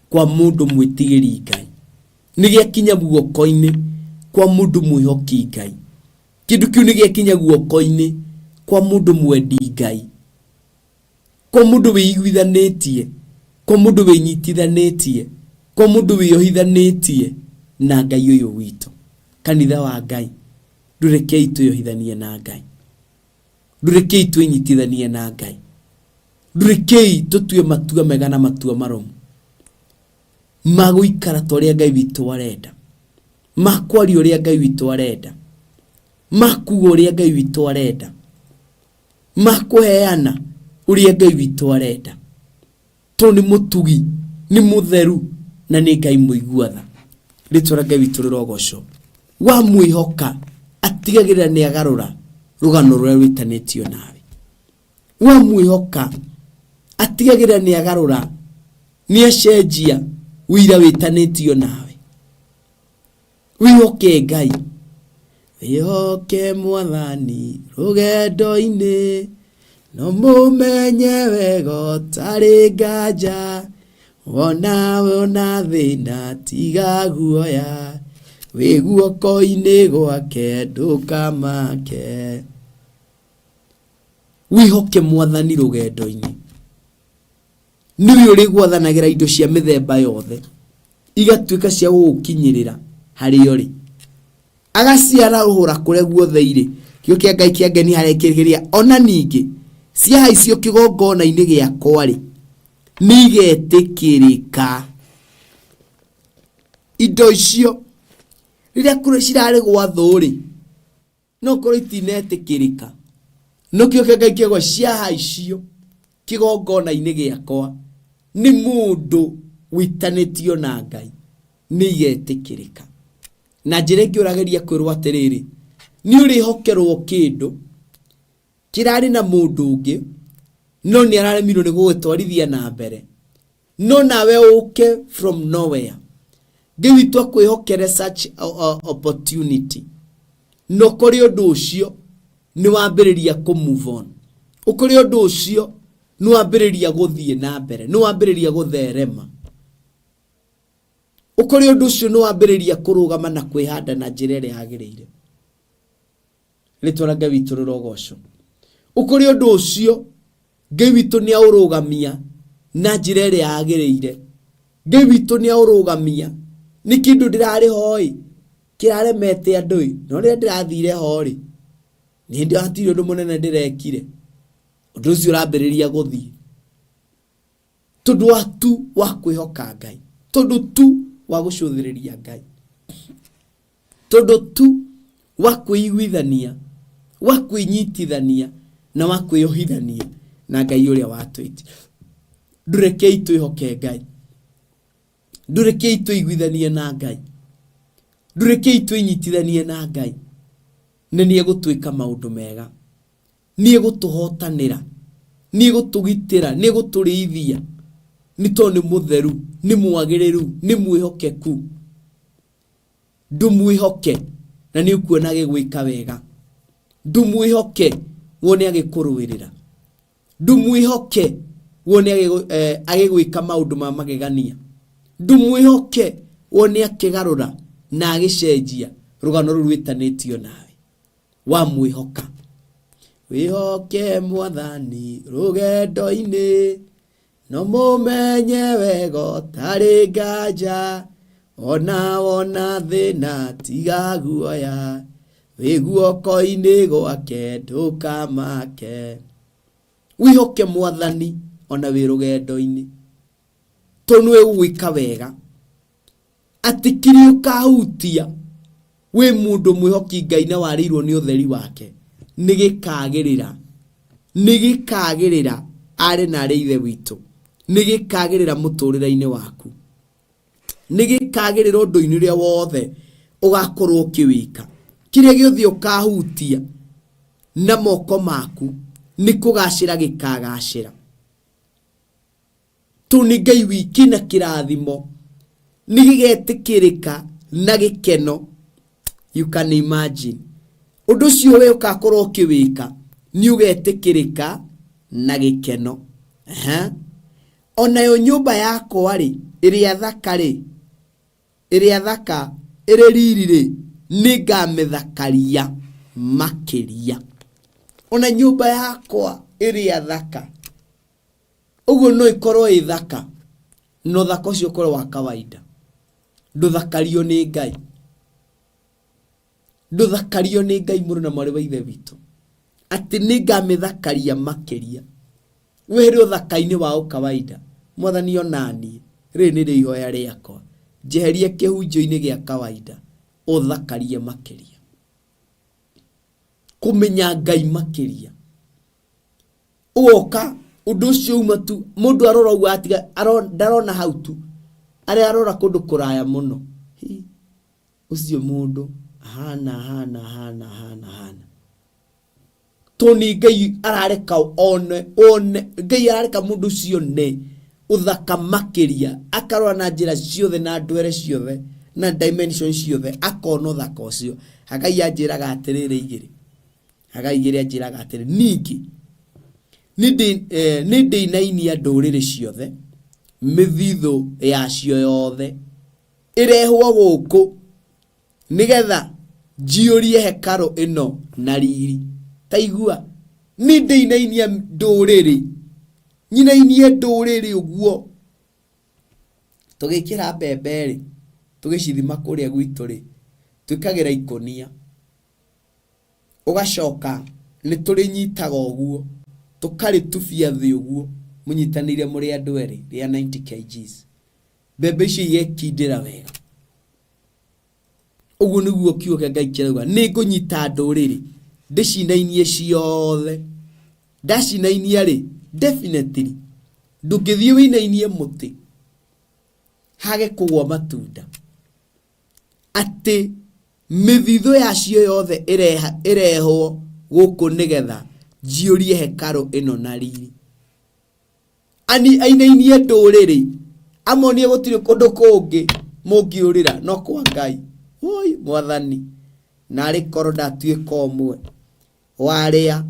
kwa mũndũ mwĩtigĩri Ngai, nĩ gĩakinya guoko-inĩ kwa mũndũ mwĩhoki Ngai, kĩndũ kĩu nĩ gĩakinya guoko-inĩ kwa mũndũ mwendi Ngai. Kwa mũndũ wĩiguithanĩtie, kwa mũndũ wĩnyitithanĩtie, kwa mũndũ wĩyohithanĩtie na Ngai ũyũ witũ. Kanitha wa Ngai, ndũrekei twĩyohithanie na Ngai. Ndũrekei twĩnyitithanie na Ngai. Ndũrekei tũtue matua mega na matua marũmu ma gũikara ta ũrĩa Ngai witũ arenda, ma kwaria ũrĩa Ngai witũ arenda, ma kuga ũrĩa Ngai witũ arenda. Ma kũheana ũrĩa Ngai witũ arenda, tondũ nĩ mũtugi, nĩ mũtheru na nĩ Ngai mũigua tha. Rĩtwa rĩa Ngai witũ rĩrogocwo. Wamwĩhoka atigagĩrĩra nĩ agarũra rũgano rũrĩa rwĩtanĩtio nawe. Wamwĩhoka atigagĩrĩra nĩ agarũra, nĩ acenjia ũira wĩtanĩtio nawe. Wĩhoke Ngai, wĩhoke Mwathani rũgendo-inĩ, no mũmenye wega ũtarĩ nganja, wona wona thĩna tiga guoya, wĩ guoko-inĩ gwake ndũkamake. Wĩhoke Mwathani rũgendo-inĩ. Nĩwe ũrĩgwathanagĩra indo cia mĩthemba yothe, igatuĩka cia gũgũkinyĩrĩra harĩa ũrĩ, agaciarahũra kũrĩa guothe irĩ. Kiugo kĩa Ngai kĩa ngeni harĩa kĩrĩa, ona ningĩ ciahaicio kĩgongona-inĩ gĩakwa-rĩ, nĩigetĩkĩrĩka. Indo icio rĩrĩa kũrĩ cirarĩ gwa thũ-rĩ, no korwo itinetĩkĩrĩka. No kĩo kĩa Ngai kĩagwa ciahaicio kĩgongona-inĩ gĩakwa nĩ mũndũ wĩtanĩtio na Ngai, nĩ igetĩkĩrĩka. Na njĩra ĩngĩ ũrageria kwĩrwo atĩrĩrĩ, nĩ ũrĩhokerwo kĩndũ kĩrarĩ na mũndũ ũngĩ, no nĩ araremirwo nĩ gũgĩtwarithia na mbere. No nawe ũke from nowhere, Ngai witũ akwĩhokere such opportunity, na ũkore ũndũ ũcio nĩ wambĩrĩria kũ move on, ũkore ũndũ ũcio nĩ wambĩrĩria gũthiĩ na mbere, nĩ wambĩrĩria gũtherema, ũkore ũndũ ũcio nĩ wambĩrĩria kũrũgama na kwĩhanda na njĩra ĩrĩa yagĩrĩire. Rĩtwa rĩa Ngai witũ rĩrogocwo. Ũkore ũndũ ũcio Ngai witũ nĩ aũrũgamia na njĩra ĩrĩa yagĩrĩire. Ngai witũ nĩ aũrũgamia. Nĩ kĩndũ ndĩrarĩ ho-ĩ, kĩraremete andũ-ĩ, no rĩrĩa ndĩrathire ho-rĩ, nĩ hatirĩ ũndũ mũnene ndĩrekire. Ũndũ ũcio ũrambĩrĩria gũthiĩ tondũ wa tu wa kwĩhoka Ngai, tondũ tu wa gũcũthĩrĩria Ngai, tondũ tu wa kwĩiguithania, wa kwĩnyitithania na wa kwĩyohithania na Ngai ũrĩa watwĩtire. Ndũrekei twĩhoke Ngai, ndũrekei twĩiguithanie na Ngai, ndũrekei twĩnyitithanie na Ngai, na nĩ egũtwĩka maũndũ mega. Nĩ egũtũhotanĩra, nĩ egũtũgitĩra, nĩ egũtũrĩithia, nĩ tondũ nĩ mũtheru, nĩ mwagĩrĩru, nĩ mwĩhokeku. Ndũmwĩhoke na nĩ ũkuona agĩgwĩka wega. Ndũmwĩhoke wone agĩkũrũĩrĩra. Ndũmwĩhoke wone agĩgwĩka maũndũ ma magegania. Ndũmwĩhoke wone akĩgarũra na agĩcenjia rũgano rũu rwĩtanĩtio nawe. Wamwĩhoka. Wĩhoke Mwathani rũgendo-inĩ, no mũmenye wega ũtarĩ nganja, ona wona thĩna tiga guoya, wĩ guoko-inĩ gwake ndũkamake. Wĩhoke Mwathani ona wĩ rũgendo-inĩ, tondũ nĩwe ũgwĩka wega. Atĩ kĩrĩa ũkahutia wĩ mũndũ mwĩhoki Ngai na warĩirwo nĩ ũtheri wake, nĩ gĩkagĩrĩra, nĩ gĩkagĩrĩra arĩ na arĩ ithe witũ, nĩ gĩkagĩrĩra mũtũrĩre-inĩ waku, nĩ gĩkagĩrĩra ũndũ-inĩ ũrĩa wothe ũgakorwo ũkĩwĩka. Kĩrĩa gĩothe ũkahutia na moko maku nĩ kũgacĩra gĩkagacĩra. Tondũ nĩ Ngai wiki na kĩrathimo nĩ gĩgetĩkĩrĩka na gĩkeno. You can imagine. Ũndũ ũcio we ũgakorwo ũkĩwĩka nĩ ũgetĩkĩrĩka na gĩkeno. Aha. Onayo nyũmba yakwa rĩ, ĩrĩa thaka rĩ, ĩrĩa thaka ĩrĩ riri rĩ, nĩngamĩthakaria makĩria. Ona nyũmba yakwa ĩrĩa thaka Ũguo no ĩkorwo ĩ thaka, na ũthaka ũcio ũkorwo wa kawaida. Ndũthakario nĩ Ngai. Ndũthakario nĩ Ngai mũrũ na mwarĩ wa Ithe witũ. Atĩ nĩ ngamĩthakaria makĩria. Wehere ũthaka-inĩ wa ũkawaida. Mwathani onaniĩ, rĩrĩ nĩrĩo ihoya rĩakwa. Njeheria kĩhunjio-inĩ gĩa kawaida, ũthakarie makĩria. Kũmenya Ngai makĩria. Ũgoka ũndũ ũcio uma tu mũndũ arora ũguo atiga ndarona hau tu arĩa arora kũndũ kũraya mũno. Hi, ũcio mũndũ ahana ahana ahana ahana ahana. To nĩ Ngai arareka one one Ngai arareka mũndũ ũcio one ũthaka makĩria, akarora na njĩra ciothe na ndwere ciothe na dimension ciothe akona ũthaka ũcio. Hagai anjĩraga atĩrĩrĩ igĩrĩ. Hagai igĩrĩ anjĩraga atĩrĩ, ningĩ nĩ ndĩinainia ndũrĩrĩ ciothe, mĩthithũ yacio yothe ĩrehwo gũkũ, nĩgetha njiyũrie hekarũ ĩno na riri. Ta igua, nĩ ndĩinainia ndũrĩrĩ, nyinainie ndũrĩrĩ ũguo. Tũgĩkĩra mbembe-rĩ, tũgĩcithima kũrĩa gwitũ-rĩ, twĩkagĩra ikũnia. Ũgacoka nĩ tũrĩnyitaga ũguo, tũkarĩtubia thĩ ũguo mũnyitanĩire mũrĩ andũ erĩ rĩa 90 kgs. Mbembe icio igekindĩra wega. Ũguo nĩguo kiugo kĩa Ngai kĩrauga, nĩ ngũnyita ndũrĩrĩ ndĩcinainie ciothe. Ndacinainia rĩ, definitely ndũngĩthiĩ wĩinainie mũtĩ hage kũgwa matunda. Atĩ mĩthithũ yacio yothe ĩrehwo gũkũ nĩgetha njiyũrie hekarũ ĩno na riri. Ani ainainie ndũrĩrĩ, amonie gũtirĩ kũndũ kũngĩ mũngĩũrĩra no kwa Ngai. Oi mwathani, narĩ korwo ndatuĩka ũmwe wa arĩa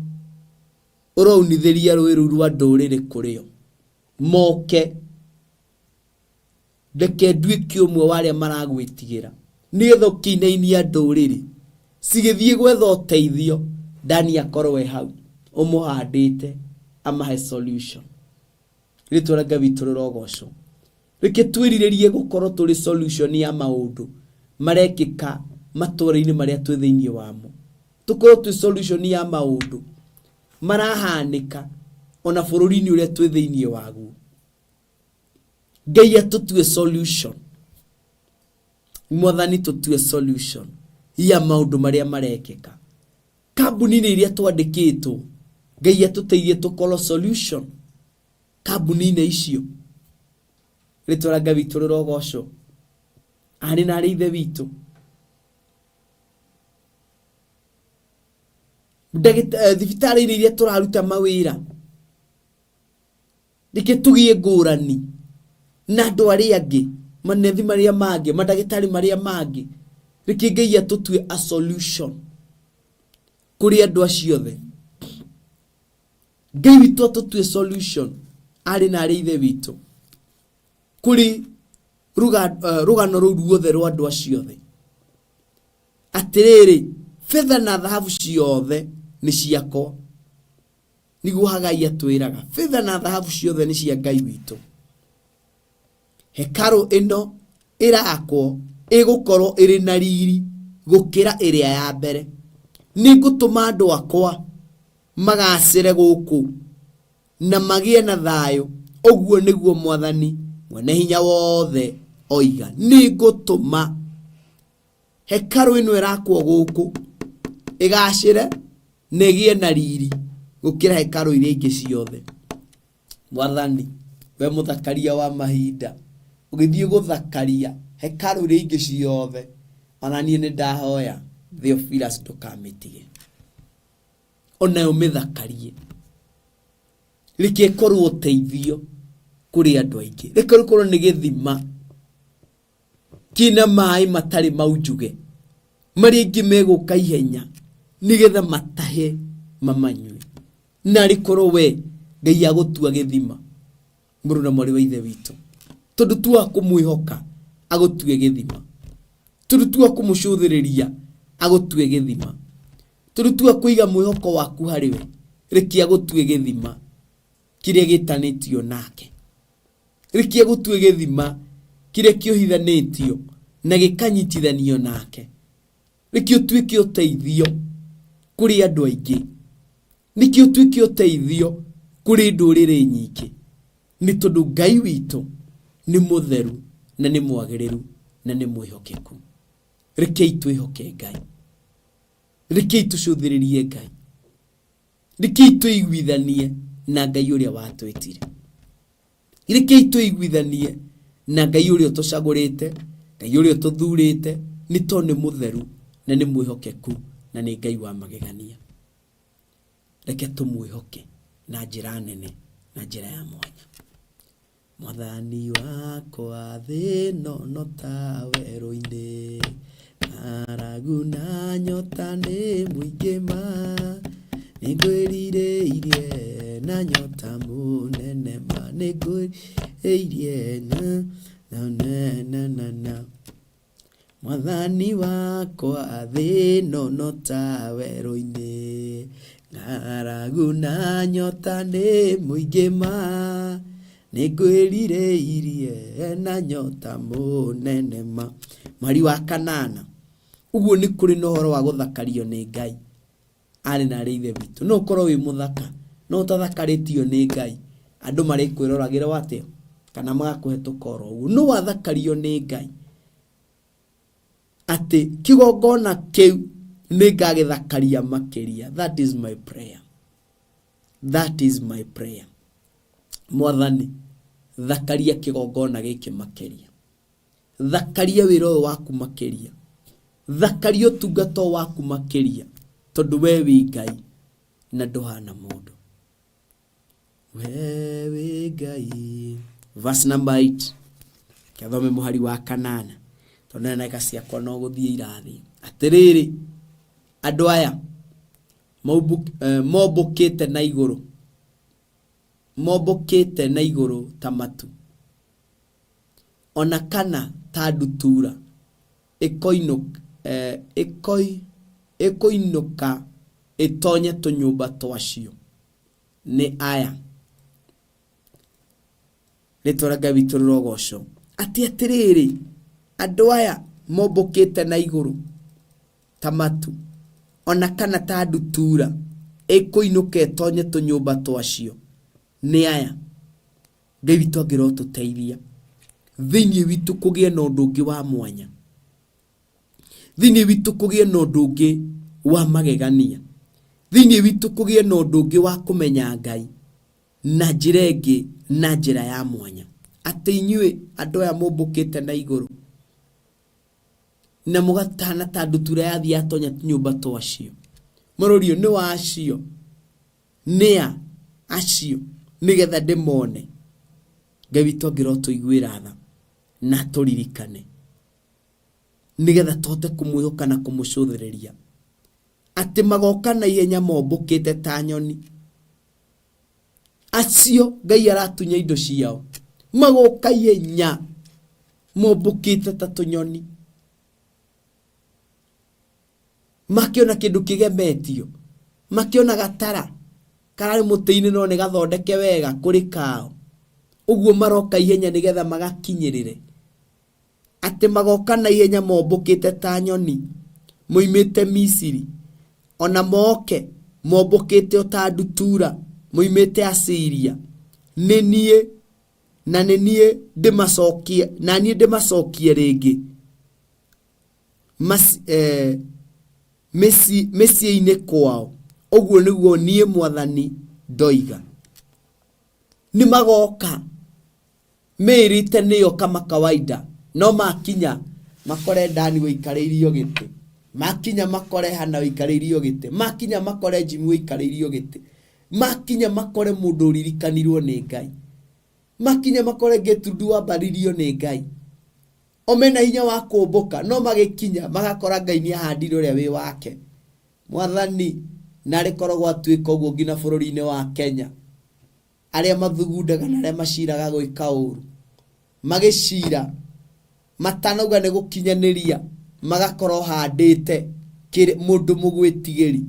ũraunithĩria rũĩ rũu rwa ndũrĩrĩ kũrĩ o, moke Reke nduĩke ũmwe wa arĩa maragwĩtigĩra, nĩgetha ũkĩinainia ndũrĩrĩ cigĩthiĩ gwetha ũteithio, Dani akorwo e hau ũmũhandĩte amahe solution. Rĩtwa rĩa Ngai witũ rĩrogocwo. Reke twĩrirĩrie gũkorwo tũrĩ solution ya maũndũ marekĩka matũra-inĩ marĩa twĩ thĩinĩ wamo. Tũkorwo twĩ solution ya maũndũ marahanĩka. Ona bũrũri-inĩ ũrĩa twĩ thĩinĩ waguo, Ngai atũtue solution. Mwathani tũtue solution ya maũndũ marĩa marekĩka kambuni-inĩ iria twandĩkĩtwo. Ngai atũteithie tũkorwo solution kambuni-inĩ icio. Rĩtwa rĩa Ngai witũ rĩrogocwo. Arĩ na arĩ ithe witũ. Thibitarĩ-inĩ iria tũraruta mawĩra, reke tũgĩe ngũrani na andũ arĩa angĩ, manethi marĩa mangĩ, mandagĩtarĩ marĩa mangĩ. Reke Ngai atũtue a solution kũrĩ andũ acio othe. Ngai witũ atũtue solution, arĩ na arĩ ithe witũ, kũrĩ rũgano rũu ruothe rwa andũ acio othe. Atĩrĩrĩ, betha na thahabu ciothe nĩ ciakwa. Nĩguo Hagai atwĩraga, betha na thahabu ciothe nĩ cia Ngai witũ. Hekarũ ĩno ĩrakwo ĩgũkorwo ĩrĩ na riri gũkĩra ĩrĩa ya mbere. Nĩngũtũma andũ akwa magacĩre gũkũ na magĩe na thayũ, ũguo nĩguo Mwathani Mwene-Hinya-Wothe oiga. Nĩngũtũma hekarũ ĩno ĩrakwo gũkũ ĩgacĩre na ĩgĩe na riri gũkĩra hekarũ iria ingĩ ciothe. Mwathani, we mũthakaria wa mahinda, ũgĩthiĩ gũthakaria hekarũ iria ingĩ ciothe, ona niĩ nĩ ndahoya Theophilus ndũkamĩtige, onayo mĩthakarie. Reke ĩkorwo ũteithio kũrĩ andũ aingĩ, reke ĩkorwo nĩ gĩthima kĩna maĩ matarĩ maunjuge, marĩa aingĩ megũka ihenya nĩgetha matahe mamanyue. Na arĩ korwo we Ngai agũtua gĩthima, mũrũ na mwarĩ wa ithe witũ, tondũ tu wa kũmwĩhoka agũtue gĩthima, tondũ tu wa kũmũcũthĩrĩria agũtue gĩthima, tondũ tu wa kũiga mwĩhoko waku harĩ we, reke agũtue gĩthima kĩrĩa gĩtanĩtio nake. Reke agũtue gĩthima kĩrĩa kĩohithanĩtio na gĩkanyitithanio nake. Reke ũtuĩke ũteithio kũrĩ andũ aingĩ. Nĩkĩo ũtuĩke ũteithio kũrĩ ndũrĩrĩ nyingĩ, nĩ tondũ Ngai witũ nĩ mũtheru na nĩ mwagĩrĩru na nĩ mwĩhokeku. Rekei twĩhoke Ngai. Rekei tũcũthĩrĩrie Ngai. Rekei twĩiguithanie na Ngai ũrĩa watwĩtire. Rekei twĩiguithanie na Ngai ũrĩa ũtũcagũrĩte, Ngai ũrĩa ũtũthurĩte, nĩ tondũ nĩ mũtheru na nĩ mwĩhokeku na nĩ Ngai wa magegania. Reke tũmwĩhoke na njĩra nene, na njĩra ya mwanya. Mwathani wakwa thĩ ĩno no ta werũ-inĩ, ng'aragu na nyota nĩ mũingĩ ma, nĩngwĩrirĩirie na nyota mũnene ma, nĩngwĩrirĩirie na na na na na. Mwathani wakwa thĩ ĩno no ta werũ-inĩ, ng'aragu na nyota nĩ mũingĩ ma, nĩngwĩrirĩirie na nyota mũnene ma. Mweri wa kanana, ũguo nĩ kũrĩ na ũhoro wa gũthakario nĩ Ngai. Arĩ na arĩ ithe witũ, no ũkorwo wĩ mũthaka no ũtathakarĩtio nĩ Ngai, andũ marĩkwĩroragĩra o atĩa kana magakũhetũka oro ũguo. No wathakario nĩ Ngai atĩ kĩgongona kĩu nĩ ngagĩthakaria makĩria. That is my prayer. That is my prayer. Mwathani, thakaria kĩgongona gĩkĩ makĩria. Thakaria wĩra ũyũ waku makĩria. Thakaria ũtungata ũyũ waku makĩria, tondũ we wĩ Ngai na ndũhana mũndũ. We wĩ Ngai. Verse number 8. Kĩathome mũhari wa kanana, tondũ na ndagĩka ciakwa no gũthiĩ irathiĩ. Atĩrĩrĩ, andũ aya mombũkĩte na igũrũ, mombũkĩte na igũrũ ta matu, o na kana ta ndutura ĩkũinũka ĩtonye tũnyũmba twacio, nĩ aya. Rĩtwa rĩa Ngai witũ rĩrogocwo. Atĩ atĩrĩrĩ, andũ aya mombũkĩte na igũrũ ta matu, o na kana ta ndutura ĩkũinũka ĩtonye tũnyũmba twacio. Nĩ aya. Ngai witũ angĩrotũteithia thĩinĩ witũ kũgĩe na ũndũ ũngĩ wa mwanya, thĩinĩ witũ kũgĩe na ũndũ ũngĩ wa magegania, thĩinĩ witũ kũgĩe na ũndũ ũngĩ wa kũmenya Ngai na njĩra ĩngĩ, na njĩra ya mwanya. Atĩ inyuĩ andũ aya mũmbũkĩte na igũrũ na mũgatana ta ndutura yathiĩ yatonya tũnyũmba twacio, mũrorio nĩ wa acio nĩa acio nĩgetha ndĩmone. Ngai witũ angĩrotũiguĩra tha na atũririkane nĩgetha tũhote kũmwĩhoka na kũmũcũthĩrĩria, atĩ magoka na ihenya mombũkĩte ta nyoni. Acio Ngai aratunya indo ciao magoka ihenya mombũkĩte ta tũnyoni, makĩona kĩndũ kĩgemetio, makĩona gatara kararĩ mũtĩ-inĩ no nĩ gathondeke wega kũrĩ kao, ũguo maroka ihenya nĩgetha magakinyĩrĩre. Atĩ magoka na ihenya mombũkĩte ta nyoni moimĩte Misiri, o na moke mombũkĩte o ta ndutura moimĩte Asiria. Nĩ niĩ, na nĩ niĩ ndĩmacokie, na niĩ ndĩmacokie rĩngĩ mĩciĩ-inĩ kwao. Ũguo nĩguo niĩ mwathani ndoiga. Nĩ magoka Meĩrĩte nĩo kama kawaida, no makinya makore Dani ũikarĩirio gĩtĩ, makinya makore Hannah ũikarĩirio gĩtĩ, makinya makore Jimmy ũikarĩirio gĩtĩ, makinya makore mũndũ ũririkanirwo nĩ Ngai, makinya makore Gertrude wambaririo nĩ Ngai. O mena hinya wa kũmbũka, no magĩkinya magakora Ngai nĩ ahandire ũrĩa wĩ wake. Mwathani, narĩ korwo gwatuĩka ũguo nginya bũrũri-inĩ wa Kenya. Arĩa mathugundaga na arĩa maciraga gwĩka ũũru, magĩcira matanauga nĩ gũkinyanĩria, magakorwo handĩte mũndũ mũgwĩtigĩri,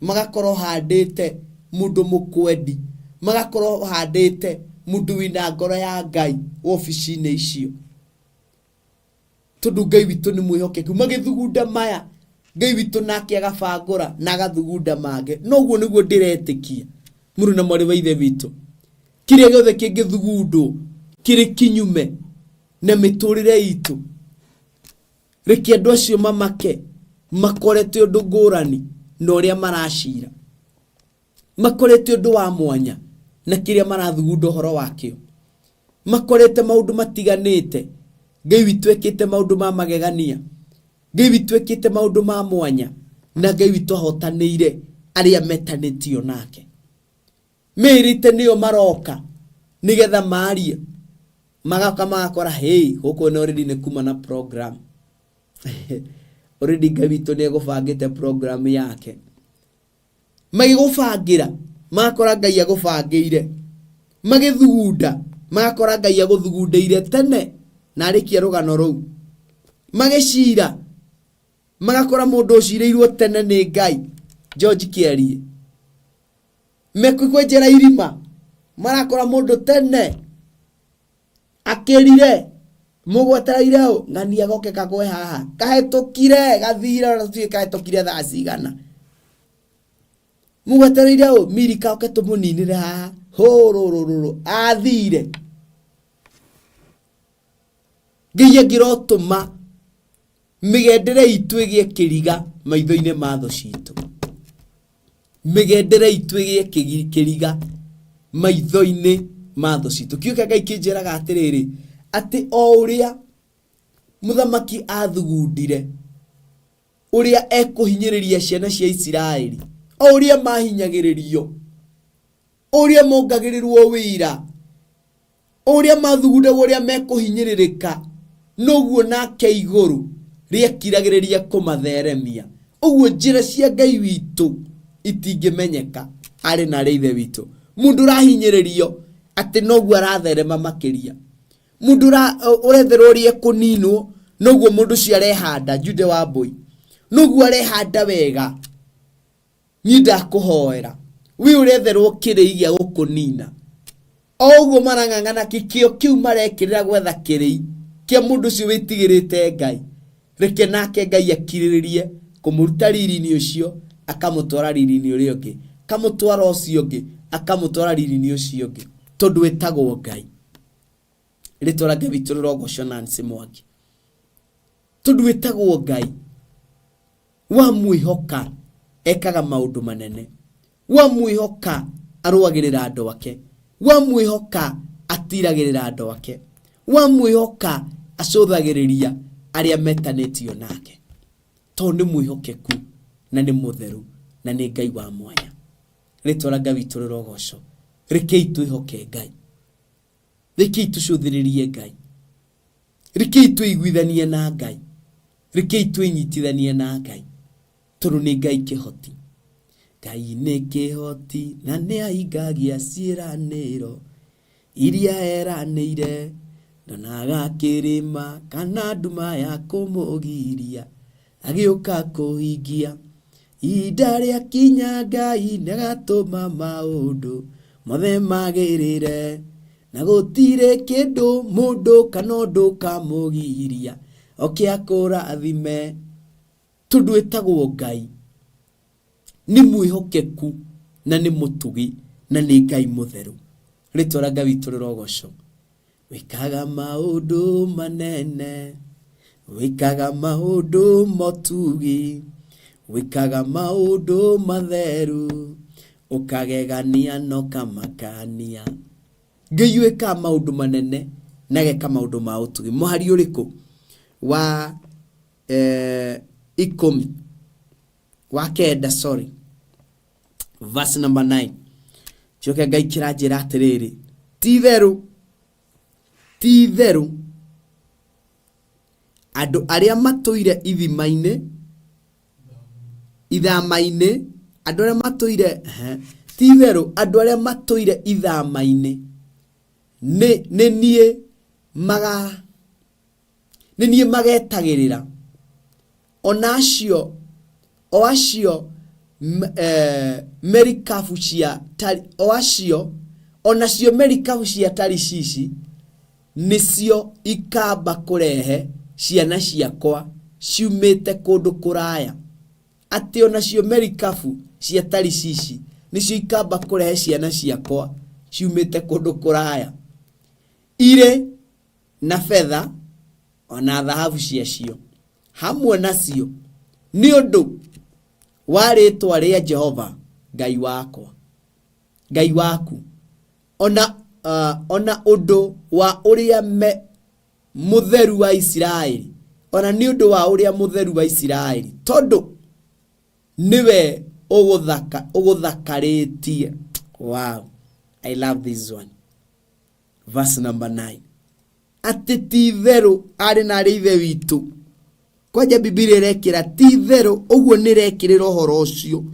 magakorwo handĩte mũndũ mũkwendi, magakorwo handĩte mũndũ wĩna ngoro ya Ngai wabici-inĩ icio. Tondũ Ngai witũ nĩ mwĩhokeku. Magĩthugunda maya, Ngai witũ nake agabangũra na agathugunda mangĩ. No ũguo nĩguo ndĩretĩkia, mũrũ na mwarĩ wa Ithe witũ. Kĩrĩa gĩothe kĩngĩthugundwo kĩrĩ kinyume na mĩtũrĩre itũ, reke andũ acio mamake makorete ũndũ ngũrani na ũrĩa maracira. Makorete ũndũ wa mwanya na kĩrĩa marathugunda ũhoro wakĩo. Makorete maũndũ matiganĩte. Ngai witũ ekĩte maũndũ ma magegania. Ngai witũ ekĩte maũndũ ma mwanya. Na Ngai witũ ahotanĩire arĩa metanĩtio nake. Merĩte nĩo maroka nĩgetha marie. Magoka magakora, hey, gũkũ nĩ already nĩ kuma na program. Already Ngai witũ nĩ egũbangĩte program yake. Magĩgũbangĩra magakora Ngai agũbangĩire, magĩthugunda magakora Ngai agũthugundĩire tene na arĩkia rũgano rũu, magĩcira magakora mũndũ ũcirĩirwo tene nĩ Ngai. George Kĩarie mekwenjera irima marakora mũndũ tene akĩrire mũgwetereire ũ ng'ania goke kagwe haha kahĩtũkire gathire ona tũtiũĩ kahĩtũkire thaa cigana mũgwetereire ũ miri kaoke tũmũninĩre haha hũrũrũrũrũ athire. Ngai angĩrotũma mĩgendere itũ ĩgĩe kĩriga maitho-inĩ ma thũ citũ, mĩgendere itũ ĩgĩe kĩriga maitho-inĩ ma thũ citũ. Kiugo kĩa Ngai kĩnjĩraga atĩrĩrĩ, atĩ o ũrĩa mũthamaki athugundire ũrĩa ekũhinyĩrĩria ciana cia Isiraeli, o ũrĩa mahinyagĩrĩrio, o ũrĩa mongagĩrĩrwo wĩra, o ũrĩa mathugundagwo ũrĩa mekũhinyĩrĩrĩka, noguo nake igũrũ rĩekiragĩrĩria kũmatheremia. Ũguo njĩra cia Ngai witũ itingĩmenyeka arĩ na arĩ Ithe witũ. Mũndũ ũrahinyĩrĩrio atĩ noguo aratherema makĩria. Mũndũ ũretherwo ũrĩa ekũninwo, noguo mũndũ ũcio arehanda, Jude Wambũi, noguo arehanda wega. Niĩ ndakũhoera, wee ũretherwo kĩrĩi gĩa gũkũnina. O ũguo marang'ang'ana kĩo kĩu marekĩrĩra gwetha kĩrĩi kĩa mũndũ ũcio wĩtigĩrĩte Ngai, reke nake Ngai akirĩrĩrie kũmũruta riri-inĩ ũcio akamũtwara riri-inĩ ũrĩa ũngĩ, akamũtwara ũcio ũngĩ, akamũtwara riri-inĩ ũcio ũngĩ. Tondũ wĩtagwo Ngai. Rĩtwa rĩa Ngai witũ rĩrogocwo Nancy Mwangi. Tondũ wĩtagwo Ngai. Wamwĩhoka ekaga maũndũ manene. Wamwĩhoka arũagĩrĩra andũ ake. Wamwĩhoka atiragĩrĩra andũ ake. Wamwĩhoka acũthagĩrĩria arĩa metanĩtio nake. Tondũ nĩ mwĩhokeku na nĩ mũtheru na nĩ Ngai wa mwanya. Rĩtwa rĩa Ngai witũ rĩrogocwo. Rekei twĩhoke Ngai. Rekei tũcũthĩrĩrie Ngai. Rekei twĩiguithanie na Ngai. Rekei twĩnyitithanie na Ngai. Tondũ nĩ Ngai kĩhoti. Ngai nĩ kĩhoti na nĩ ahingagia ciĩranĩro iria eranĩire. Ndonaga kĩrĩma kana nduma ya kũmũgiria agĩũka kũhingia. Ihinda rĩakinya Ngai nĩagatũma maũndũ mothe magĩrĩre. Na gũtirĩ kĩndũ mũndũ kana ũndũ ũkamũgiria oke akũrathime. Tondũ etagwo Ngai, nĩ mwĩhokeku na nĩ mũtugi na nĩ Ngai mũtheru. Rĩtwa rĩa Ngai witũ rĩrogocwo. Wĩkaga maũndũ manene, wĩkaga maũndũ motugi, wĩkaga maũndũ matheru, ũkagegania na ũkamakania. Ngai wĩkaga maũndũ manene na ageka maũndũ ma ũtugi. Mũhari ũrĩkũ wa eh, ikũmi wa kenda sorry verse number 9 coke Ngai kĩranjĩra atĩrĩrĩ ti itherũ ti itherũ andũ arĩa matũire ithima-inĩ ithama-inĩ andũ arĩa matũire ehe, ti itherũ andũ arĩa matũire ithama-inĩ nĩ nĩ niĩ maga nĩ niĩ magetagĩrĩra ona acio o acio m- eh, merikabu cia Tari- o acio onacio merikabu cia tarishishi nĩcio ikamba kũrehe ciana ciakwa ciumĩte kũndũ kũraya atĩ onacio merikabu cia tarishishi nĩcio ikamba kũrehe ciana ciakwa ciumĩte kũndũ kũraya irĩ na betha o na thahabu ciacio hamwe nacio nĩ ũndũ wa rĩĩtwa rĩa Jehova Ngai wakwa Ngai waku ona uh, ona ũndũ wa ũrĩa me mũtheru wa Isiraeli ona nĩ ũndũ wa ũrĩa mũtheru wa Isiraeli tondũ nĩwe ũgũthaka ũgũthakarĩtie wow I love this one verse number 9 atĩ ti itherũ arĩ na arĩ ithe witũ kwanja bibilia ĩrekĩra ti itherũ ũguo nĩ ĩrekĩrĩra ũhoro ũcio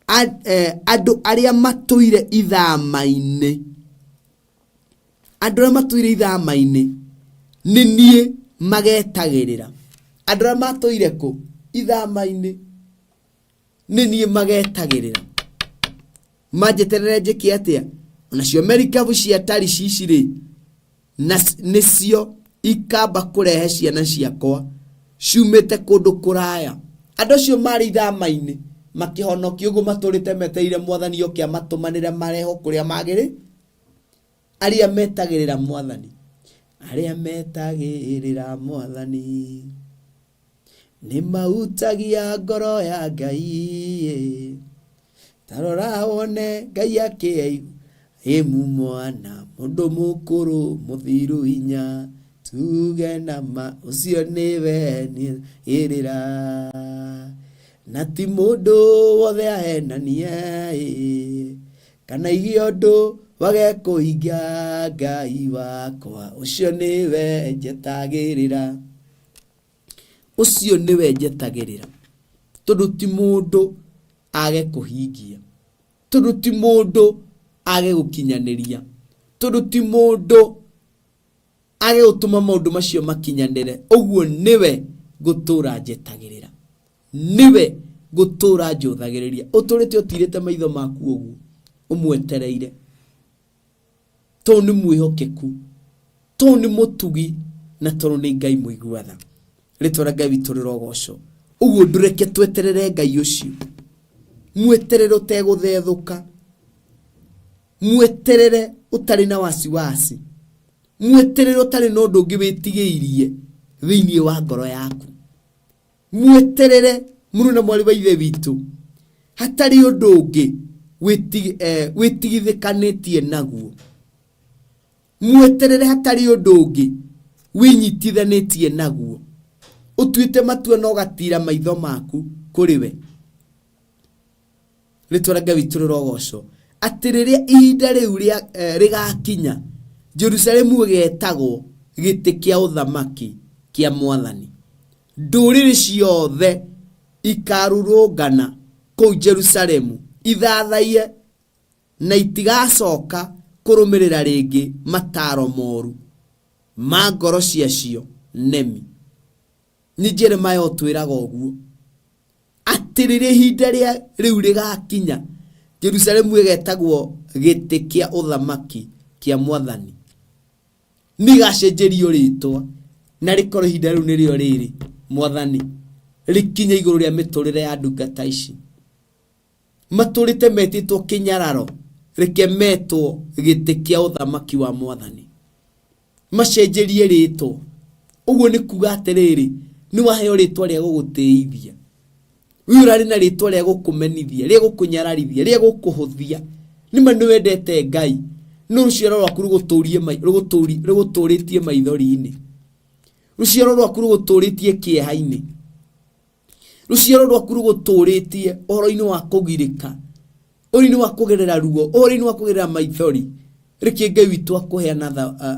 A- eh, andũ arĩa matũire ithama-inĩ andũ arĩa matũire ithama-inĩ nĩ niĩ magetagĩrĩra andũ arĩa matũire kũ ithama-inĩ nĩ niĩ magetagĩrĩra manjeterere njĩke atĩa onacio merikabu cia tarishishi rĩ na nĩcio ikamba kũrehe ciana ciakwa ciumĩte kũndũ kũraya andũ acio marĩ ithama-inĩ makĩhonokio ũguo matũrĩte metereire mwathani oke amatũmanĩre marehwo kũrĩa magĩrĩ arĩa metagĩrĩra mwathani arĩa metagĩrĩra mwathani Nĩ mahutagia ngoro ya Ngai ĩ. Ta rora wone Ngai akĩaigua ĩ mwana mũndũ mũkũrũ mũthiru hinya tuge na ma ũcio nĩwe ĩrĩra na ti mũndũ wothe ahenanie ĩ kana igie ũndũ wage kũhingia Ngai wakwa ũcio nĩwe njetagĩrĩra. Ũcio nĩwe njetagĩrĩra, tondũ ti mũndũ age kũhingia, tondũ ti mũndũ age gũkinyanĩria, tondũ ti mũndũ age gũtũma maũndũ macio makinyanĩre. Ũguo nĩwe ngũtũra njetagĩrĩra, nĩwe ngũtũra njũthagĩrĩria. Ũtũrĩte ũtirĩte maitho maku ũguo ũmwetereire. Tondũ nĩ mwĩhokeku, tondũ nĩ mũtugi, na tondũ nĩ Ngai mũigua tha. Rĩtwa rĩa Ngai witũ rĩrogocwo. Ũguo ndũreke tweterere Ngai ũcio. Mweterere ũtegũthethũka. Mweterere ũtarĩ na wasiwasi, mweterere ũtarĩ na ũndũ ũngĩ wĩtigĩirie thĩinĩ wa ngoro yaku. Mweterere mũrũ na mwarĩ wa ithe witũ hatarĩ ũndũ ũngĩ wĩtigithĩkanĩtie naguo. Mweterere hatarĩ ũndũ ũngĩ wĩnyitithanĩtie naguo, ũtuĩte matua na ũgatira maitho maku kũrĩ we. Rĩtwa rĩa Ngai witũ rĩrogocwo, atĩ rĩrĩa ihinda rĩu rĩgakinya, Jerusalemu ĩgetagwo gĩtĩ kĩa ũthamaki kĩa Mwathani. Ndũrĩrĩ ciothe ikarũrũngana kũu Jerusalemu ithathaiye na itigacoka kũrũmĩrĩra rĩngĩ mataaro moru ma ngoro ciacio nemi. Nĩ Jeremiah ũtwĩraga ũguo, atĩ rĩrĩa ihinda rĩa rĩu rĩgakinya, Jerusalemu ĩgetagwo gĩtĩ kĩa ũthamaki kĩa Mwathani. Nĩ igacenjerio rĩtwa na rĩkorwo ihinda rĩu nĩrĩo rĩrĩ, Mwathani, rĩkinye igũrũ rĩa mĩtũrĩre ya ndungata ici. Matũrĩte metĩtwo kĩnyararo, reke metwo gĩtĩ kĩa ũthamaki wa Mwathani. Macenjerie rĩtwa. Ũguo nĩ kuga atĩrĩrĩ, nĩ waheo rĩtwa rĩa gũgũtĩithia. We ũrarĩ na rĩtwa rĩa gũkũmenithia, rĩa gũkũnyararithia, rĩa gũkũhũthia. Nĩ ma nĩ wendete Ngai, no rũciaro rwaku rũgũtũrĩtie maithori-inĩ. Rũciaro rwaku rũgũtũrĩtie kĩeha-inĩ. Rũciaro rwaku rũgũtũrĩtie ũhoro-inĩ wa kũgirĩka, ũhoro-inĩ wa kũgerera ruo, ũhoro-inĩ wa kũgerera maithori. Reke Ngai witũ akũhe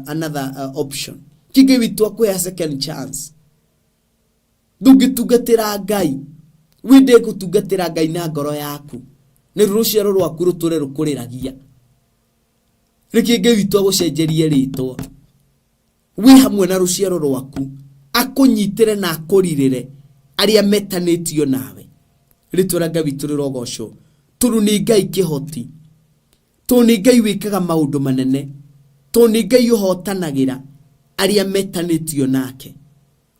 another option. Reke Ngai witũ akũhe a second chance. Ndũngĩtungatĩra Ngai, wende gũtungatĩra Ngai na ngoro yaku, nĩ rũciaro rwaku rũtũre rũkũrĩragia. Reke Ngai witũ agũcenjerie rĩtwa. Wĩ hamwe na rũciaro rwaku, akũnyitĩre na akũrirĩre arĩa metanĩtio nawe. Rĩtwa rĩa Ngai witũ rĩrogocwo, tondũ nĩ Ngai kĩhoti, tondũ nĩ Ngai wĩkaga maũndũ manene, tondũ nĩ Ngai ũhotanagĩra arĩa metanĩtio nake.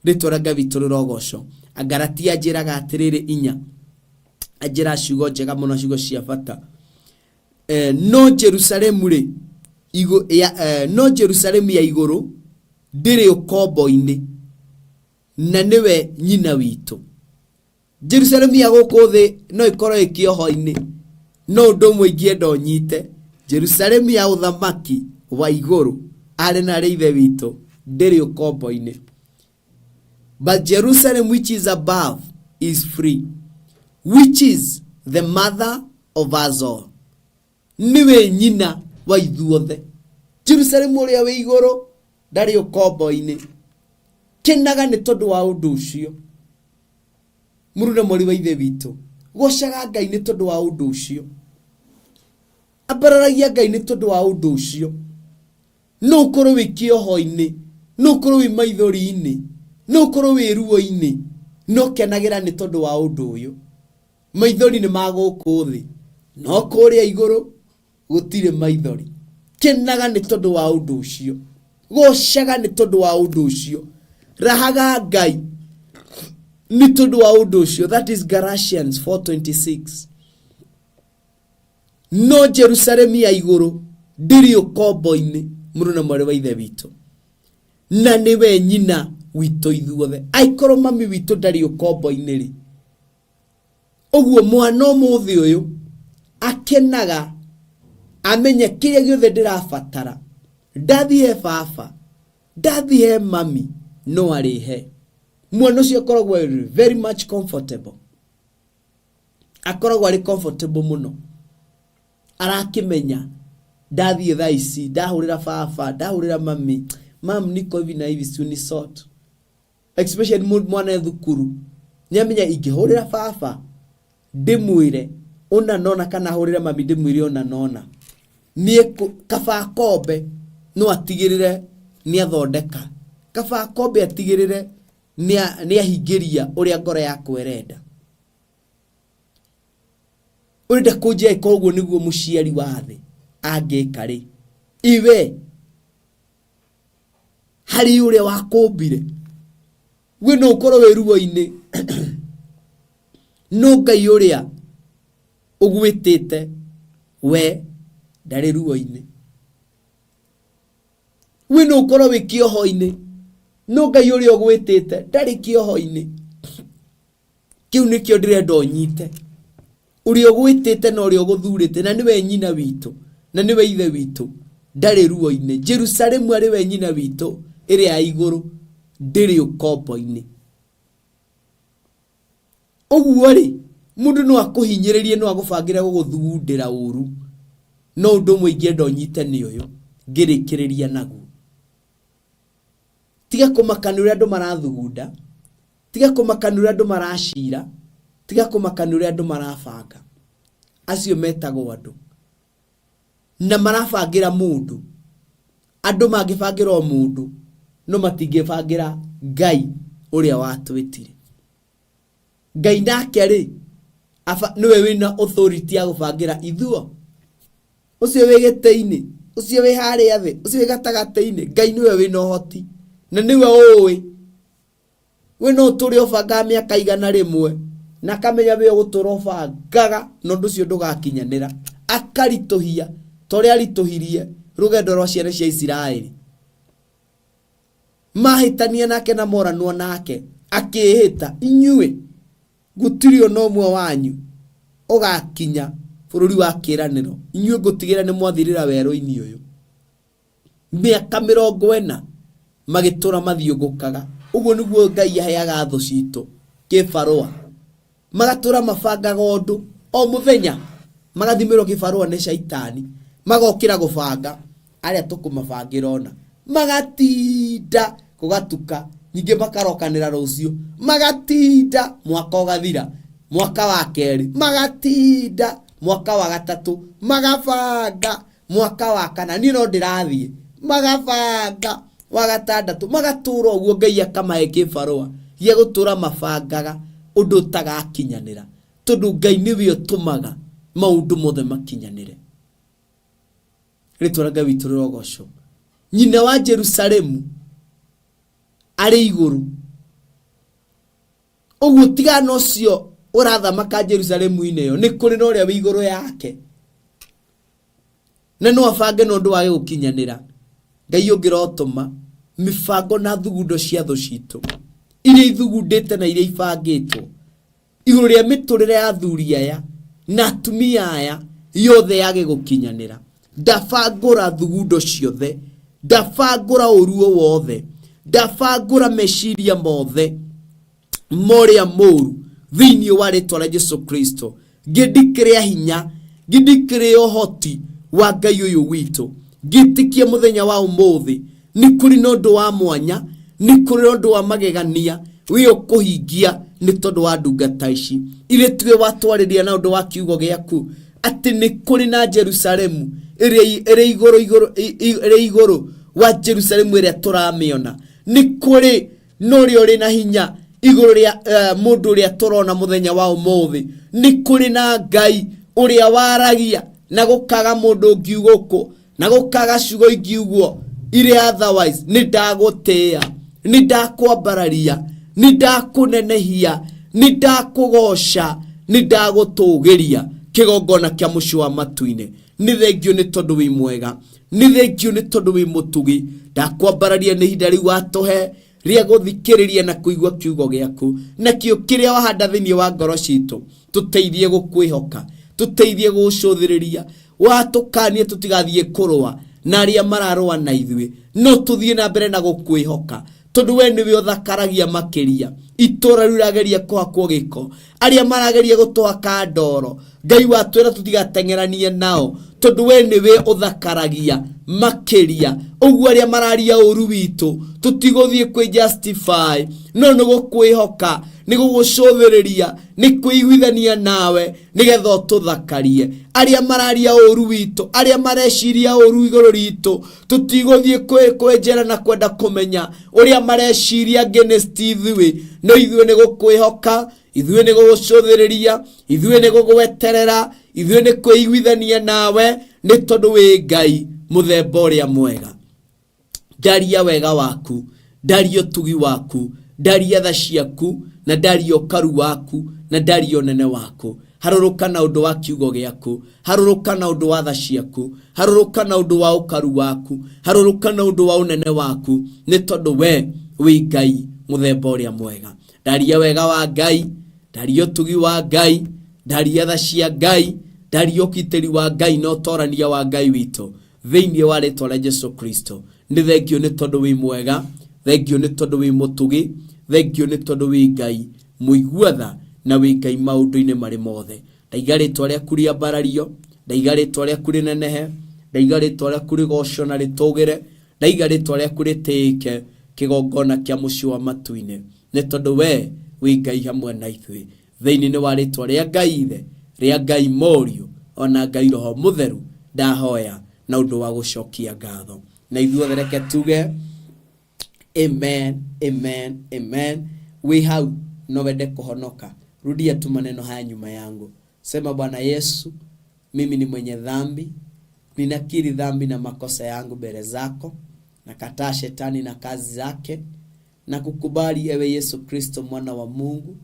Rĩtwa rĩa Ngai witũ rĩrogocwo. Agalatia anjĩraga atĩrĩrĩ inya, anjĩraga ciugo njega mũno, ciugo cia bata. No Jerusalemu rĩ, ya no Jerusalemu ya igũrũ ndĩrĩ ũkombo-inĩ, na nĩwe nyina witũ. Jerusalemu ya gũkũ thĩ no ĩkorwo ĩ kĩoho-inĩ, no ũndũ ũmwe ingĩenda ũnyite, Jerusalemu ya ũthamaki wa igũrũ, arĩ na arĩ ithe witũ, ndĩrĩ ũkombo-inĩ. But Jerusalem which is above is free, which is the mother of us all. Nĩwe nyina wa ithuothe. Jerusalemu ũrĩa wĩ igũrũ ndarĩ ũkombo-inĩ. Kenaga nĩ tondũ wa ũndũ ũcio. Mũrũ na mwarĩ wa ithe witũ, gocaga Ngai nĩ tondũ wa ũndũ ũcio. Ambararagia Ngai nĩ tondũ wa ũndũ ũcio. No ũkorwo wĩ kĩoho-inĩ, no ũkorwo wĩ maithori-inĩ, no ũkorwo wĩ ruo-inĩ, no kenagĩra nĩ tondũ wa ũndũ ũyũ. Maithori nĩ ma gũkũ thĩ, no kũrĩa igũrũ gũtirĩ maithori. Kenaga nĩ tondũ wa ũndũ ũcio. Gocaga nĩ tondũ wa ũndũ ũcio. Rahaga Ngai nĩ tondũ wa ũndũ ũcio. That is Galatians 4:26. No Jerusalemu ya igũrũ ndĩrĩ ũkombo-inĩ, mũrũ na mwarĩ wa ithe witũ, na nĩwe nyina witũ ithuothe. Angĩkorwo mami witũ ndarĩ ũkombo-inĩ rĩ, ũguo mwana ũmũthĩ ũyũ akenaga amenya kĩrĩa gĩothe ndĩrabatara, ndathiĩ he baba, ndathiĩ he mami, no arĩhe. Mwana ũcio akoragwo very much comfortable. Akoragwo arĩ comfortable mũno, arakĩmenya ndathiĩ thaa ici ndahũrĩra baba, ndahũrĩra mami, mam niko hivi na hivi, si unisort. Especially mwana e thukuru, nĩamenya ingĩhũrĩra baba ndĩmwĩre ũna nona, kana hũrĩre mami ndĩmwĩre ũna nona, niĩ kaba akombe no atigĩrĩre nĩathondeka, kaba akombe atigĩrĩre nĩahingĩria ũrĩa ngoro yakwa ĩrenda. Ũrenda kũnjĩra ĩkorwo ũguo nĩguo mũciari wa thĩ angĩka rĩ, iwe harĩ ũrĩa wakũmbire, we no ũkorwo wĩ ruo-inĩ, no Ngai ũrĩa ũgwĩtĩte we Ndarĩ ruo-inĩ. We no ũkorwo wĩ kĩoho-inĩ, no Ngai ũrĩa ũgwĩtĩte ndarĩ kĩoho-inĩ. Kĩu nĩkĩo ndĩrenda ũnyite. Ũrĩa ũgwĩtĩte na ũrĩa ũgũthurĩte na nĩwe nyina witũ na nĩwe ithe witũ ndarĩ ruo-inĩ. Jerusalemu arĩ we nyina witũ ĩrĩa ya igũrũ ndĩrĩ ũkombo-inĩ. Ũguo rĩ, mũndũ no akũhinyĩrĩrie no agũbangĩre gũgũthugundĩra ũru. No ũndũ ũmwe ingĩenda ũnyite nĩ ũyũ ngĩrĩkĩrĩria naguo. Tiga kũmaka nĩ ũrĩa andũ marathugunda, tiga kũmaka nĩ ũrĩa andũ maracira, tiga kũmaka nĩ ũrĩa andũ marabanga. Acio metagwo andũ. Na marabangĩra mũndũ. Andũ mangĩbangĩra o mũndũ, no matingĩbangĩra Ngai ũrĩa watwĩtire. Ngai nake rĩ, nĩwe wĩna authority ya gũbangĩra ithuo. Ũcio wĩ gĩtĩ-inĩ, ũcio wĩ harĩa thĩ, ũcio wĩ gatagatĩ-inĩ, Ngai nĩwe wĩna ũhoti na nĩwe ũĩ. We no ũtũre ũbangaga mĩaka 100 na akamenya we ũgũtũra ũbangaga na ũndũ ũcio ndũgakinyanĩra. Akaritũhia ta ũrĩa aritũhirie rũgendo rwa ciana cia Isiraeli. Mahĩtania nake na moranwo nake, akĩĩhĩta, inyuĩ gũtirĩ ona ũmwe wanyu ũgakinya bũrũri wa kĩĩranĩro, inyuĩ ngũtigĩra nĩ mwathirĩra werũ-inĩ ũyũ. Mĩaka 40 magĩtũra mathiũngũkaga. Ũguo nĩguo Ngai aheaga thũ citũ kĩbarũa. Magatũra mabangaga ũndũ o mũthenya, magathimĩrwo kĩbarũa nĩ caitani, magokĩra gũbanga arĩa tũkũmabangĩra ona. Magatinda gũgatuka, ningĩ makarokanĩra rũciũ, magatinda mwaka ũgathira, mwaka wa kerĩ, magatinda mwaka wa gatatũ, magabanga mwaka wa kana, niĩ no ndĩrathiĩ, magabanga wa gatandatũ, magatũra ũguo. Ngai akamahe kĩbarũa gĩa gũtũra mabangaga ũndũ ũtagakinyanĩra, tondũ Ngai nĩwe ũtũmaga maũndũ mothe makinyanĩre. Rĩtwa rĩa Ngai witũ rĩrogocwo. Nyina wa Jerusalemu arĩ igũrũ. Ũguo tigana ũcio ũrathamaka Jerusalemu-inĩ ĩyo, nĩ kũrĩ na ũrĩa wĩ igũrũ yake, na no abange na ũndũ wage gũkinyanĩra. Ngai ũngĩrotũma mĩbango na thugundo cia thũ citũ iria ithugundĩte na iria ibangĩtwo igũrũ rĩa mĩtũrĩre ya athuri aya na atumia aya yothe yage gũkinyanĩra. Ndabangũra thugundo ciothe, ndabangũra ũru o wothe, ndabangũra meciria mothe morĩa mũru thĩinĩ wa rĩtwa rĩa Jesu Kristo. Ngĩndikĩrĩa hinya, ngĩndikĩrĩa ũhoti wa Ngai ũyũ witũ, ngĩtĩkia mũthenya wa ũmũthĩ nĩ kũrĩ na ũndũ wa mwanya, nĩ kũrĩ na ũndũ wa magegania wĩ ũkũhingia nĩ tondũ wa ndungata ici irĩ tuwe watwarĩria na ũndũ wa kiugo gĩaku atĩ nĩ kũrĩ na Jerusalemu ĩrĩa ĩrĩ igũrũ igũrũ ĩrĩ igũrũ wa Jerusalemu ĩrĩa tũramĩona. Nĩ kũrĩ na ũrĩa ũrĩ na hinya igũrũ rĩa mũndũ ũrĩa tũrona mũthenya wa ũmũthĩ. Nĩ kũrĩ na Ngai ũrĩa waragia na gũkaga mũndũ ũngiuga ũkũ na gũkaga ciugo ingiugwo irĩ otherwise. Nĩ ndagũtĩĩa, nĩ ndakwambararia, nĩ ndakũnenehia, nĩ ndakũgoca, nĩ ndagũtũgĩria kĩgongona kĩa mũciĩ wa matu-inĩ. Nĩ thengio nĩ tondũ wĩ mwega, nĩ thengio nĩ tondũ wĩ mũtugi. Ndakwambararia nĩ ihinda rĩu watũhe rĩa gũthikĩrĩria na kũigua kiugo gĩaku, nakĩo kĩrĩa wahanda thĩinĩ wa ngoro citũ. Tũteithie gũkwĩhoka, tũteithie gũgũcũthĩrĩria. Watũkanie tũtigathiĩ kũrũa na arĩa mararũa na ithuĩ, no tũthiĩ na mbere na gũkwĩhoka, tondũ we nĩwe ũthakaragia makĩria itũra rĩu rĩrageria kũhakwo gĩko, arĩa marageria gũtũhaka ndoro. Ngai watwĩra tũtigateng'eranie nao, tondũ we nĩwe ũthakaragia makĩria. Ũguo arĩa mararia ũru witũ tũtigũthiĩ kwĩ justify, no nĩ gũkwĩhoka, nĩ gũgũcũthĩrĩria, nĩ kwĩiguithania nawe nĩgetha ũtũthakarie. Arĩa mararia ũru witũ, arĩa mareciria ũru igũrũ ritũ, tũtigũthiĩ kwenjera na kwenda kũmenya ũrĩa mareciria against ithuĩ, no ithuĩ nĩ gũkwĩhoka, ithuĩ nĩ gũgũcũthĩrĩria, ithuĩ nĩ gũgweterera, ithuĩ nĩ kwĩiguithania nawe, nĩ tondũ wĩ Ngai mũthemba ũrĩa mwega. Ndaria wega waku, ndaria ũtugi waku, ndaria tha ciaku, na ndaria ũkaru waku, na ndaria ũnene waku. Harũrũka na ũndũ wa kiugo gĩaku, harũrũka na ũndũ wa tha ciaku, harũrũka na ũndũ wa ũkaru waku, harũrũka na ũndũ wa ũnene waku, nĩ tondũ we wĩ Ngai mũthemba ũrĩa mwega. Ndaria wega wa Ngai, ndaria ũtugi wa Ngai, ndaria tha cia Ngai, ndaria ũgitĩri wa Ngai na ũtorania wa Ngai witũ thĩinĩ wa rĩtwa rĩa Jesu Kristo. Nĩ thengio nĩ tondũ wĩ mwega, thengio nĩ tondũ wĩ mũtugi, thengio nĩ tondũ wĩ Ngai mũigua tha na wĩ Ngai maũndũ-inĩ marĩ mothe. Ndaiga rĩtwa rĩaku rĩambarario, ndaiga rĩtwa rĩaku rĩnenehe, ndaiga rĩtwa rĩaku rĩgocwo na rĩtũgĩre, ndaiga rĩtwa rĩaku rĩtĩĩke kĩgongona kĩa mũciĩ wa matu-inĩ, nĩ tondũ we wĩ Ngai hamwe na ithuĩ. Thĩinĩ wa rĩtwa rĩa Ngai Ithe, rĩa Ngai Mũriũ, ona Ngai Roho Mũtheru, ndahoya na ũndũ wa gũcokia ngatho. Na ithuothe reke tuge amen, amen, amen. Wĩ hau no wende kũhonoka, rudia tu maneno haya nyuma yangu. Sema, Bwana Yesu, mimi ni mwenye dhambi, ninakiri dhambi na makosa yangu mbele zako, nakataa shetani na kazi zake, na kukubali ewe Yesu Kristo mwana wa Mungu,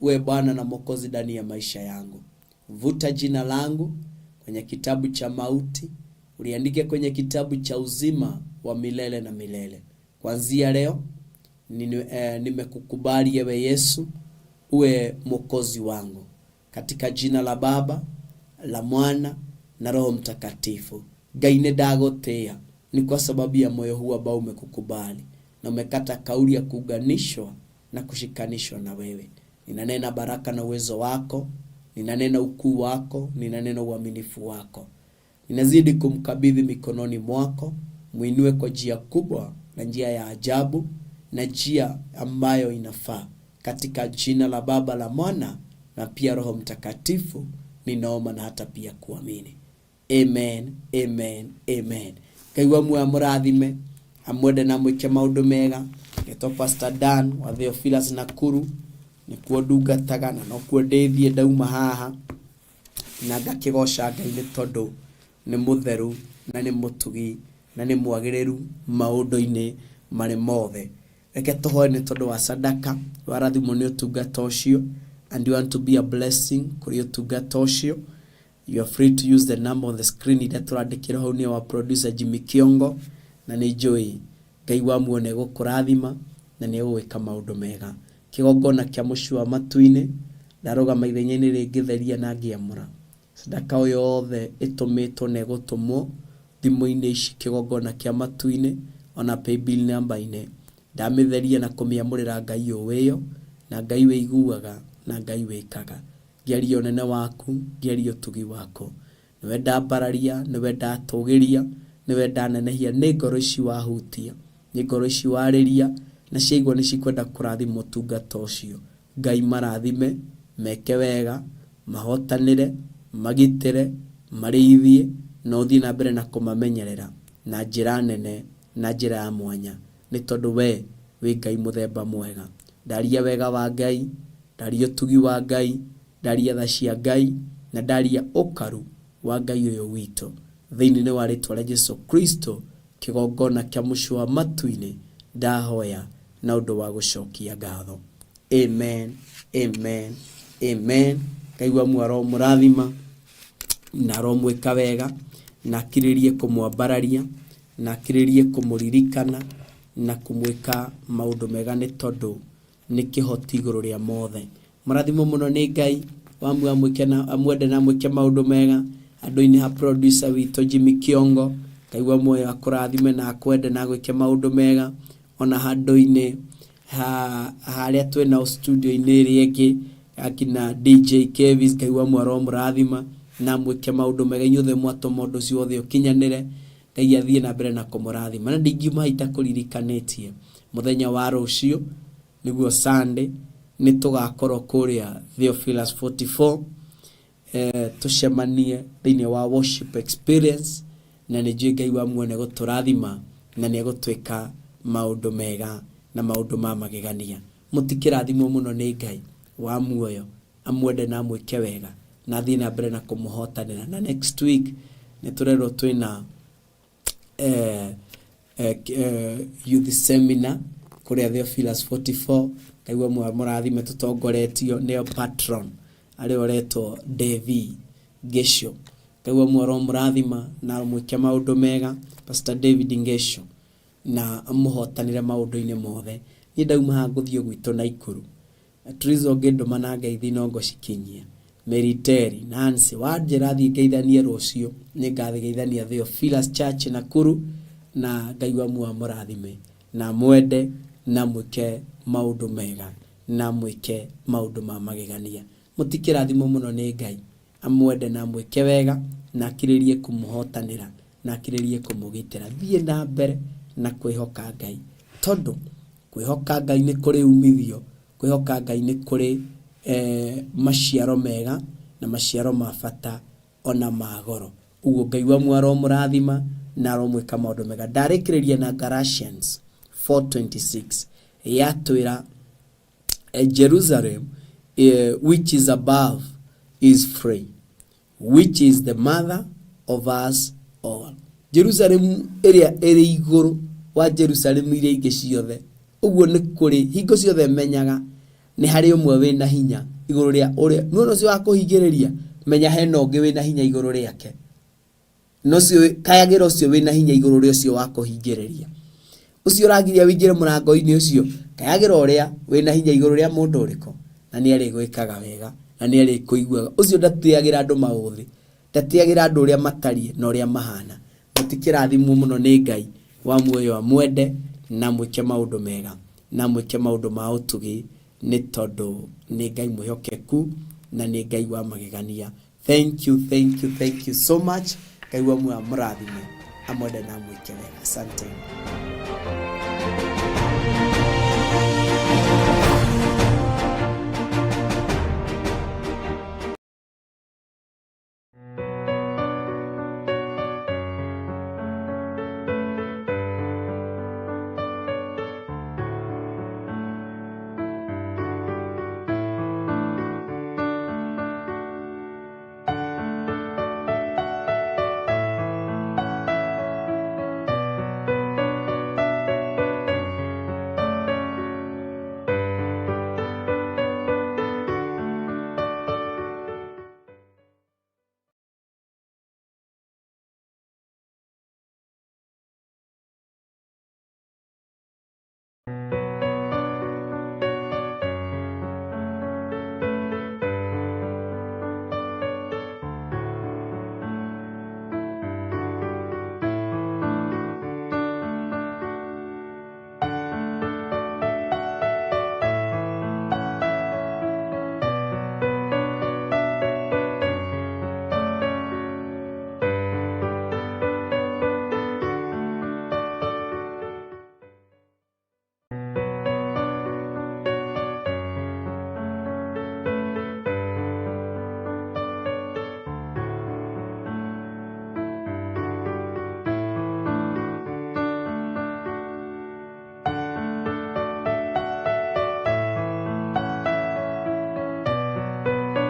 uwe Bwana na Mwokozi ndani ya maisha yangu. Vuta jina langu kwenye kitabu cha mauti, uliandike kwenye kitabu cha uzima wa milele na milele. Kuanzia leo nimekukubali ewe Yesu uwe mwokozi wangu, katika jina la Baba, la Mwana na Roho Mtakatifu. Ngai nĩ ndagũtĩĩa ni kwa sababu ya moyo huu ambao umekukubali na umekata kauli ya kuunganishwa na kushikanishwa na wewe. Ninanena baraka na uwezo wako, ninanena ukuu wako, ninanena uaminifu wako. Ninazidi kumkabidhi mikononi mwako, muinue kwa njia kubwa na njia ya ajabu na njia ambayo inafaa. Katika jina la Baba, la Mwana na pia Roho Mtakatifu, ninaomba na hata pia kuamini. Amen, amen, amen. Ngai wa muoyo amũrathime, amwende na amwĩke maũndũ mega. Ngetwo Pastor Dan wa Theophilus Nakuru, nĩkuo ndungataga na nokuo ndĩthiĩ ndauma haha, na ngakĩgoca Ngai nĩ tondũ nĩ mũtheru na nĩ mũtugi na nĩ mwagĩrĩru maũndũ-inĩ marĩ mothe. Reke tũhoe nĩ tondũ wa sadaka, warathimwo nĩ ũtungata ũcio, and you want to be a blessing kũrĩ ũtungata ũcio. You are free to use the number on the screen iria tũrandĩkĩra hau nĩ wa producer Jimmy Kiongo, na nĩ njũĩ Ngai wa muoyo nĩ egũkũrathima na nĩ egũgwĩka maũndũ mega. Kĩgongona kĩa mũciĩ wa matu-inĩ, ndarũgama ithenya-inĩ rĩngĩ theria na ngĩamũra. Sadaka o yothe ĩtũmĩtwo na ĩgũtũmwo thimũ-inĩ ici kĩgongona kĩa matu-inĩ ona paybill number-inĩ, ndamĩtheria na kũmĩamũrĩra Ngai ũwĩyo na Ngai wĩiguaga na Ngai wĩkaga. Ngĩaria ũnene waku, ngĩaria ũtugi waku. Nĩwe ndambararia, nĩwe ndatũgĩria, nĩwe ndanenehia, nĩ ngoro ici wahutia, nĩ ngoro ici warĩria, na ciaigua nĩ cikwenda kũrathima ũtungata ũcio. Ngai marathime, meke wega, mahotanĩre, magitĩre, marĩithie, na ũthiĩ na mbere na kũmamenyerera na njĩra nene na njĩra ya mwanya, nĩ tondũ we wĩ Ngai mũthemba mwega. Ndaria wega wa Ngai, ndaria ũtugi wa Ngai, ndaria tha cia Ngai, na ndaria ũkaru wa Ngai ũyũ witũ. Thĩinĩ wa rĩtwa rĩa Jesu Kristo, kĩgongona kĩa mũciĩ wa matu-inĩ, ndahoya na ũndũ wa gũcokia ngatho. Amen, amen, amen. Ngai wa muoyo aromũrathima na aromwĩka wega na akirĩrie kũmwambararia na akirĩrie kũmũririkana na kũmwĩka maũndũ mega nĩ tondũ nĩ kĩhoti igũrũ rĩa mothe. Mũrathimwo mũno nĩ Ngai wa muoyo amwĩke na amwende na amwĩke maũndũ mega. Andũ-inĩ ha producer witũ Jimmy Kiongo, Ngai wa muoyo akũrathime na akwende na agwĩke maũndũ mega. Ona handũ-inĩ ha harĩa twĩ nao studio-inĩ ĩrĩa ĩngĩ akina DJ Kevis, Ngai wa muoyo aromũrathima na amwĩke maũndũ mega. Inyuothe mwatũma ũndũ ũcio wothe ũkinyanĩre, Ngai athiĩ na mbere na kũmũrathima. Na ndingiuma haha itakũririkanĩtie mũthenya wa rũciũ nĩguo Sunday, nĩ tũgakorwo kũrĩa Theophilus 44 tũcemanie thĩinĩ wa worship experience, na nĩ njũĩ Ngai wa muoyo nĩ egũtũrathima na nĩ egũtwĩka maũndũ mega na maũndũ ma magegania. Mũtikĩrathimwo mũno nĩ Ngai wa muoyo, amwende na amwĩke wega na athiĩ na mbere na kũmũhotanĩra. Na next week nĩ tũrerwo twĩna youth seminar kũrĩa Theophilus 44. Ngai wa muoyo amũrathime, tũtongoretio nĩo patron. Arĩa ũretwo Devi Ngesho. Ngai wa muoyo aromũrathima na aromwĩke maũndũ mega, Pastor David Ngesho, na amũhotanĩre maũndũ-inĩ mothe. Niĩ ndauma haha ngũthiĩ gwitũ Naikuru. Triza ũngĩndũma na ngeithi no ngũcikinyia. Mary Terry, Nancy, wanjĩra thiĩ ngeithanie rũciũ, nĩ ngathiĩ geithania Theophilus Church Nakuru, na Ngai wa muoyo amũrathime na mwende na mwĩke maũndũ mega na mwĩke maũndũ ma magegania. Mũtikĩrathimwo mũno nĩ Ngai, amwende na amwĩke wega na akirĩrie kũmũhotanĩra na akirĩrie kũmũgitĩra. Thiĩ na mbere na kwĩhoka Ngai, tondũ kwĩhoka Ngai nĩ kũrĩ umithio, kwĩhoka Ngai nĩ kũrĩ maciaro mega na maciaro ma bata ona ma goro. Ũguo Ngai wa muoyo aromũrathima na aromwĩka maũndũ mega. Ndarĩkĩrĩria na Galatians 4:26 yatwĩra Jerusalem which is above is free, which is the mother of us all. Jerusalem ĩrĩa ĩrĩ igũrũ wa Jerusalem iria ingĩ ciothe. Ũguo nĩ kũrĩ hingo ciothe menyaga nĩ harĩ ũmwe wĩna hinya igũrũ rĩa ũrĩa nĩwona ũcio wa kũhingĩrĩria, menya hena ũngĩ wĩna hinya igũrũ rĩake. Na ũcio kayagĩra ũcio wĩna hinya igũrũ rĩa ũcio wa kũhingĩrĩria. Ũcio ũragiria wĩingĩre mũrango-inĩ ũcio, kayagĩra ũrĩa wĩna hinya igũrũ rĩa mũndũ ũrĩkũ, na nĩ arĩgwĩkaga wega, na nĩ arĩkũiguaga. Ũcio ndatĩagĩra andũ maũthĩ, ndatĩagĩra andũ ũrĩa matariĩ na ũrĩa mahana. Mũtikĩrathimwo mũno nĩ Ngai wa muoyo amwende na mwĩke maũndũ mega na mwĩke maũndũ ma ũtugi, nĩ tondũ nĩ Ngai mwĩhokeku na nĩ Ngai wa magegania. Thank you, thank you, thank you so much. Ngai wa muoyo amũrathime, amwende na amwĩke wega. Asante.